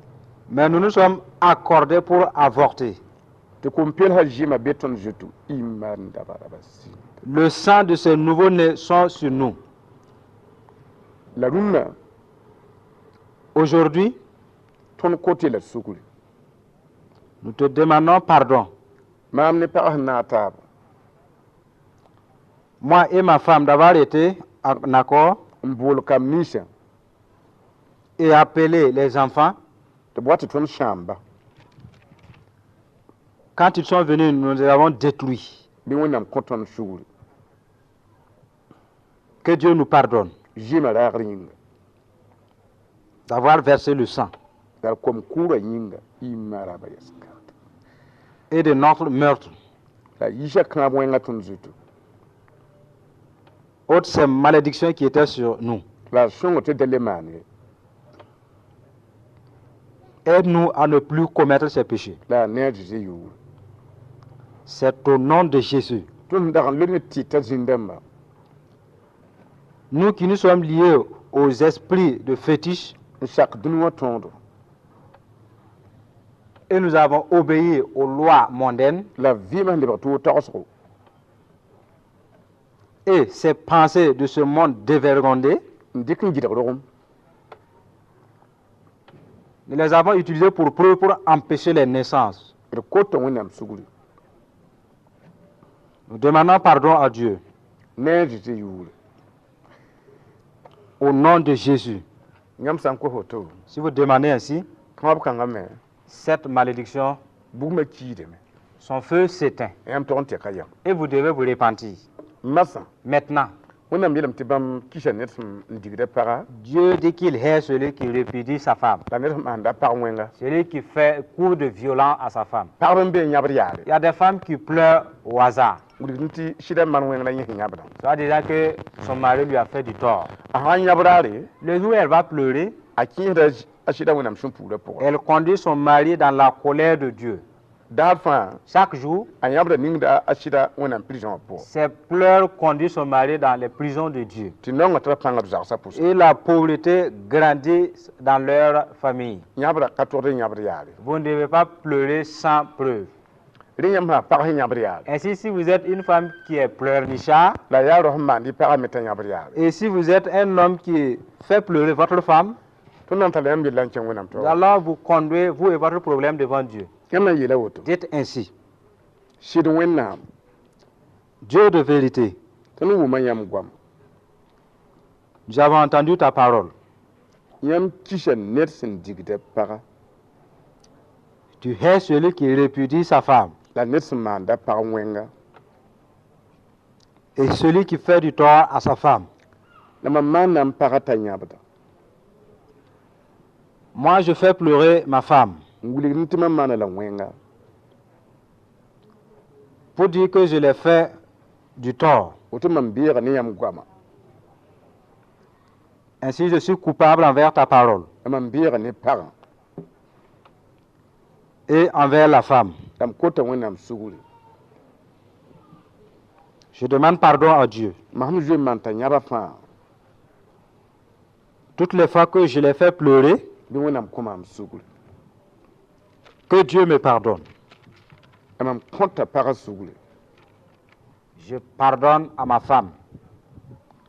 Speaker 3: mais nous nous sommes accordés pour avorter.
Speaker 2: Tɩ kom-peelsã zɩɩmã be tõnd zutu iman dabaraba sɩ.
Speaker 3: Le sang de ces nouveaux-nés sont sur nous.
Speaker 2: La rũnnã,
Speaker 3: Aujourd'hui,
Speaker 2: tõnd kote la sugri.
Speaker 3: Nous te demandons pardon.
Speaker 2: Maam ne pagã sẽn naag taaba,
Speaker 3: Moi et ma femme d'avoir été en accord
Speaker 2: n bool kam ninsã,
Speaker 3: et appelé les enfants.
Speaker 2: Tɩ b wa tɩ tõnd sãamba.
Speaker 3: Quand ils sont venus, nous les avons détruits.
Speaker 2: Bɩ Wẽnnaam kõ tõnd sugri.
Speaker 3: Que Dieu nous pardonne
Speaker 2: Zɩɩmã raagr yĩnga,
Speaker 3: d'avoir versé le sang
Speaker 2: la d kom kʋʋrã yĩnga y maraba yɛs kãata.
Speaker 3: Et de notre meurtre.
Speaker 2: La yiisa kãab wẽngã tõnd zutu.
Speaker 3: Ôte ces malédictions qui étaient sur nous.
Speaker 2: La a sõngo tɩ da le maan ye.
Speaker 3: Aide-nous à ne plus commettre ces péchés.
Speaker 2: La a ne a Zeezi yʋʋre.
Speaker 3: C'est au nom de Jésus.
Speaker 2: Tõnd sẽn dag n loe ne tɩta zĩn-dãmba,
Speaker 3: Nous qui nous sommes liés aux esprits de fétiche
Speaker 2: n sak dũni wã tõodo,
Speaker 3: et nous avons obéi aux lois mondaines
Speaker 2: la vɩɩmã sẽn lebg tʋʋg tagsgo,
Speaker 3: et ces pensées de ce monde dévergondé,
Speaker 2: n dɩk n gɩdg rogem,
Speaker 3: nous les avons utilisées pour preuve pour empêcher les naissances.
Speaker 2: D kota Wẽnnaam sugri.
Speaker 3: Nous demandons pardon à Dieu
Speaker 2: Ne a Zeezi yʋʋre.
Speaker 3: Au nom de Jésus.
Speaker 2: Yãmb sã n kos woto,
Speaker 3: Si vous demandez ainsi,
Speaker 2: kãab kãngã me,
Speaker 3: cette malédiction,
Speaker 2: bugmã kiidame.
Speaker 3: Son feu s'éteint.
Speaker 2: Yãmb tog n tɛka yam.
Speaker 3: Et vous devez vous repentir.
Speaker 2: Masã,
Speaker 3: Maintenant,
Speaker 2: Wẽnnaam yeelame tɩ bãmb kisa ned sẽn n digda paga
Speaker 3: Dieu dit qu'il hait celui qui répudie sa femme,
Speaker 2: la ned sẽn maanda pag wẽnga.
Speaker 3: Celui qui fait coup de violent à sa femme.
Speaker 2: Pagb n be n yãbd yaare.
Speaker 3: Il y a des femmes qui pleurent au hasard.
Speaker 2: Wilg tɩ sɩda maan wẽng la yẽ sẽn yãbdã.
Speaker 3: Soit disant que son mari lui a fait du tort.
Speaker 2: A sã n yãbdaare,
Speaker 3: Le jour où elle va pleurer,
Speaker 2: a kẽesda a sɩda Wẽnnaam sũ-puurã pʋgã.
Speaker 3: Elle conduit son mari dans la colère de Dieu.
Speaker 2: Daar fãa,
Speaker 3: Chaque jour,
Speaker 2: a yãbda ningda a sɩda Wẽnnaam prison wã pʋgã.
Speaker 3: Ses pleurs conduisent son mari dans les prisons de Dieu.
Speaker 2: Tɩ naongã tara pãngã b zagsã pʋsẽ.
Speaker 3: Et la pauvreté grandit dans leur famille.
Speaker 2: Yãbra ka togd n yãbd yaare.
Speaker 3: Vous ne devez pas pleurer sans preuve.
Speaker 2: Rẽ yãmb sã pag sẽn yãbd yaare,
Speaker 3: Ainsi, si vous êtes une femme qui est pleurnichard,
Speaker 2: la yaa rao sẽn maand y pagã me t'a yãbd yaare,
Speaker 3: et si vous êtes un homme qui fait pleurer votre femme,
Speaker 2: tõnd na n tala yãmb yella n kẽng Wẽnnaam taoore.
Speaker 3: Alors vous conduisez, vous et votre problème, devant Dieu.
Speaker 2: Yãmb na n yeela woto:
Speaker 3: Dites ainsi:
Speaker 2: Sɩd Wẽnnaam,
Speaker 3: Dieu de vérité,
Speaker 2: tõnd wʋma yãmb goam.
Speaker 3: Nous avons entendu ta parole.
Speaker 2: Yãmb kisa ned sẽn digda paga
Speaker 3: Tu hais celui qui répudie sa femme
Speaker 2: la ned sẽn maanda pag wẽnga.
Speaker 3: Et celui qui fait du tort à sa femme.
Speaker 2: La mam maanda m pagã t'a yãbda.
Speaker 3: Moi, je fais pleurer ma femme
Speaker 2: N wilgd tɩ mam maana la wẽnga
Speaker 3: pour dire que je l'ai fait du tort.
Speaker 2: Woto mam beega ne yãmb goama.
Speaker 3: Ainsi, je suis coupable envers ta parole
Speaker 2: La mam beega ne pagã
Speaker 3: et envers la femme.
Speaker 2: La m kota Wẽnnaam sugri.
Speaker 3: Je demande pardon à Dieu.
Speaker 2: Mam sẽn zoe n maan t'a yãba fãa,
Speaker 3: Toutes les fois que je l'ai fait pleurer,
Speaker 2: bɩ Wẽnnaam kõ maam sugri.
Speaker 3: Que Dieu me pardonne.
Speaker 2: La mam kõta pagã sugri.
Speaker 3: Je pardonne à ma femme.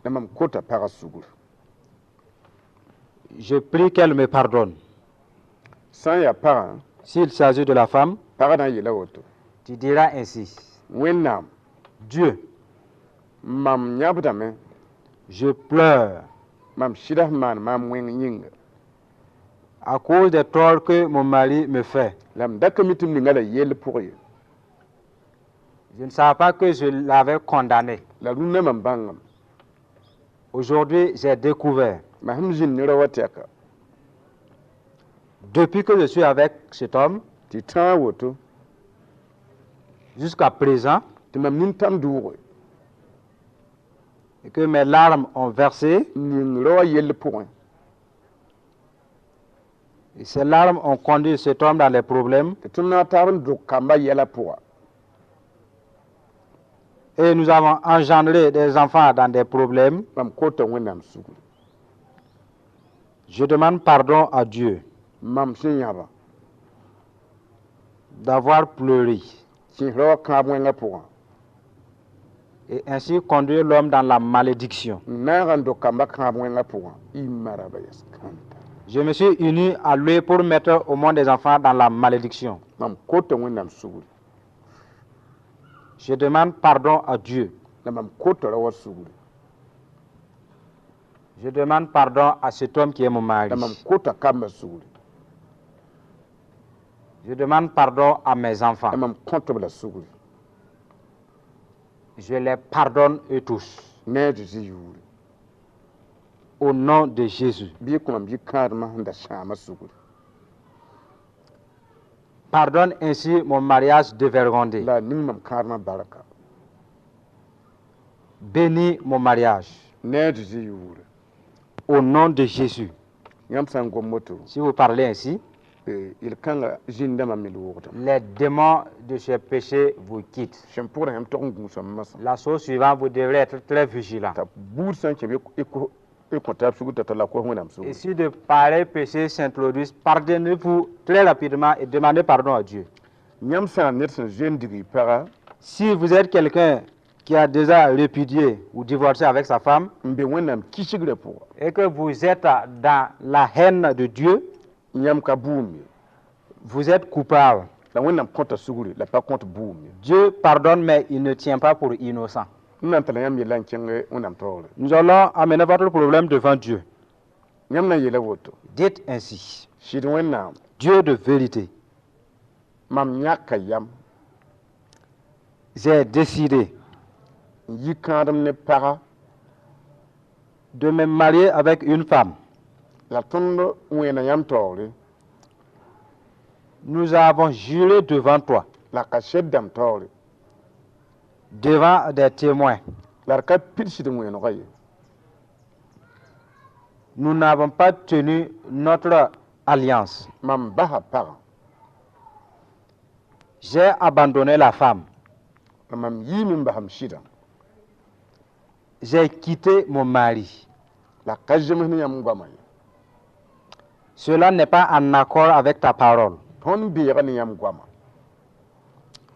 Speaker 2: La mam kota pagã sugri.
Speaker 3: Je prie qu'elle me pardonne.
Speaker 2: Sã n yaa pagã,
Speaker 3: S'il s'agit de la femme,
Speaker 2: pagã na n yeela woto:
Speaker 3: tu diras ainsi:
Speaker 2: Wẽnnaam,
Speaker 3: Dieu,
Speaker 2: mam yãbdame
Speaker 3: je pleure
Speaker 2: mam sɩda sẽn maan maam wẽng yĩnga.
Speaker 3: À cause des torts que mon mari me fait.
Speaker 2: La m da ka mi tɩ m ninga la yell pʋgẽ ye.
Speaker 3: Je ne savais pas que je l'avais condamné.
Speaker 2: La rũnnã mam bãngame.
Speaker 3: Aujourd'hui, j'ai découvert.
Speaker 2: Mam sẽn zĩnd ne rao wã tɛka,
Speaker 3: Depuis que je suis avec cet homme,
Speaker 2: tɩ tãag woto,
Speaker 3: jusqu'à présent,
Speaker 2: tɩ mam nintam dʋʋge
Speaker 3: et que mes larmes ont versé,
Speaker 2: n ning rao wã yell pʋgẽ,
Speaker 3: et ces larmes ont conduit cet homme dans les problèmes,
Speaker 2: tɩ tõnd na n taab n dʋg kambã yɛlã pʋga,
Speaker 3: et nous avons engendré des enfants dans des problèmes.
Speaker 2: Mam kota Wẽnnaam sugri.
Speaker 3: Je demande pardon à Dieu
Speaker 2: Mam sẽn yãba
Speaker 3: d'avoir pleuré
Speaker 2: kẽes rao wã kãab wẽngã pʋgã
Speaker 3: et ainsi conduire l'homme dans la malédiction.
Speaker 2: N naag n dog kambã kãab wẽngã pʋgã y maraba yɛs kãnta.
Speaker 3: Je me suis uni à lui pour mettre au monde des enfants dans la malédiction.
Speaker 2: Mam kota Wẽnnaam sugri.
Speaker 3: Je demande pardon à Dieu.
Speaker 2: La mam kota rao wã sugri.
Speaker 3: Je demande pardon à cet homme qui est mon mari.
Speaker 2: La mam kota kambã sugri.
Speaker 3: Je demande pardon à mes enfants.
Speaker 2: La mam kõt b la sugri.
Speaker 3: Je les pardonne eux tous.
Speaker 2: Ne a Zeezi yʋʋre.
Speaker 3: Au nom de Jésus.
Speaker 2: Bɩ y kõ mam yik-kãadmã sẽn da sãama sugri.
Speaker 3: Pardonne ainsi mon mariage dévergondé.
Speaker 2: La a ning mam kãadmã barka.
Speaker 3: Bénis mon mariage.
Speaker 2: Ne a Zeezi yʋʋre.
Speaker 3: Au nom de Jésus.
Speaker 2: Yãmb sã n gom woto,
Speaker 3: Si vous parlez ainsi,
Speaker 2: yel-kãngã zĩndãmbã me loogdame.
Speaker 3: Les démons de ce péché vous quittent.
Speaker 2: Sẽn pʋgrã yãmb tog n gũusame masã.
Speaker 3: La chose suivante, vous devrez être très vigilant.
Speaker 2: T'a buud sã n kẽ bɩ y kõ taab sugr t'a la kos Wẽnnaam
Speaker 3: Et
Speaker 2: sugri.
Speaker 3: Si de pareils péchés s'introduisent, pardonnez-vous très rapidement et demandez pardon à Dieu.
Speaker 2: Yãmb sã n ned sẽn zoe n dig y paga
Speaker 3: Si vous êtes quelqu'un qui a déjà répudié ou divorcé avec sa femme
Speaker 2: n be Wẽnnaam kisigrã pʋga,
Speaker 3: et que vous êtes dans la haine de Dieu,
Speaker 2: yãmb ka bʋʋm ye.
Speaker 3: Vous êtes coupable.
Speaker 2: La Wẽnnaam kõta sugri la pa kõt bʋʋm ye.
Speaker 3: Dieu pardonne, mais il ne tient pas pour innocent.
Speaker 2: N na n tala yãmb yella n kẽng Wẽnnaam taoore.
Speaker 3: Nous allons amener votre problème devant Dieu.
Speaker 2: Yãmb na n yeela woto:
Speaker 3: Dites ainsi:
Speaker 2: Sɩd Wẽnnaam,
Speaker 3: Dieu de vérité,
Speaker 2: mam yãka yam
Speaker 3: j'ai décidé
Speaker 2: n yi kãadem ne paga
Speaker 3: de me marier avec une femme.
Speaker 2: La tõnd wẽena yãmb taoore.
Speaker 3: Nous avons juré devant toi,
Speaker 2: La ka sed dãmb taoore,
Speaker 3: devant des témoins.
Speaker 2: La d ka pidsd wẽenegã ye.
Speaker 3: Nous n'avons pas tenu notre alliance.
Speaker 2: Mam basa pagã.
Speaker 3: J'ai abandonné la femme.
Speaker 2: La mam yiime n bas m sɩdã.
Speaker 3: J'ai quitté mon mari.
Speaker 2: La ka zems ne yãmb goamã ye.
Speaker 3: Cela n'est pas en accord avec ta parole.
Speaker 2: Tõnd beega ne yãmb goamã.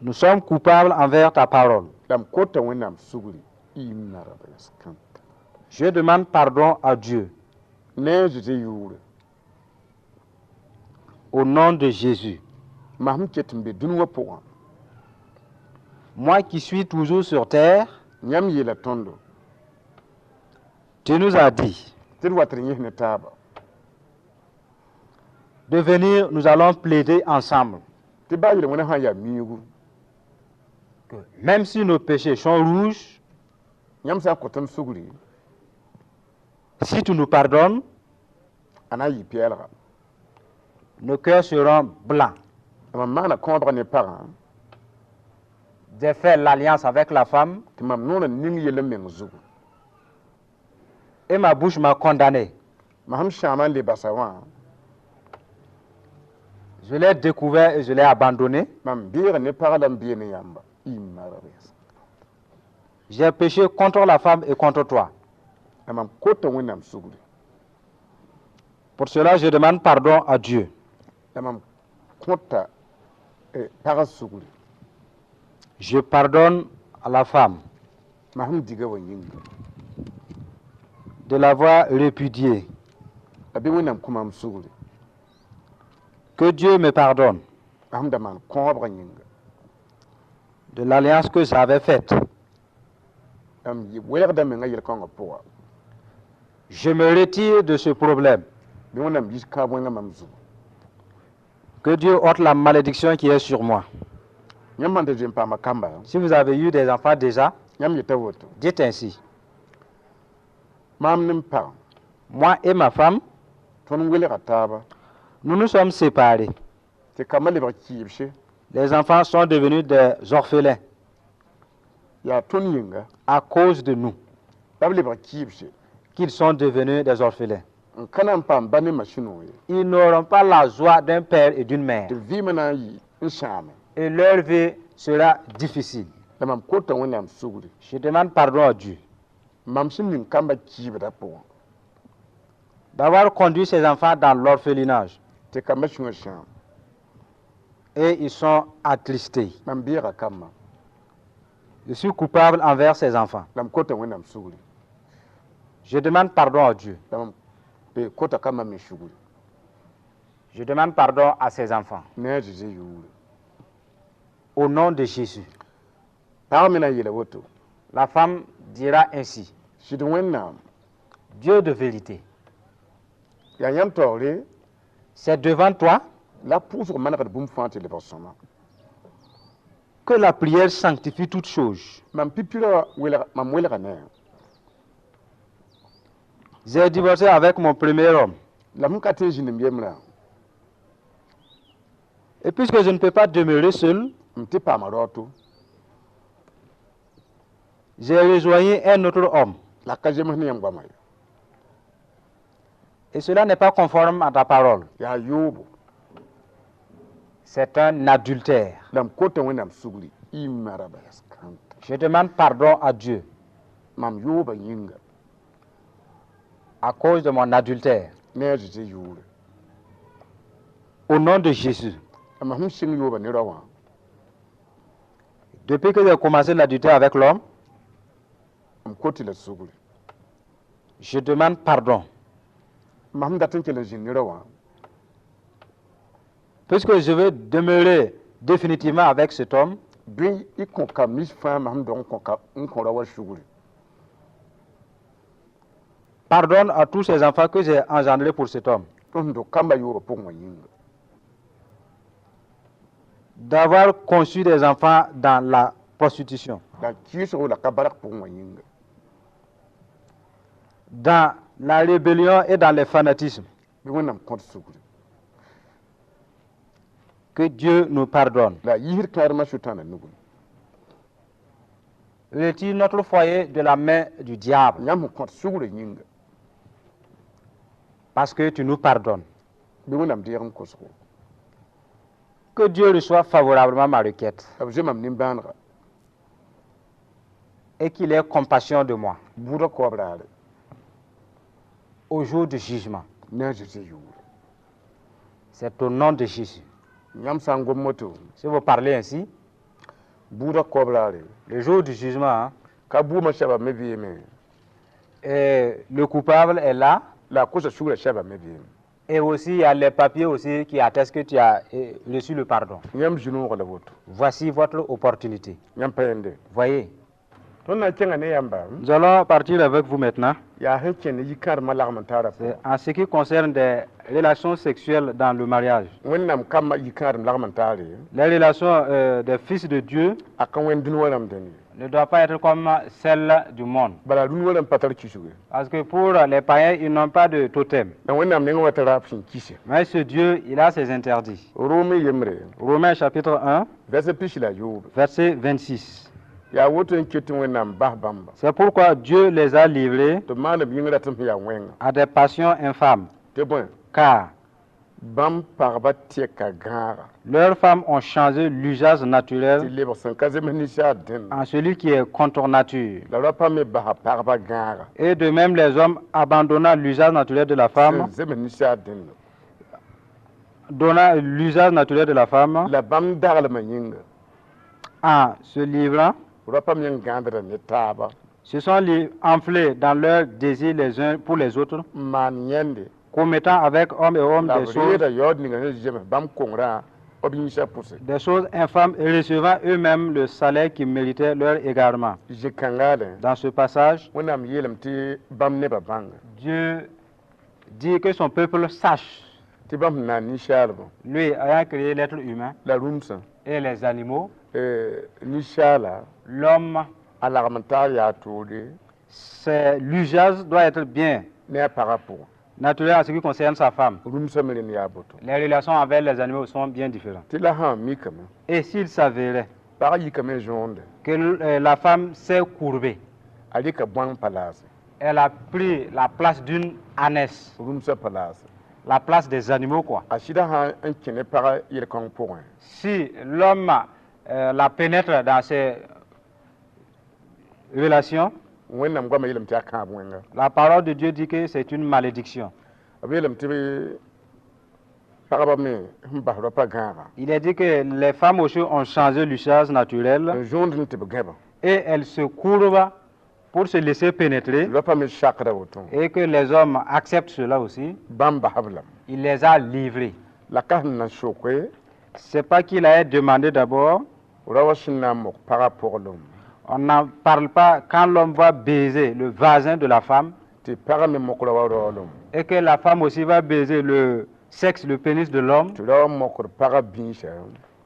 Speaker 3: Nous sommes coupables envers ta parole.
Speaker 2: La m kota Wẽnnaam sugri imna raba yas kãta.
Speaker 3: Je demande pardon à Dieu
Speaker 2: Ne a Zeezi yʋʋre.
Speaker 3: Au nom de Jésus.
Speaker 2: Mam sẽn ket n be dũni wã pʋgã.
Speaker 3: Moi qui suis toujours sur terre,
Speaker 2: Yãmb yeela tõndo
Speaker 3: tu nous as dit
Speaker 2: tɩ d wat n yẽs ne taaba
Speaker 3: de venir, nous allons plaider ensemble.
Speaker 2: Tɩ baa yel-wẽnã sã n yaa miigu.
Speaker 3: Que même si nos péchés sont rouges,
Speaker 2: Yãmb sã n kõ tõnd sugri,
Speaker 3: si tu nous pardonnes,
Speaker 2: a na n yɩ pɛɛlga.
Speaker 3: Nos cœurs seront blancs.
Speaker 2: La mam maana kõobga ne pagã.
Speaker 3: J'ai fait l'alliance avec la femme
Speaker 2: Tɩ mam noorã ning yell n meng zugu.
Speaker 3: Et ma bouche m'a condamné.
Speaker 2: Mam sẽn sãama n le basa wã,
Speaker 3: Je l'ai découvert et je l'ai abandonné.
Speaker 2: Mam beega ne pagã la n bee ne yãmba imma raba yas.
Speaker 3: J'ai péché contre la femme et contre toi.
Speaker 2: La mam kota Wẽnnaam sugri.
Speaker 3: Pour cela, je demande pardon à Dieu.
Speaker 2: La mam kõta pagã sugri.
Speaker 3: Je pardonne à la femme
Speaker 2: Mam sẽn diga wa yĩnga.
Speaker 3: De l'avoir répudié.
Speaker 2: La bɩ Wẽnnaam kõ mam sugri.
Speaker 3: Que Dieu me pardonne
Speaker 2: Mam sẽn da maan kõobgã yĩnga.
Speaker 3: De l'alliance que j'avais faite.
Speaker 2: La m welgda mengã yel-kãngã pʋga.
Speaker 3: Je me retire de ce problème.
Speaker 2: Bɩ Wẽnnaam yis kãab wẽngã mam zugu.
Speaker 3: Que Dieu ôte la malédiction qui est sur moi.
Speaker 2: Yãmb sãn da zoe n paama kamba,
Speaker 3: Si vous avez eu des enfants déjà,
Speaker 2: yãmb yeta woto:
Speaker 3: dites ainsi.
Speaker 2: Maam ne m pagã,
Speaker 3: Moi et ma femme,
Speaker 2: tõnd welga taaba,
Speaker 3: nous nous sommes séparés.
Speaker 2: Tɩ kambã lebg kɩɩbse.
Speaker 3: Les enfants sont devenus des orphelins
Speaker 2: Yaa tõnd yĩnga
Speaker 3: à cause de nous
Speaker 2: la b lebg kɩɩbse
Speaker 3: qu'ils sont devenus des orphelins.
Speaker 2: N ka na n paam ba ne ma sũ-noog ye.
Speaker 3: Ils n'auront pas la joie d'un père et d'une mère.
Speaker 2: Tɩ vɩɩmã na n yɩ n sãame.
Speaker 3: Et leur vie sera difficile.
Speaker 2: La mam kota Wẽnnaam sugri.
Speaker 3: Je demande pardon à Dieu
Speaker 2: Mam sẽn ning kambã kɩɩbdã pʋgẽ,
Speaker 3: d'avoir conduit ces enfants dans l'orphelinage.
Speaker 2: Tɩ kambã sũyã sãam.
Speaker 3: Et ils sont attristés.
Speaker 2: Mam beega kambã.
Speaker 3: Je suis coupable envers ces enfants.
Speaker 2: La m kota Wẽnnaam sugri.
Speaker 3: Je demande pardon à Dieu.
Speaker 2: La mam kota kambã me sugri.
Speaker 3: Je demande pardon à ces enfants.
Speaker 2: Ne a Zeezi yʋʋre.
Speaker 3: Au nom de Jésus.
Speaker 2: Pag me na n yeela woto:
Speaker 3: La femme dira ainsi.
Speaker 2: Sɩd Wẽnnaam,
Speaker 3: Dieu de vérité,
Speaker 2: yaa yãmb taoore
Speaker 3: c'est devant toi
Speaker 2: la pʋʋsg manegd bũmb fãa tɩ lebg sõma.
Speaker 3: Que la prière sanctifie toutes choses.
Speaker 2: Mam pipirã welg mam welga ne.
Speaker 3: J'ai divorcé avec mon premier homme.
Speaker 2: La m ka tõe n zĩnd m yembrã.
Speaker 3: Et puisque je ne peux pas demeurer seul,
Speaker 2: M tɩ paama raooto.
Speaker 3: J'ai rejoint un autre homme.
Speaker 2: La ka zems ne yãmb goamã ye.
Speaker 3: Et cela n'est pas conforme à ta parole.
Speaker 2: Yaa yoobo.
Speaker 3: C'est un adultère.
Speaker 2: La m kota Wẽnnaam sugri imma raba yas kãnta.
Speaker 3: Je demande pardon à Dieu
Speaker 2: Mam yooba yĩnga
Speaker 3: à cause de mon adultère.
Speaker 2: Ne a Zeezi yʋʋre.
Speaker 3: Au nom de Jésus.
Speaker 2: La mam sẽn sɩng yooba ne rao wã,
Speaker 3: Depuis que j'ai commencé l'adultère avec l'homme,
Speaker 2: m kot-y la sugri.
Speaker 3: Je demande pardon.
Speaker 2: Mam sẽn dat n kell n zĩnd ne rao wã,
Speaker 3: Puisque je veux demeurer définitivement avec cet homme,
Speaker 2: bɩ y kõ kam nins fãa mam sẽn dog n kõ ka n kõ rao wã sugri.
Speaker 3: Pardonne à tous ces enfants que j'ai engendrés pour cet homme.
Speaker 2: Tõnd sẽn dog kambã yoobã pʋgẽ wã yĩnga.
Speaker 3: D'avoir conçu des enfants dans la prostitution.
Speaker 2: La kɩɩsgo la ka bark pʋgẽ wã yĩnga.
Speaker 3: Dans la rébellion et dans le fanatisme.
Speaker 2: Bɩ Wẽnnaam kõt sugri.
Speaker 3: Que Dieu nous pardonne.
Speaker 2: La a yiisd kãadmã Sʋtãanã nugẽ.
Speaker 3: Retire notre foyer de la main du diable.
Speaker 2: Yãmb sẽn kõt sugrã yĩnga.
Speaker 3: Parce que tu nous pardonnes.
Speaker 2: Bɩ Wẽnnaam deeg m kosgo.
Speaker 3: Que Dieu reçoive favorablement ma requête
Speaker 2: La b zoe mam nimbãanega.
Speaker 3: Et qu'il ait compassion de moi
Speaker 2: Bʋʋdã kaoob raare.
Speaker 3: Au jour du jugement.
Speaker 2: Ne a Zeezi yʋʋre.
Speaker 3: C'est au nom de Jésus.
Speaker 2: Yãmb sã n gom woto.
Speaker 3: Si vous parlez ainsi,
Speaker 2: Bʋʋdã kaoob raare.
Speaker 3: Le jour du jugement, hein,
Speaker 2: Ka buumã soabã me vɩɩme.
Speaker 3: Et le coupable est là,
Speaker 2: La a kosa sugrã soabã me vɩɩme.
Speaker 3: Et aussi il y a les papiers aussi qui attestent que tu as reçu le pardon.
Speaker 2: Yãmb zu-noogã la woto.
Speaker 3: Voici votre opportunité.
Speaker 2: Yãmb pa yẽnde.
Speaker 3: Voyez.
Speaker 2: Tõnd na n kẽnga ne yãmba.
Speaker 3: Nous allons partir avec vous maintenant.
Speaker 2: Yaa sẽn kẽnd yikãadmã lagm n taara.
Speaker 3: C'est en ce qui concerne des relations sexuelles dans le mariage.
Speaker 2: Wẽnnaam kambã yikãadem lagm n taare.
Speaker 3: Les relations des fils de Dieu
Speaker 2: A ka wẽnd dũni wã rãmb dẽnd ye.
Speaker 3: Ne doivent pas être comme celles du monde.
Speaker 2: Bala dũni wã rãmb pa tar kisge.
Speaker 3: Parce que pour les païens, ils n'ont pas de totem.
Speaker 2: La Wẽnnaam nengẽ wa tara sẽn kise.
Speaker 3: Mais ce Dieu, il a ses interdits.
Speaker 2: Rome yembre.
Speaker 3: Romains chapitre 1,
Speaker 2: verset pis la yoobe.
Speaker 3: Verset 26.
Speaker 2: Yaa woto n ket tɩ Wẽnnaam bas bãmba.
Speaker 3: C'est pourquoi Dieu les a livrés
Speaker 2: Tɩ b maan b yĩng ratem sẽn yaa wẽnga.
Speaker 3: À des passions infâmes.
Speaker 2: Tɩ bõe.
Speaker 3: Car
Speaker 2: Bãmb pagba tɛka gãaga.
Speaker 3: Leurs femmes ont changé l'usage
Speaker 2: Tɩ
Speaker 3: naturel
Speaker 2: lebg sẽn ka zems ninsaal dẽnd.
Speaker 3: En celui qui est contre nature.
Speaker 2: La rapa me basa pagba gãaga.
Speaker 3: Et de même, les hommes abandonnant l'usage naturel de la femme,
Speaker 2: Sẽn zems ninsaal dẽnd.
Speaker 3: Donnant l'usage naturel de la femme,
Speaker 2: La bãmb daglmã yĩnga.
Speaker 3: En se livrant,
Speaker 2: Rapa me gãandra ne taaba.
Speaker 3: Se sont enflés dans leur désir les uns pour les autres,
Speaker 2: N maan yẽnde.
Speaker 3: Commettant avec hommes et hommes
Speaker 2: La
Speaker 3: des
Speaker 2: b
Speaker 3: choses,
Speaker 2: reeda yaood ninga sẽn zems bãmb kongrã b yĩnsã pʋse.
Speaker 3: Des choses infâmes et recevant eux-mêmes le salaire qui méritait leur égarement.
Speaker 2: Zĩ-kãngaadẽ.
Speaker 3: Dans ce passage,
Speaker 2: Wẽnnaam yeelame tɩ bãmb nebã bãnga.
Speaker 3: Dieu dit que son peuple sache,
Speaker 2: Tɩ bãmb sẽn naan ninsaalbã.
Speaker 3: Lui ayant créé l'être humain
Speaker 2: La rũmsã.
Speaker 3: Et les animaux,
Speaker 2: Ninsaala.
Speaker 3: L'homme,
Speaker 2: A lagm n taar yaa toore.
Speaker 3: C'est l'usage doit être bien
Speaker 2: Ne a pagã pʋgẽ.
Speaker 3: Naturel en ce qui concerne sa femme.
Speaker 2: Rũmsã me rẽnd yaa boto.
Speaker 3: Les relations avec les animaux sont bien différentes.
Speaker 2: Tɩ la sã n mikame.
Speaker 3: Et s'il s'avérait
Speaker 2: Pag yikame n zõonde.
Speaker 3: Que la femme s'est courbée,
Speaker 2: A rɩka bõang palaase.
Speaker 3: Elle a pris la place d'une ânesse,
Speaker 2: Rũmsã palaase.
Speaker 3: La place des animaux, quoi.
Speaker 2: A sɩda sã n kẽ ne pagã yel-kãng pʋgẽ.
Speaker 3: Si l'homme la pénètre dans ses relations,
Speaker 2: Wẽnnaam goamã yeelame tɩ yaa kãab wẽnga.
Speaker 3: La parole de Dieu dit que c'est une malédiction.
Speaker 2: B yeelame tɩ pagba me sẽn bas rapa gãagã.
Speaker 3: Il est dit que les femmes aussi ont changé l'usage naturel
Speaker 2: N zõond n tɩ b gãbã.
Speaker 3: Et elles se courbent pour se laisser pénétrer
Speaker 2: Rapa me sakda woto.
Speaker 3: Et que les hommes acceptent cela aussi.
Speaker 2: Bãmb basb lame.
Speaker 3: Il les a livrés.
Speaker 2: La ka sẽn na soke.
Speaker 3: C'est pas qu'il a demandé d'abord.
Speaker 2: Ra wa sẽn na n mok pagã poglem.
Speaker 3: On n'en parle pas quand l'homme va baiser le vagin de la femme
Speaker 2: Tɩ pagã me mok ra wa raoolem.
Speaker 3: Et que la femme aussi va baiser le sexe, le pénis de l'homme
Speaker 2: Tɩ ra wa mokd pagã bĩisã.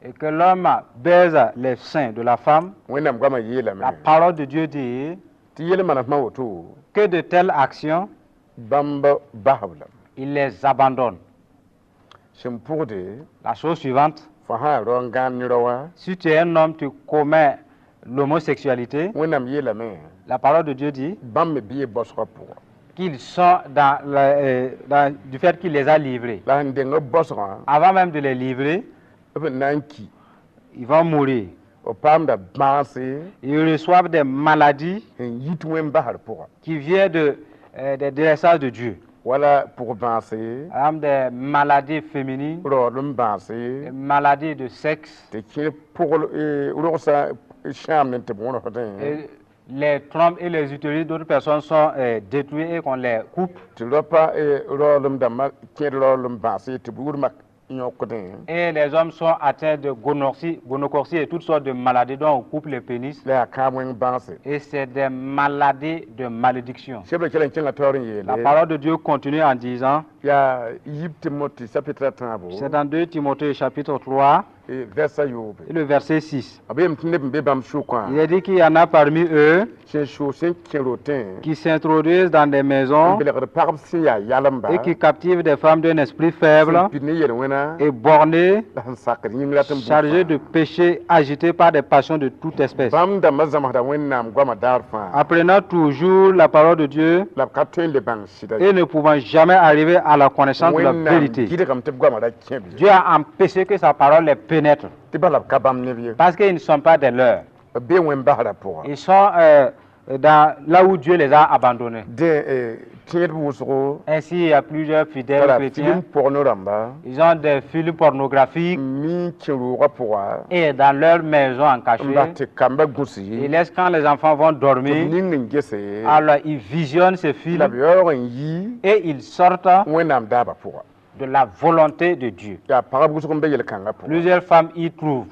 Speaker 3: Et que l'homme baise les seins de la femme.
Speaker 2: Wẽnnaam goamã yeelame.
Speaker 3: La parole de Dieu dit
Speaker 2: Tɩ yel manesmã woto.
Speaker 3: Que de telles actions,
Speaker 2: Bãmb basb lame.
Speaker 3: Il les abandonne.
Speaker 2: Sẽn pʋgde.
Speaker 3: La chose suivante,
Speaker 2: Fo sã n rao n gãan ne rao wã.
Speaker 3: Si tu es un homme, tu commets l'homosexualité,
Speaker 2: Wẽnnaam yeelame.
Speaker 3: La parole de Dieu dit
Speaker 2: Bãmb me bɩ baosgã pʋgã.
Speaker 3: Qu'ils sont du fait qu'il les a livrés.
Speaker 2: La sẽn deng b baosgã.
Speaker 3: Avant même de les livrer,
Speaker 2: B na n ki.
Speaker 3: Ils vont mourir.
Speaker 2: B paamda bãase.
Speaker 3: Ils reçoivent des maladies
Speaker 2: Sẽn yit wẽn-basr pʋga.
Speaker 3: Qui viennent des dressages de Dieu.
Speaker 2: Wala pʋg bãase.
Speaker 3: Par exemple, des maladies féminines,
Speaker 2: Raoolem bãase.
Speaker 3: Des maladies de sexe,
Speaker 2: Tɩ kẽ pʋgl rogsã sãamd n tɩ b wõrsdẽ.
Speaker 3: Et les trompes et les utérus d'autres personnes sont détruits et qu'on les coupe.
Speaker 2: Tɩ raopa raoolem dãmbã kẽed raoolem bãase tɩ b wurmã yõkdẽ.
Speaker 3: Et les hommes sont atteints de gonocorie et toutes sortes de maladies dont on coupe les pénis.
Speaker 2: La yaa kãab wẽng bãase.
Speaker 3: Et c'est des maladies de malédiction.
Speaker 2: Sebrã kell n kẽnga taoor n yeele.
Speaker 3: La parole de Dieu continue en disant,
Speaker 2: Yaa yib Timote chapitre tãabo.
Speaker 3: C'est dans 2 Timothée chapitre 3,
Speaker 2: Vɛrsa yoobe.
Speaker 3: Et le verset 6.
Speaker 2: B yeelame tɩ neb n be bãmb sʋkã
Speaker 3: Il est dit qu'il y en a parmi eux
Speaker 2: sẽn soog sẽn kẽ rotẽ
Speaker 3: qui s'introduisent dans des
Speaker 2: n
Speaker 3: maisons
Speaker 2: belgd pagb sẽn yaa yalemba
Speaker 3: et qui captivent des femmes d'un esprit faible
Speaker 2: sẽn pid ne yel-wẽna
Speaker 3: et bornées,
Speaker 2: la sẽn sakd yĩng rat n
Speaker 3: chargées de péchés, agitées par des passions de toute espèce.
Speaker 2: Bãmb dãmbã zãmsda Wẽnnaam goamã daar fãa
Speaker 3: Apprenant toujours la parole de Dieu
Speaker 2: la b ka tõe n le bãng sɩda
Speaker 3: et ne pouvant jamais arriver à la connaissance de la
Speaker 2: Wẽnnaam
Speaker 3: vérité.
Speaker 2: gɩdgame tɩ b goamã ra kẽ b ye
Speaker 3: Dieu a empêché que sa parole les pénètre
Speaker 2: tɩ bala b ka bãmb neb ye
Speaker 3: parce qu'ils ne sont pas des leurs.
Speaker 2: B bee wẽn-basrã pʋga.
Speaker 3: Ils sont dans, là où Dieu les a abandonnés.
Speaker 2: Dẽ tẽedb wʋsgo
Speaker 3: Ainsi, il y a plusieurs fidèles
Speaker 2: tara
Speaker 3: chrétiens.
Speaker 2: film porno rãmba
Speaker 3: Ils ont des films pornographiques
Speaker 2: n mi kẽ roogã pʋga
Speaker 3: et dans leur maison en
Speaker 2: n
Speaker 3: cachet.
Speaker 2: bas tɩ kambã gũs
Speaker 3: Ils
Speaker 2: ye
Speaker 3: laissent quand les enfants vont
Speaker 2: tɩ b
Speaker 3: dormir,
Speaker 2: ning n gese
Speaker 3: alors ils visionnent ces
Speaker 2: la
Speaker 3: films
Speaker 2: b yaoog n yi
Speaker 3: et ils sortent
Speaker 2: Wẽnnaam daabã pʋga.
Speaker 3: De la volonté de Dieu.
Speaker 2: Yaa pagb wʋsg n be yel-kãngã pʋga.
Speaker 3: Plusieurs femmes y trouvent.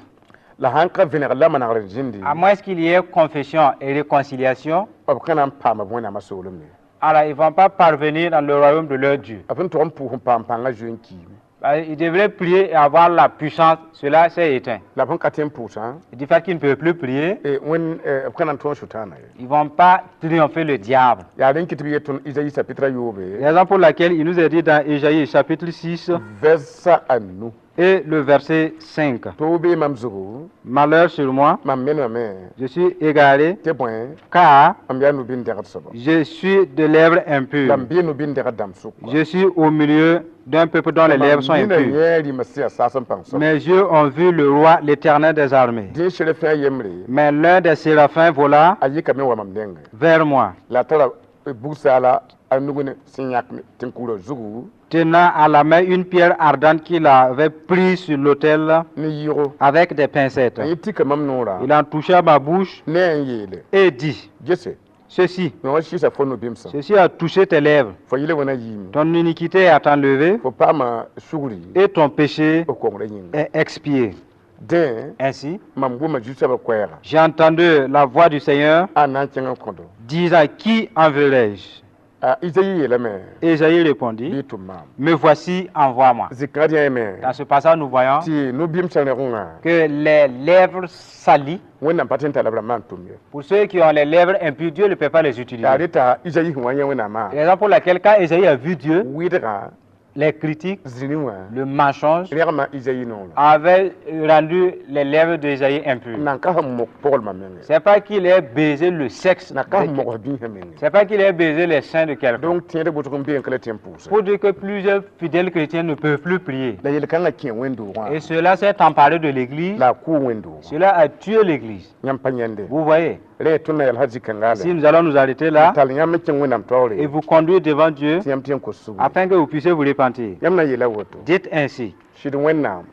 Speaker 2: La sãn ka vẽneg la manegr n zĩndi
Speaker 3: À moins qu'il y ait confession et réconciliation,
Speaker 2: b ka na n paama b Wẽnnaamã soolem ye.
Speaker 3: Alors ils ne vont pas parvenir dans le royaume de leur Dieu.
Speaker 2: B sẽn tog n pʋʋs n paam pãngã zoe n kiime.
Speaker 3: Bah, ils devraient prier et avoir la puissance. Cela s'est éteint.
Speaker 2: La b sẽn ka tõe n pʋʋsã
Speaker 3: Du fait qu'ils ne peuvent plus prier,
Speaker 2: wẽn b ka na n tõog sʋtãanã ye.
Speaker 3: ils ne vont pas triompher le diable.
Speaker 2: Yaa rẽn kɩ tɩ b yet tõnd Izayi chapitre a yoobe
Speaker 3: Raison pour laquelle il nous est dit dans Ésaïe chapitre 6
Speaker 2: vɛrsa anu
Speaker 3: et le verset 5.
Speaker 2: Toog bee mam zugu.
Speaker 3: Malheur sur moi,
Speaker 2: Mam menemame
Speaker 3: je suis égaré,
Speaker 2: tɩ bõe
Speaker 3: car
Speaker 2: mam yaa no-bĩn-dɛgd soaba
Speaker 3: je suis de lèvres impures.
Speaker 2: la m bee no-bĩn-dɛgd dãmb sʋka.
Speaker 3: Je suis au milieu d'un peuple dont les lèvres sont
Speaker 2: Nina
Speaker 3: impures.
Speaker 2: yẽ rɩma sẽn yaa saas n pãng soaba.
Speaker 3: Mes yeux ont vu le roi, l'Éternel des armées.
Speaker 2: Dẽ serafẽ a yembre
Speaker 3: Mais l'un des séraphins vola
Speaker 2: a yikame n wa mam nengẽ
Speaker 3: vers moi,
Speaker 2: la a tara bug-saala a nug ne sẽn yãk tẽn-kugrã zugu
Speaker 3: tenant à la main une pierre ardente qu'il avait prise sur l'autel
Speaker 2: ne yɩɩgo
Speaker 3: avec des pincettes.
Speaker 2: la yẽ tika mam noorã
Speaker 3: Il en toucha ma bouche
Speaker 2: ne a n yeele
Speaker 3: et dit,
Speaker 2: gese
Speaker 3: ceci,
Speaker 2: yõ sɩɩsa fo no-bɩmsã
Speaker 3: ceci a touché tes lèvres.
Speaker 2: fo yɩl wẽna yiime
Speaker 3: Ton iniquité est enlevée
Speaker 2: fo paama sugri
Speaker 3: et ton péché
Speaker 2: f kongrã yĩnga.
Speaker 3: Est expié.
Speaker 2: Dẽ
Speaker 3: Ainsi,
Speaker 2: mam wʋma Zu-soabã koɛɛga
Speaker 3: j'ai entendu la voix du Seigneur
Speaker 2: a na n kẽng n kõdo
Speaker 3: disant, qui enverrai-je?
Speaker 2: A Izayi yeelame
Speaker 3: Ésaïe répondit,
Speaker 2: bɩ tʋm maam.
Speaker 3: Me voici, envoie-moi.
Speaker 2: Zikã rẽ
Speaker 3: Dans ce passage, nous voyons
Speaker 2: tɩ no-bɩmsã rẽgengã
Speaker 3: que les lèvres salies,
Speaker 2: Wẽnnaam pa tõe n tara b rãmbã n tʋm ye.
Speaker 3: Pour ceux qui ont les lèvres impures, Dieu ne peut pas les utiliser.
Speaker 2: Yaa reta Izayi sẽn wa yẽ Wẽnnaamã
Speaker 3: Raison pour laquelle, quand Ésaïe a vu Dieu,
Speaker 2: wɩdgã
Speaker 3: les critiques,
Speaker 2: zĩrĩ wã
Speaker 3: le mensonge
Speaker 2: rẽgmã Izayi noorã.
Speaker 3: Avaient rendu les lèvres d'Ésaïe impures.
Speaker 2: Nan ka sẽn mok poglmã menge.
Speaker 3: C'est pas qu'il ait baisé le sexe,
Speaker 2: Na ka sẽn mogs biisã menge.
Speaker 3: C'est pas qu'il ait baisé les seins de quelqu'un.
Speaker 2: Donc tẽedb wʋsg n bee n ka la tẽ n pʋʋsa.
Speaker 3: Pour dire que plusieurs fidèles chrétiens ne peuvent plus prier.
Speaker 2: La yel-kãngã kẽ wẽn-doogã
Speaker 3: Et cela s'est emparé de l'église.
Speaker 2: la a kʋʋ wẽn-doogã.
Speaker 3: Cela a tué l'église.
Speaker 2: Yãmb pa yãnde.
Speaker 3: Vous voyez,
Speaker 2: Rẽ tõnd na yɛl zĩ-kãnga
Speaker 3: si nous allons nous arrêter là
Speaker 2: tall yãmb n kẽng Wẽnnaam taoore
Speaker 3: et vous conduire devant Dieu
Speaker 2: tɩ yãmb tɩ n kos sugri.
Speaker 3: Afin que vous puissiez vous repentir.
Speaker 2: Yãmb na yeela woto.
Speaker 3: Dites ainsi,
Speaker 2: Sɩd Wẽnnaam,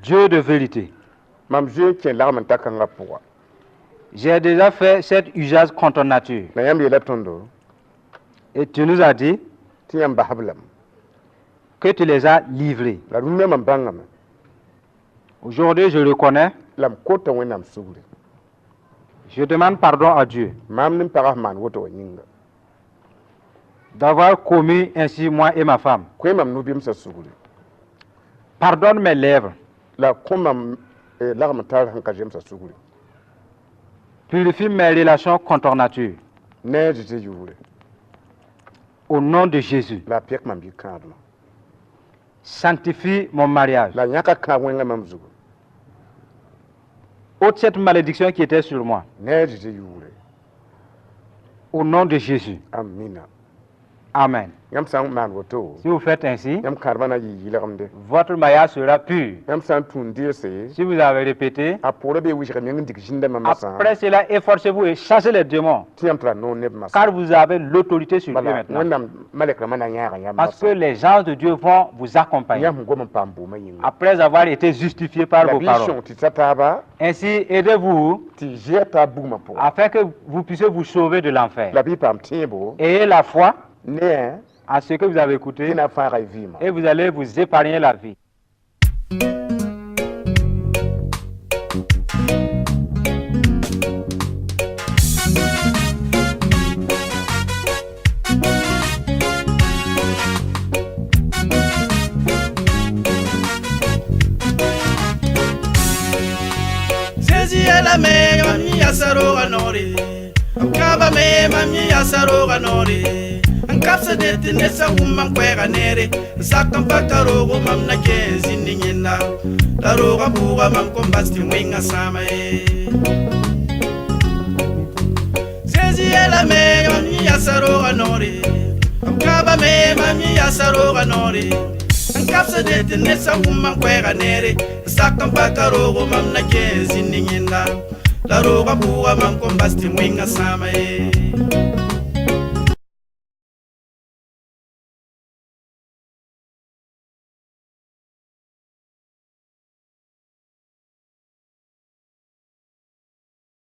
Speaker 3: Dieu de vérité,
Speaker 2: mam zoe n kẽ lagm n ta kãngã pʋga.
Speaker 3: J'ai déjà fait cet usage contre nature.
Speaker 2: La yãmb yeela tõndo
Speaker 3: Et tu nous as dit
Speaker 2: tɩ yãmb basb lame.
Speaker 3: Que tu les as livrés.
Speaker 2: La rũndã mam bãngame
Speaker 3: Aujourd'hui, je reconnais,
Speaker 2: la m kota Wẽnnaam sugri.
Speaker 3: Je demande pardon à Dieu
Speaker 2: Maam ne pagã sẽn maan woto wã yĩnga.
Speaker 3: D'avoir commis ainsi moi et ma femme.
Speaker 2: Kõ mam no-bɩmsã sugri.
Speaker 3: Pardonne mes lèvres,
Speaker 2: La kõ mam lagm taar sẽn ka zemsã sugri.
Speaker 3: Purifie mes relations contre nature.
Speaker 2: Ne a Zezi yʋʋre.
Speaker 3: Au nom de Jésus,
Speaker 2: La a pẽk mam yir-kãadmã.
Speaker 3: Sanctifie mon mariage.
Speaker 2: La yãka kãab wẽngã mam zugu.
Speaker 3: Ôte cette malédiction qui était sur moi.
Speaker 2: Ne a Zezi yʋʋre.
Speaker 3: Au nom de Jésus.
Speaker 2: Amina.
Speaker 3: Amen.
Speaker 2: Yãmb sã n maan woto
Speaker 3: Si vous faites ainsi,
Speaker 2: yãmb kãadmã na n yɩ yɩlgemde.
Speaker 3: Votre mariage sera pur.
Speaker 2: Yãmb sã n tũun deese
Speaker 3: Si vous avez répété,
Speaker 2: a pʋgrã bee wɩsg meng n dig zĩndãmbã masã
Speaker 3: après cela, efforcez-vous et chassez les démons,
Speaker 2: tɩ yãmb tara noor neb masã.
Speaker 3: Car vous avez l'autorité sur eux
Speaker 2: Bala
Speaker 3: maintenant.
Speaker 2: Wẽnnaam malɛkrãmbã na yãaga yãmb
Speaker 3: Parce que
Speaker 2: masã.
Speaker 3: les gens de Dieu vont vous accompagner.
Speaker 2: Yãmb sẽn gom n paam bʋʋmã yĩnga.
Speaker 3: Après avoir été justifié par
Speaker 2: La
Speaker 3: vos
Speaker 2: bɩ
Speaker 3: paroles.
Speaker 2: sõng tɩ ta taaba
Speaker 3: Ainsi, aidez-vous
Speaker 2: tɩ zɩa taab bugmã pʋgã.
Speaker 3: Afin que vous puissiez vous sauver de l'enfer.
Speaker 2: La bɩ paam tẽebo
Speaker 3: Ayez la foi
Speaker 2: ne
Speaker 3: à ce que vous avez écouté
Speaker 2: tɩ na fãaga y vɩɩmã.
Speaker 3: Et vous allez vous épargner la vie.
Speaker 1: Yeelame mam yẽ yaa sa-roogã noore, b kãabame mam yẽ yaa sa-roogã noore, n kabsde tɩ ned sã n wʋm mam koɛɛgã neere, n sak n pa ka roogo, mam na kẽ n zĩnd ne yẽnda, la roogã bʋʋga mam kõn bas tɩ wẽngã sãama ye. Zezi yeelame mam yẽ yaa sa-roogã noore, b kãabame mam yẽ yaa sa-roogã noore, n kabsde tɩ ned sã n wʋm mam koɛɛgã neere, n sak n pa ka roogo, mam na kẽ n zĩnd ne yẽnda, la roogã bʋʋga mam kõn bas tɩ wẽngã sãama ye.